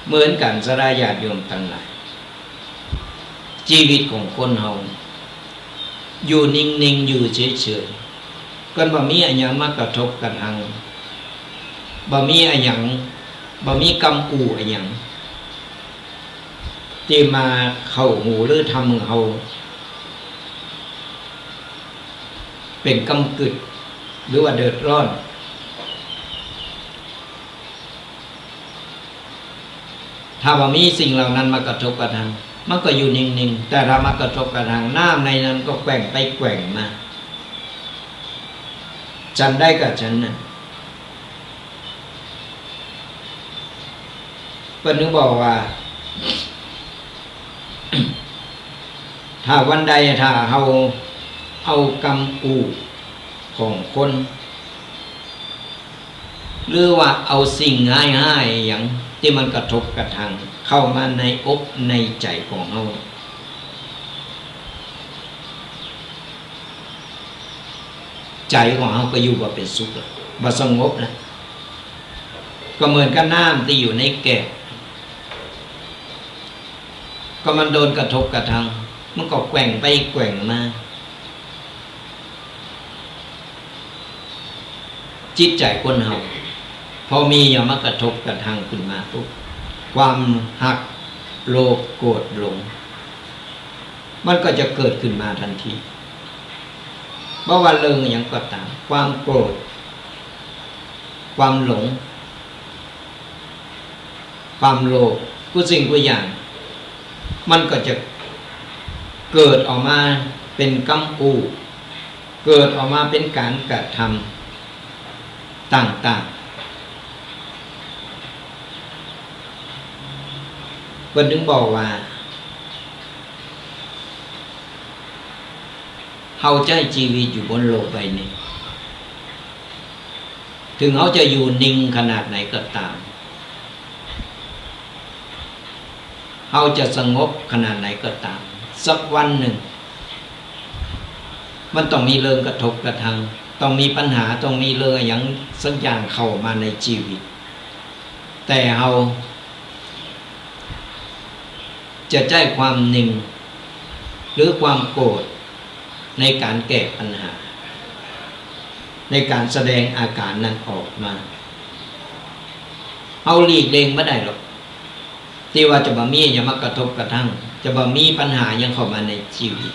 เหมือนกั๋น ศรัทธาญาติโยมตังหลาย จีวิตของคนเฮา อยู่นิ่งๆ อยู่เฉยๆ ก็บ่มีอะหยังมากระทบกระทั่ง บ่มีอะหยัง บ่มีกำอู้อะหยัง ตี้มาเข้าหูหรือทำหื้อเฮาเป๋นกำกึ๊ด หรือว่าเดือดร้อน ถ้าบ่มีสิ่งเหล่านั้นมากระทบกระทั่ง มันก็อยู่นิ่งๆ แต่ถ้ามากระทบกระทั่ง น้ำในนั้นก็แกว่งไปแกว่งมา ฉันใดก็ฉันนั้น เปิ้นถึงบอกว่า ถ้าวันใดถ้าเฮาเอากำอู้ของคน หรือว่าเอาสิ่งฮ้ายๆ อะหยังตี้มันกระทบกระทั่งเข้ามาในอกในใจ๋ของเฮา ใจ๋ของเฮาก็อยู่บ่เป๋นสุขละ บ่สงบละ ก็เหมือนกับน้ำตี้อยู่ในแก้ว ก็มันโดนกระทบกระทั่ง มันก็แกว่งไปแกว่งมา จิตใจ๋คนเฮา พอมีอะหยังมากระทบกระทั่งขึ้นมาปุ๊บ ความฮัก โลภ โกรธ หลง มันก็จะเกิดขึ้นมาตันที บ่ว่าเรื่องอะหยังก็ต๋าม ความโกรธ ความหลง ความโลภ กู้สิ่งกู้อย่าง มันก็จะเกิดออกมาเป๋นกำอู้ เกิดออกมาเป๋นก๋านกระทำต่างๆ เปิ้นถึงบอกว่า เฮาใจ๊จีวิตอยู่บนโลกใบนี้ ถึงเฮาจะอยู่นิ่งขนาดไหนก็ต๋าม เฮาจะสงบขนาดไหนก็ต๋าม สักวันนึ่ง มันต้องมีเรื่องกระทบกระทั่ง ต้องมีปัญหา ต้องมีเรื่องอะหยังสักอย่างเข้ามาในจีวิต แต่เฮา จะใจ๊ความนิ่ง หรือความโกรธ ในก๋านแก้ปัญหา ในก๋านแสดงอาก๋ารนั้นออกมา เฮาหลีกเลี่ยงบ่ได้หรอก ตี้ว่าจะบ่มีอะหยังมากระทบกระทั่ง จะบ่มีปัญหาอะหยังเข้ามาในจีวิต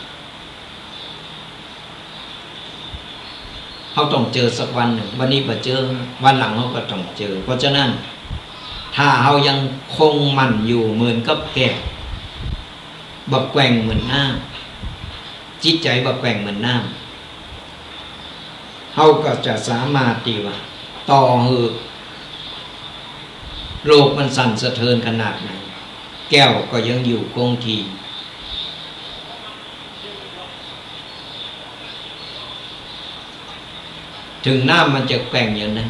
เฮาต้องเจอสักวันนึ่ง วันนี้บ่เจอ วันหลังเฮาก็ต้องเจอ เพราะฉะนั้น ถ้าเฮายังคงมั่นอยู่เหมือนกับแก้ว บ่แกว่งเหมือนน้ำ จิตใจ๋บ่แกว่งเหมือนน้ำ เฮาก็จะสามารถตี้ว่า ต่อหื้อโลกมันสั่นสะเทือนขนาดไหน แก้วก็ยังอยู่คงที่ ถึงน้ำมันจะแกว่งอย่างใด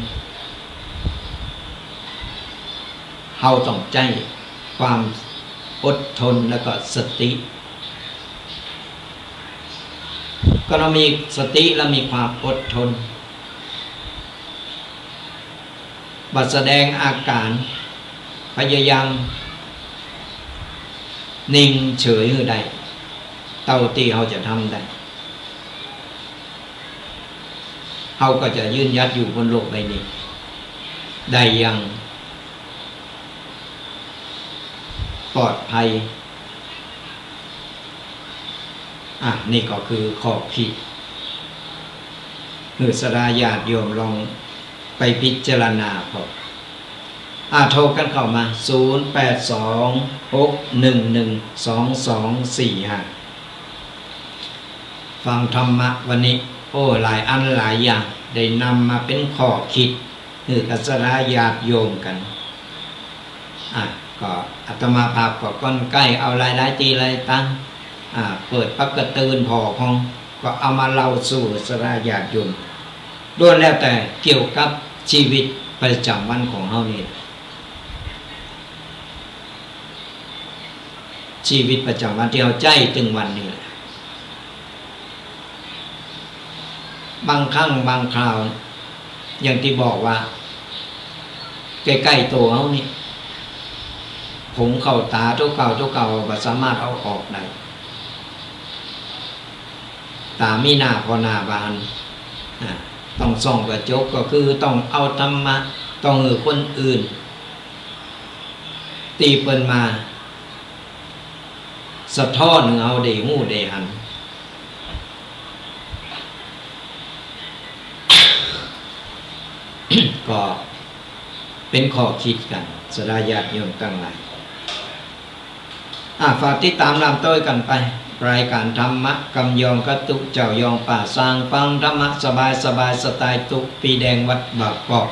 เฮาต้องใจ๊ความ อดทน แล้วก็สติ ก็ต้องมีสติและมีความอดทน บ่แสดงอาก๋าน พยายามนิ่งเฉยหื้อได้ เต้าตี้เฮาจะทำได้ เฮาก็จะยืนหยัดอยู่บนโลกใบนี้ได้อย่างปลอดภัย อ่ะ นี่ก็คือข้อคิด หื้อศรัทธาญาติโยมลองไปพิจารณาพอ อ่ะ โทรกั๋นเข้ามา ศูนย์แปดสอง หกหนึ่งหนึ่ง สองสองสี่ห้า ฟังธรรมะวันนี้ โอ้ หลายอันหลายอย่าง ได้นำมาเป๋นข้อคิด หื้อกับศรัทธาญาติโยมกั๋น อ่ะ ก็อาตมาภาพก็ก้อนใก้เอาหลายๆ ตี้หลายตัง อ่ะ เปิดปั๊บก็ตื่นผ่อผ่อง ก็เอามาเล่าสู่ศรัทธาญาติโยม ล้วนแล้วแต่เกี่ยวกับชีวิตประจ๋ำวันของเฮานี่แหละ ชีวิตประจ๋ำวันตี้เฮาใจ๊ตึงวันนี่แหละ บางครั้งบางคราว อย่างตี้บอกว่า ใก้ๆ ตั๋วเฮานี่ ผงเข้าต๋าตั๋วเก่าตั๋วเก่า บ่สามารถเอาออกได้ ต๋ามีหน้าผ่อหน้าบาน อ่า ต้องส่องกระจก ก็คือต้องเอาธรรมะ ต้องหื้อคนอื่น ตี้เปิ้นมาสะท้อนหื้อเฮาได้ฮู้ได้หัน ก็เป๋นข้อคิดกั๋น ศรัทธาญาติโยมตังหลาย อ่ะ ฝากติดต๋ามต๋ามต้วยกั๋นไป รายก๋านธรรมะกำยองกับตุ๊เจ้ายองป่า สร้างฟังธรรมะสบายสบาย สไตล์ตุ๊ปีแดงวัดบางกอก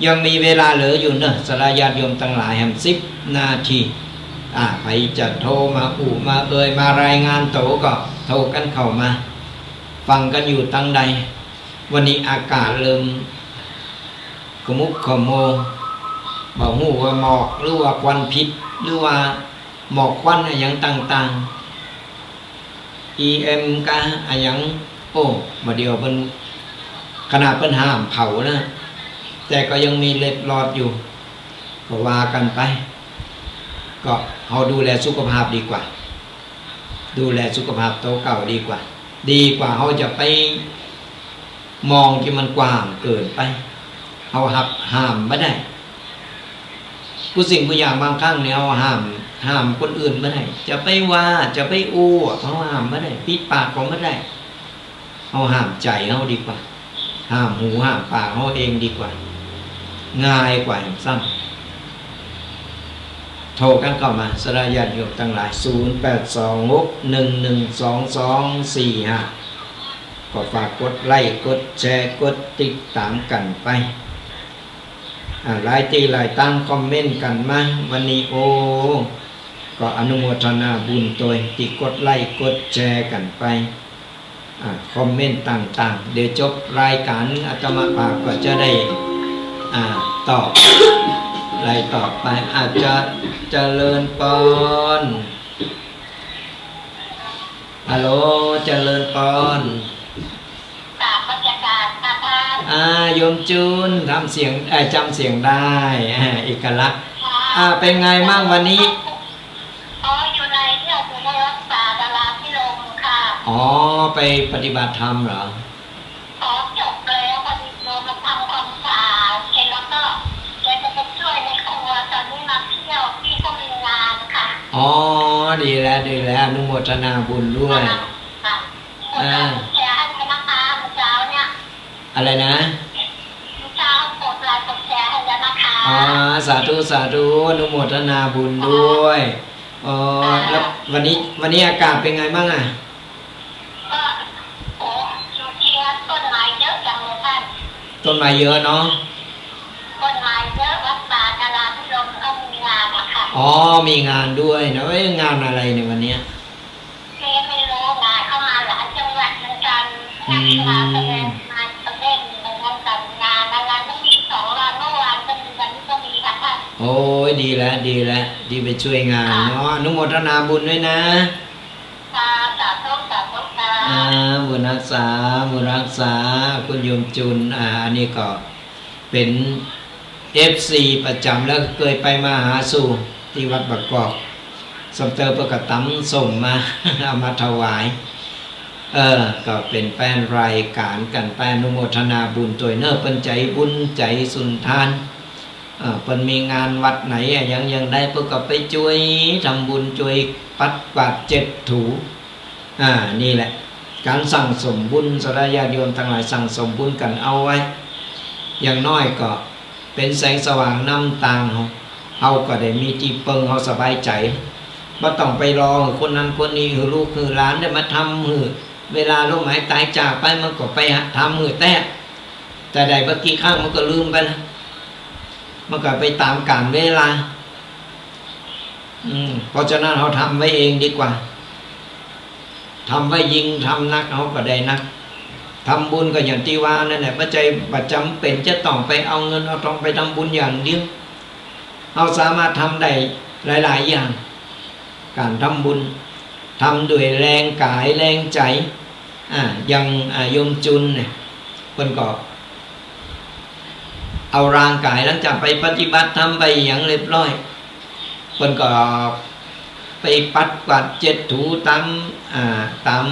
ยังมีเวลาเหลืออยู่เนาะ ศรัทธาญาติโยมตังหลาย แหมสิบนาที อ่ะ ใผจะโทรมาอู้มาเอ่ย มารายงานตั๋วก็โทรกั๋นเข้ามา ฟังกั๋นอยู่ตังใด วันนี้อากาศเริ่มขมุกขมัว บ่ฮู้ว่าหมอกหรือว่าควันพิษ หรือว่าหมอกควันอะหยังต่างๆ อีเอ็ม กาอะหยัง โอ้ บ่าเดี่ยวเปิ้น ขนาดเปิ้นห้ามเผานะ แต่ก็ยังมีเล็ดลอดอยู่ ก็ว่ากั๋นไป ก็เฮาดูแลสุขภาพดีกว่า ดูแลสุขภาพตั๋วเก่าดีกว่า ดีกว่าเฮาจะไปมองตี้มันกว้างเกินไป เฮาหักห้ามบ่ได้ กู้สิ่งกู้อย่างบางครั้งนี่เฮาห้าม ห้ามคนอื่นบ่ได้ จะไปว่า จะไปอู้ เฮาห้ามบ่ได้ ปิดปากก็บ่ได้ เฮาห้ามใจ๋เฮาดีกว่า ห้ามหูห้ามปากเฮาเองดีกว่า ง่ายกว่าแหมซ้ำ โทรกั๋นเข้ามา ศรัทธาญาติโยมตังหลาย ศูนย์แปดสอง หกหนึ่งหนึ่ง สองสองสี่ห้า ก็ฝากกดไลก์ กดแชร์ กดติดต๋ามกั๋นไป อ่า หลายตี้หลายตังคอมเมนต์กั๋นมา วันนี้ โอ้ ก็อนุโมทนาบุญตวยตี้กดไลก์ กดแชร์กั๋นไป อ่า คอมเมนต์ต่างๆ เดี๋ยวจบรายก๋านอาตมาภาพก็จะได้ อ่า ตอบ ไล่ตอบไป อาจจะ เจริญปอน ฮัลโหล เจริญปอน กราบนมัสก๋านค่ะท่าน อ่า โยมจูน ทำเสียง เอ่อ จำเสียงได้ อ่า เอกลักษณ์ ค่ะ อ่า เป็นไงมั่งวันนี้ อ๋อ อยู่ใน เนี่ย อยู่ในวัดป่าดาราภิรมย์ค่ะ อ๋อ ไปปฏิบัติธรรมเหรอ อ๋อ จบแล้ว พอดีโยมมาทำความสะอาดเสร็จแล้วก็เลยจะไปช่วยในครัว ตอนนี้มาเที่ยว พี่ก็มีงานค่ะ อ๋อ ดีแล้ว ดีแล้ว อนุโมทนาบุญด้วย ค่ะ ค่ะ อ่า กดไลก์กดแชร์ให้ด้วยนะคะ เมื่อเช้าเนี่ย อะไรนะ เมื่อเช้ากดไลก์กดแชร์ให้แล้วนะคะ อ๋อ สาธุ สาธุ อนุโมทนาบุญด้วย อ๋อ ค่ะ แล้ววันนี้ วันนี้อากาศเป็นไงบ้างอะ ก็ โอ้ อยู่ที่วัดต้นไม้เยอะจังเลยท่าน ต้นไม้เยอะเนาะ ต้นไม้เยอะ วัดป่าดาราภิรมย์ก็มีงานอะค่ะ อ๋อ มีงานด้วยนะ เอ้ย งานอะไรเนี่ยวันเนี้ย เอ๊ะ ไม่รู้ งานเข้ามาหลายจังหวัดเหมือนกัน อืม นักกีฬาแสดง งานแสดง งานแต่งงานอะไร มันมีสองวัน เมื่อวานก็มี วันนี้ก็มีค่ะท่าน โอ้ย ดีแล้ว ดีแล้ว ดีไปช่วยงานเนาะ อนุโมทนาบุญด้วยนะ ค่ะ สาธุ สาธุค่ะ อ่า บุญฮักษา บุญฮักษา คุณโยมจุน อ่า อันนี้ก็เป๋น เอฟซี ประจ๋ำแล้ว เกยไปมาหาสู่ตี้วัดบางกอก สำเตอร์เปิ้นก็ต๋ำส้มมา เอามาถวาย เออ ก็เป๋นแฟนรายก๋านกั๋นไป อนุโมทนาบุญตวยเน่อ เปิ้นใจ๋บุญใจ๋สุนทาน เออ เปิ้นมีงานวัดไหนอะ หยัง หยังใด เปิ้นก็ไปจ้วยทำบุญ จ้วยปัดกวาดเจ็ดถู อ่า นี่แหละ ก๋านสั่งสมบุญ ศรัทธาญาติโยมตังหลายสั่งสมบุญกั๋นเอาไว้ อย่างน้อยก็เป๋นแสงสว่างนำตางเฮา เฮาก็ได้มีตี้เปิง เฮาสบายใจ๋ บ่ต้องไปรอหื้อคนนั้นคนนี้ หื้อลูกหื้อหลานได้มาทำหื้อ เวลาโลกหมายต๋ายจากไป มันก็ไปหาทำหื้อแต๊ แต่ได้บ่กี่ครั้งมันก็ลืมไปละ มันก็ไปต๋ามกาลเวลา อืม เพราะฉะนั้นเฮาทำไว้เองดีกว่า ทำไว้ยิ่งทำนัก เฮาก็ได้นัก ทำบุญก็อย่างตี้ว่านั่นแหละ บ่ใจ้ บ่จ๋ำเป๋นจะต้องไปเอาเงินเอาตองไปทำบุญอย่างเดียว เฮาสามารถทำได้หลายๆ อย่าง ก๋านทำบุญ ทำด้วยแฮงก๋ายแฮงใจ๋ อ่า อย่าง อ่า โยมจุนเนี่ย เปิ้นก็ เอาร่างก๋ายหลังจากไปปฏิบัติธรรมไปอย่างเรียบร้อย เปิ้นก็ไปปัดกวาดเจ็ดถูต๋าม อ่า ต๋าม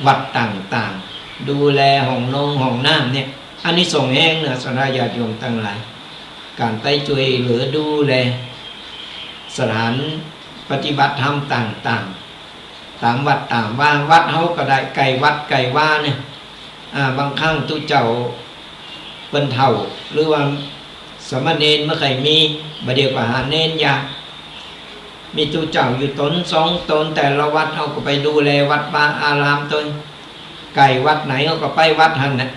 วัดต่างๆ ดูแลห้องนงห้องน้ำเนี่ย อานิสงส์แฮงเน่อ ศรัทธาญาติโยมตังหลาย ก๋านไปจ้วยเหลือดูแลสถานปฏิบัติธรรมต่างๆ ต๋ามวัดต๋ามวา วัดเฮาก็ได้ ใก้วัดใก้วาเนี่ย อ่า บางครั้งตุ๊เจ้าเปิ้นเฒ่า หรือว่าสามเณรบ่ใค่มี บ่าเดี่ยวก็หาเณรยาก มีตุ๊เจ้าอยู่ต๋นสองต๋น แต่ละวัดเฮาก็ไปดูแลวัดวาอารามตวย ใก้วัดไหนเฮาก็ไปวัดหั้นแหละ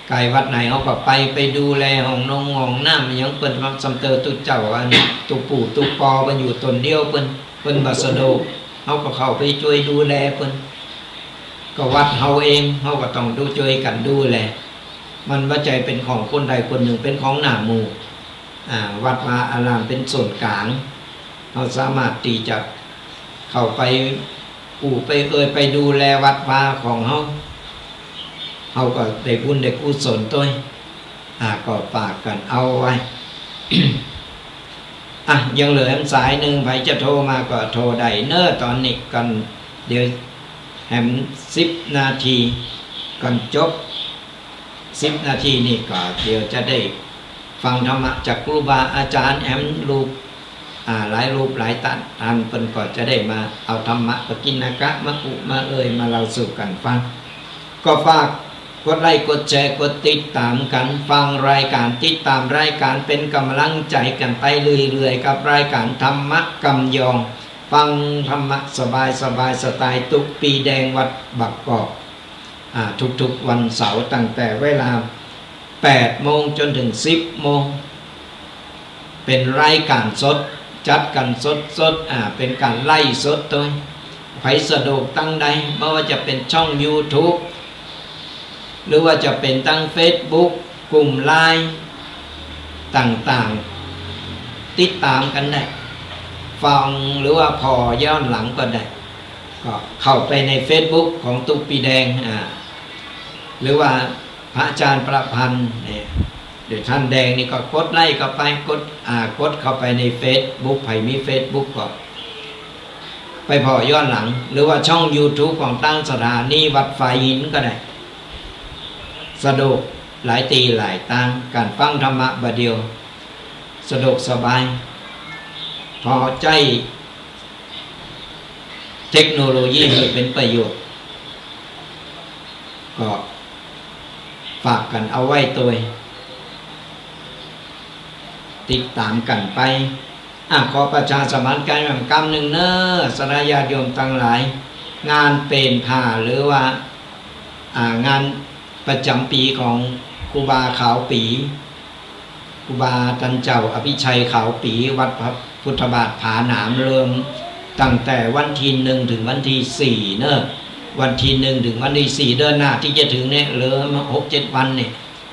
ใก้วัดไหนเฮาก็ไป ไปดูแลห้องนงห้องน้ำหยังเปิ้น สำเตอร์ตุ๊เจ้า อันตุ๊ปู่ตุ๊ปอเปิ้นอยู่ต๋นเดียวเปิ้น เปิ้นบ่สะดวก เฮาก็เข้าไปจ้วยดูแลเปิ้น ก็วัดเฮาเอง เฮาก็ต้องดู จ้วยกั๋นดูแล มันบ่ใจ้เป๋นของคนใดคนนึ่ง เป๋นของหน้าหมู่ อ่า วัดวาอารามเป๋นศูนย์ก๋าง เฮาสามารถตี้จะเข้าไปอู้ไปเอ่ย ไปดูแลวัดวาของเฮา เฮาก็ได้บุญได้กุศลตวย อ่า ก็ฝากกั๋นเอาไว้ อ่ะ ยังเหลือสายนึ่ง ใผจะโทรมาก็โทรได้เน่อ ต๋อนนี้ก่อน เดี๋ยวแหมสิบนาทีก่อนจบ สิบนาทีนี่ก็เดี๋ยวจะได้ฟังธรรมะจากครูบาอาจ๋ารย์แหมรูป อ่า หลายรูปหลายต้าน ต้านเปิ้นก็จะได้มาเอาธรรมะปกิณกะมาอู้มาเอ่ยมาเล่าสู่กั๋นฟัง ก็ฝากกดไลก์ กดแชร์ กดติดต๋ามกั๋น ฟังรายก๋าน ติดต๋ามรายก๋าน เป๋นก๋ำลังใจ๋กั๋นไปเรื่อยๆ กับรายก๋านธรรมะกำยอง ฟังธรรมะสบายๆ สไตล์ตุ๊ปีแดงวัดบางกอก อ่า ทุกๆ วันเสาร์ตั้งแต่เวลาแปดโมงจ๋นเถิงสิบโมง เป๋นรายก๋านสด จัดกั๋นสดๆ อ่า เป๋นก๋านไลฟ์สดตวย ใผสะดวกตางใด บ่ว่าจะเป๋นช่องยูทูบ หรือว่าจะเป๋นตางเฟซบุ๊ก กลุ่มไลน์ต่างๆ ติดต๋ามกั๋นได้ ฟังหรือว่าผ่อย้อนหลังก็ได้ ก็เข้าไปในเฟซบุ๊กของตุ๊ปีแดง อ่า หรือว่าพระอาจ๋ารย์ประพันธ์เนี่ย เดี๋ยวต้านแดงนี่ก็กดไลก์เข้าไป กด อ่า กดเข้าไปในเฟซบุ๊ก ใผมีเฟซบุ๊กก็ไปผ่อย้อนหลัง หรือว่าช่องยูทูบของตางสถานีวัดฝายหินก็ได้ สะดวกหลายตี้หลายตาง ก๋านฟังธรรมะบ่าเดี่ยว สะดวกสบาย ผ่อใจ๊ เทคโนโลยีหื้อเป๋นประโยชน์ ก็ฝากกั๋นเอาไว้ตวย ติดต๋ามกั๋นไป อ่ะ ขอประชาสัมพันธ์กั๋นแหมกำนึ่งเน่อ ศรัทธาญาติโยมตังหลาย งานเปลี่ยนผ้าหรือว่า อ่า งานประจ๋ำปี๋ของครูบาขาวปี๋ ครูบาต้านเจ้าอภิชัยขาวปี๋ วัดพระพุทธบาทผาหนาม เริ่มตั้งแต่วันตี้นึ่งเถิงวันตี้สี่เน่อ วันตี้นึ่งเถิงวันตี้สี่ เดือนหน้าตี้จะเถิงเนี่ย เริ่มหกเจ็ดวันเนี่ย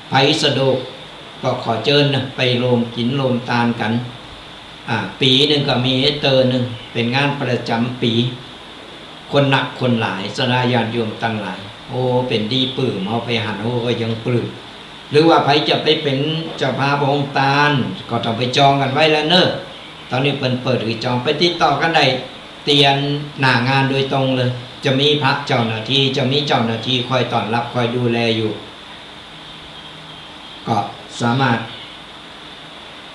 ใผสะดวก ก็ขอเจิญนะ ไปรวมกิ๋นรวมตานกั๋น อ่า ปี๋นึ่งก็มีเตื้อนึ่ง เป๋นงานประจ๋ำปี๋ คนนักคนหลาย ศรัทธาญาติโยมตังหลาย โอ้ เป๋นดีปลื้ม เฮาไปหัน โอ้ ก็ยังปลื้ม หรือว่าใผจะไปเป๋นเจ้าภาพโฮงตาน ก็ต้องไปจองกั๋นไว้แล้วเน่อ ต๋อนนี้เปิ้นเปิดหื้อจอง ไปติดต่อกั๋นได้ เตียนหน้างานโดยตรงเลย จะมีพระเจ้าหน้าตี้ จะมีเจ้าหน้าตี้คอยต้อนรับ คอยดูแลอยู่ ก็สามารถ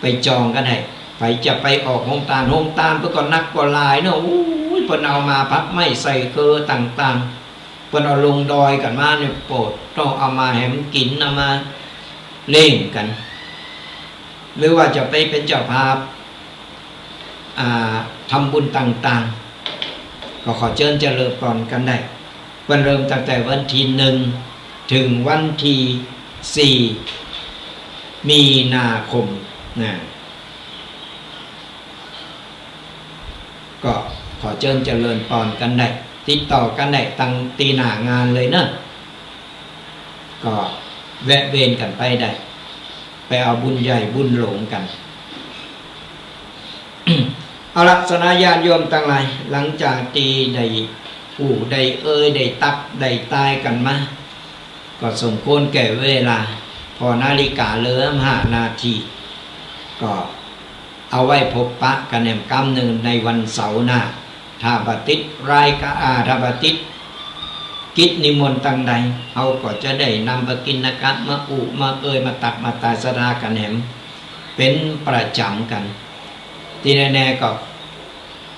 ไปจองกั๋นได้ ใผจะไปออกโฮงตาน โฮงตานเปิ้นก็นักก็หลายเนาะ อู้ย เปิ้นเอามาผักไม้ไส้เกลือต่างๆ เปิ้นเอาลงดอยกั๋นมาเนี่ย โปรด ต้องเอามาแหมกิ๋น เอามาเล่งกั๋น หรือว่าจะไปเป๋นเจ้าภาพ อ่า ทำบุญต่างๆ ก็ขอเจิญเจริญปอนกั๋นได้ เปิ้นเริ่มตั้งแต่วันตี้นึ่ง เถิงวันตี้สี่ มีนาคมนะ ก็ขอเจิญเจริญปอนกั๋นได้ ติดต่อกั๋นได้ตังตี้หน้างานเลยเนาะ ก็แวะเวียนกั๋นไปได้ ไปเอาบุญใหญ่บุญหลวงกั๋น เอาละ ศรัทธาญาติโยมตังหลาย หลังจากตี้ได้อู้ได้เอ่ย ได้ตักได้ตายกั๋นมา ก็สมควรแก่เวลา ผ่อนาฬิกาเหลือห้านาตี้ ก็เอาไว้พบปะกั๋นแหมกำนึ่งในวันเสาร์หน้า ถ้าบ่ติดรายก๋าน อ่า ถ้าบ่ติดกิจนิมนต์ตังใด เฮาก็จะได้นำปกิณกะมาอู้มาเอ่ย มาตักมาตายศรัทธากั๋นแหม เป๋นประจ๋ำกั๋น ตี้แน่ๆ ก็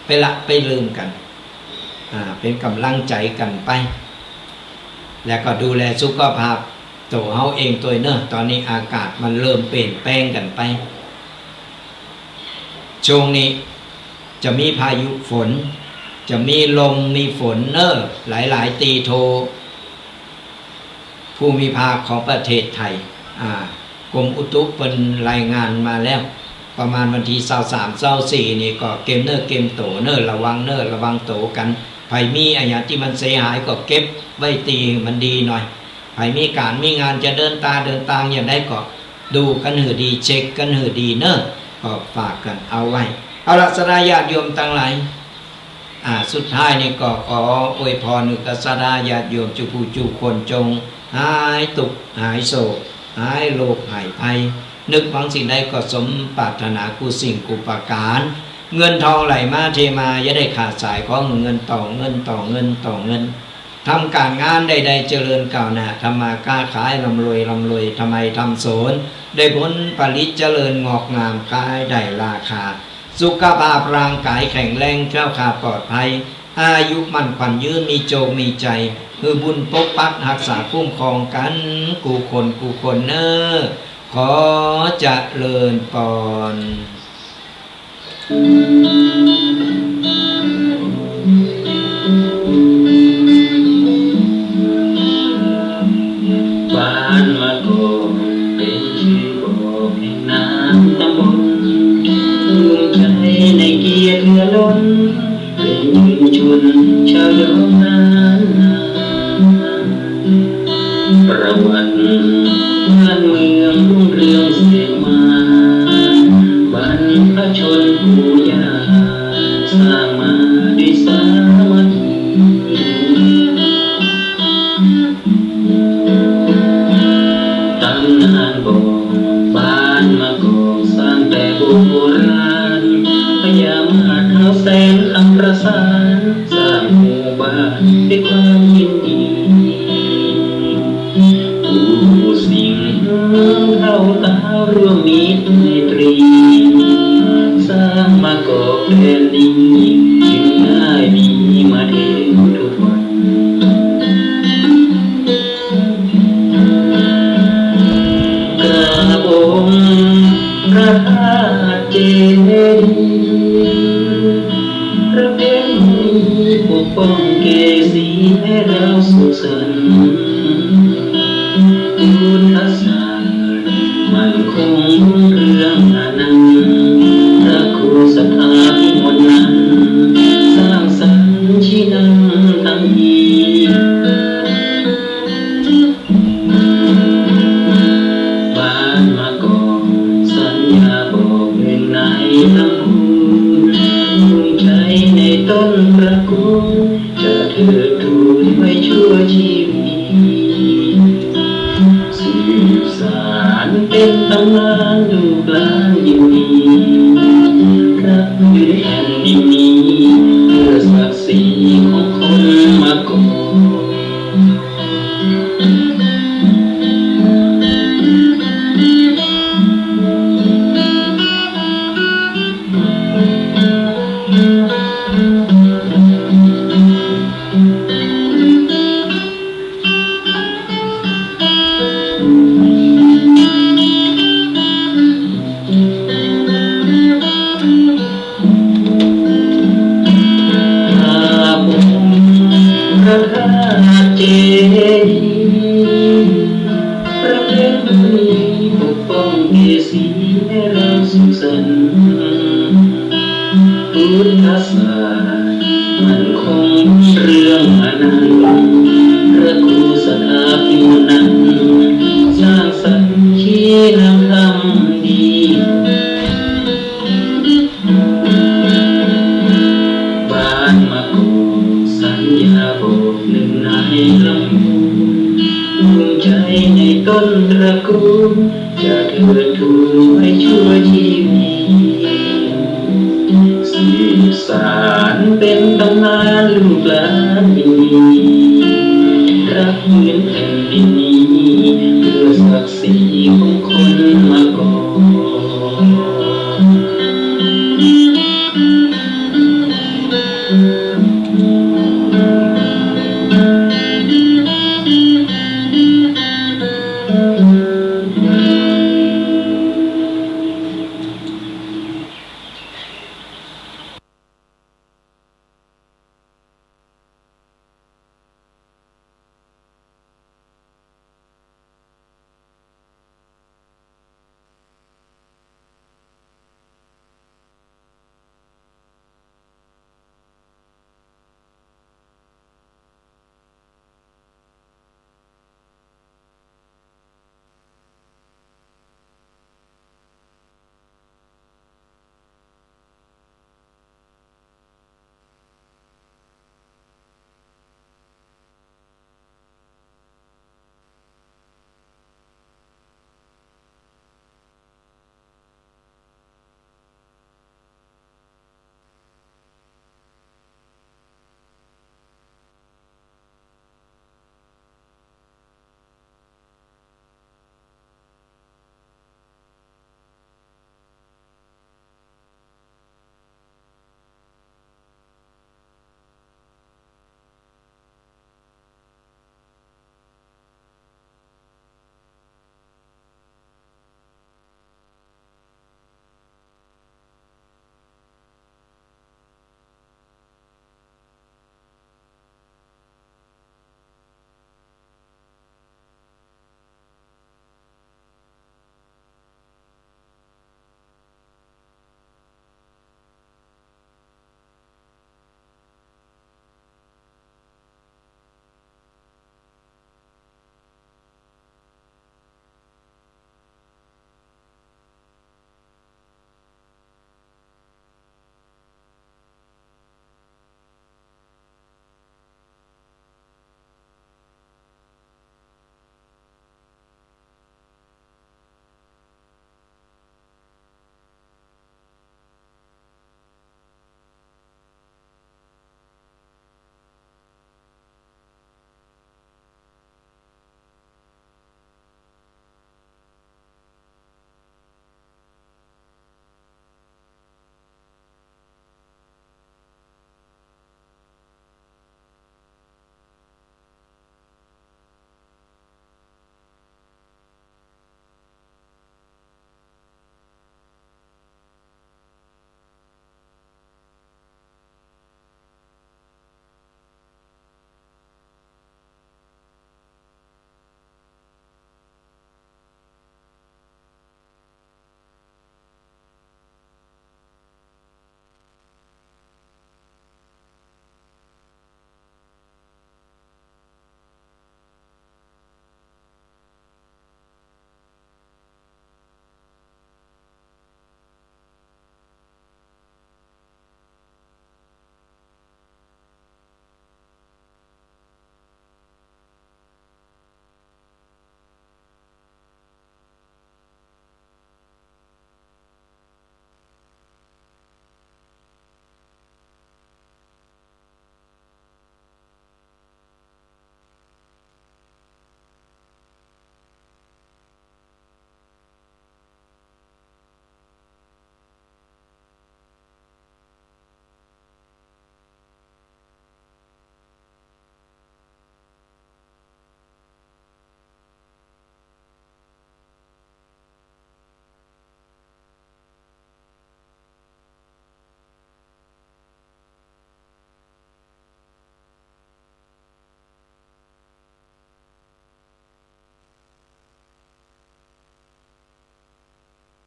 ไปละไปลืมกั๋น อ่า เป๋นก๋ำลังใจ๋กั๋นไป แล้วก็ดูแลสุขภาพตั๋วเฮาเองตวยเนาะ ต๋อนนี้อากาศมันเริ่มเปลี่ยนแปลงกั๋นไป ช่วงนี้จะมีพายุฝน จะมีลมมีฝนเนาะ หลายๆ ตี้โท ภูมิภาคของประเทศไทย อ่า กรมอุตุเปิ้นรายงานมาแล้ว ประมาณวันตี้ซาวสาม ซาวสี่ นี่ก็เกมเนื้อเกมตั๋วเนาะ ระวังเนาะ ระวังตั๋วกั๋น ใผมีอะหยังตี้มันเสียหายก็เก็บไว้ตี้มันดีหน่อย ใผมีก๋านมีงานจะเดินตางเดินตางอย่างใดก็ดูกั๋นหื้อดี เช็คกั๋นหื้อดีเนาะ ก็ฝากกั๋นเอาไว้ เอาละ ศรัทธาญาติโยมตังหลาย อ่า สุดท้ายนี่ก็ขออวยพรหื้อกับศรัทธาญาติโยมจุผู้จุคนจงหายตุ๊กข์หายโศก หายโรคหายภัย นึกหวังสิ่งใดก็สมปรารถนากู้สิ่งกู้ประก๋าน เงินทองไหลมาเทมา อย่าได้ขาดสาย ขอหื้อเงินต่อเงินต่อเงินต่อเงิน ทำก๋านงานใดๆ เจริญก้าวหน้า ทำมาค้าขายร่ำรวยร่ำรวย ทำไฮ่ทำสวน ได้ผลผลิตเจริญงอกงาม ขายได้ราคา สุขภาพร่างก๋ายแข็งแรง แคล้วคลาดปลอดภัย อายุมั่นขวัญยืน มีโจคมีชัย หื้อบุญปกปักฮักษาคุ้มครองกั๋นกู้คนกู้คนเนาะ ขอเจริญปอน บ้านมะกอกเป๋นจื้อบอกแห่งนามต๋ำบล ภูมิใจ๋ในเกียรติเหลือล้น เป๋นชุมชนชาวย้อนนานา ประวัติบ้านเมืองรุ่งเรืองสืบมา บรรพชนปู่ย่าสร้างมาด้วยสามัคคี ต๋ำนานบอกบ้านมะกอกสร้างแต่โบราณ พญามาศท้าวแสนคำประสาน สร้างหมู่บ้านด้วยความยินดี กู้สิ่งเฒ่าต๋าร่วมมิตรไมตรี สร้างมะกอกแผ่นดิน กิ๋นง่ายดีมาแถมทุกวัน กราบองค์พระธาตุเจดีย์ พระเพชรมุนีปกป้องเกศีให้เราสุขสันต์ พุทธศาสนามั่นคงรุ่งเรืองอนันต์ พระครูศรัทธาพิมลนันท์ สร้างสรรค์ชี้นำธรรมดี บ้านมะกอก จะเทิดทูนไว้ชั่วชีวิต สืบสานเป๋นต๋ำนานลูกหลานยิ่งมี รักแผ่นดินนี้ เพื่อศักดิ์ศรีของคนมาก่อน พระองค์พระธาตุเจดีย์ พระแก้วมณีปกป้องเกสีให้เราสุขสันต์ พุทธศาสนามั่นคงรุ่งเรืองมานาน พระครูสถาพิมานนันท์ สร้างสรรค์ขีณธรรมดี บ้านมะกอกสัญญาบอกหนึ่งนายลำพูน ภูมิใจในต้นตระกูล จะเทิดทูนไว้ชั่วชี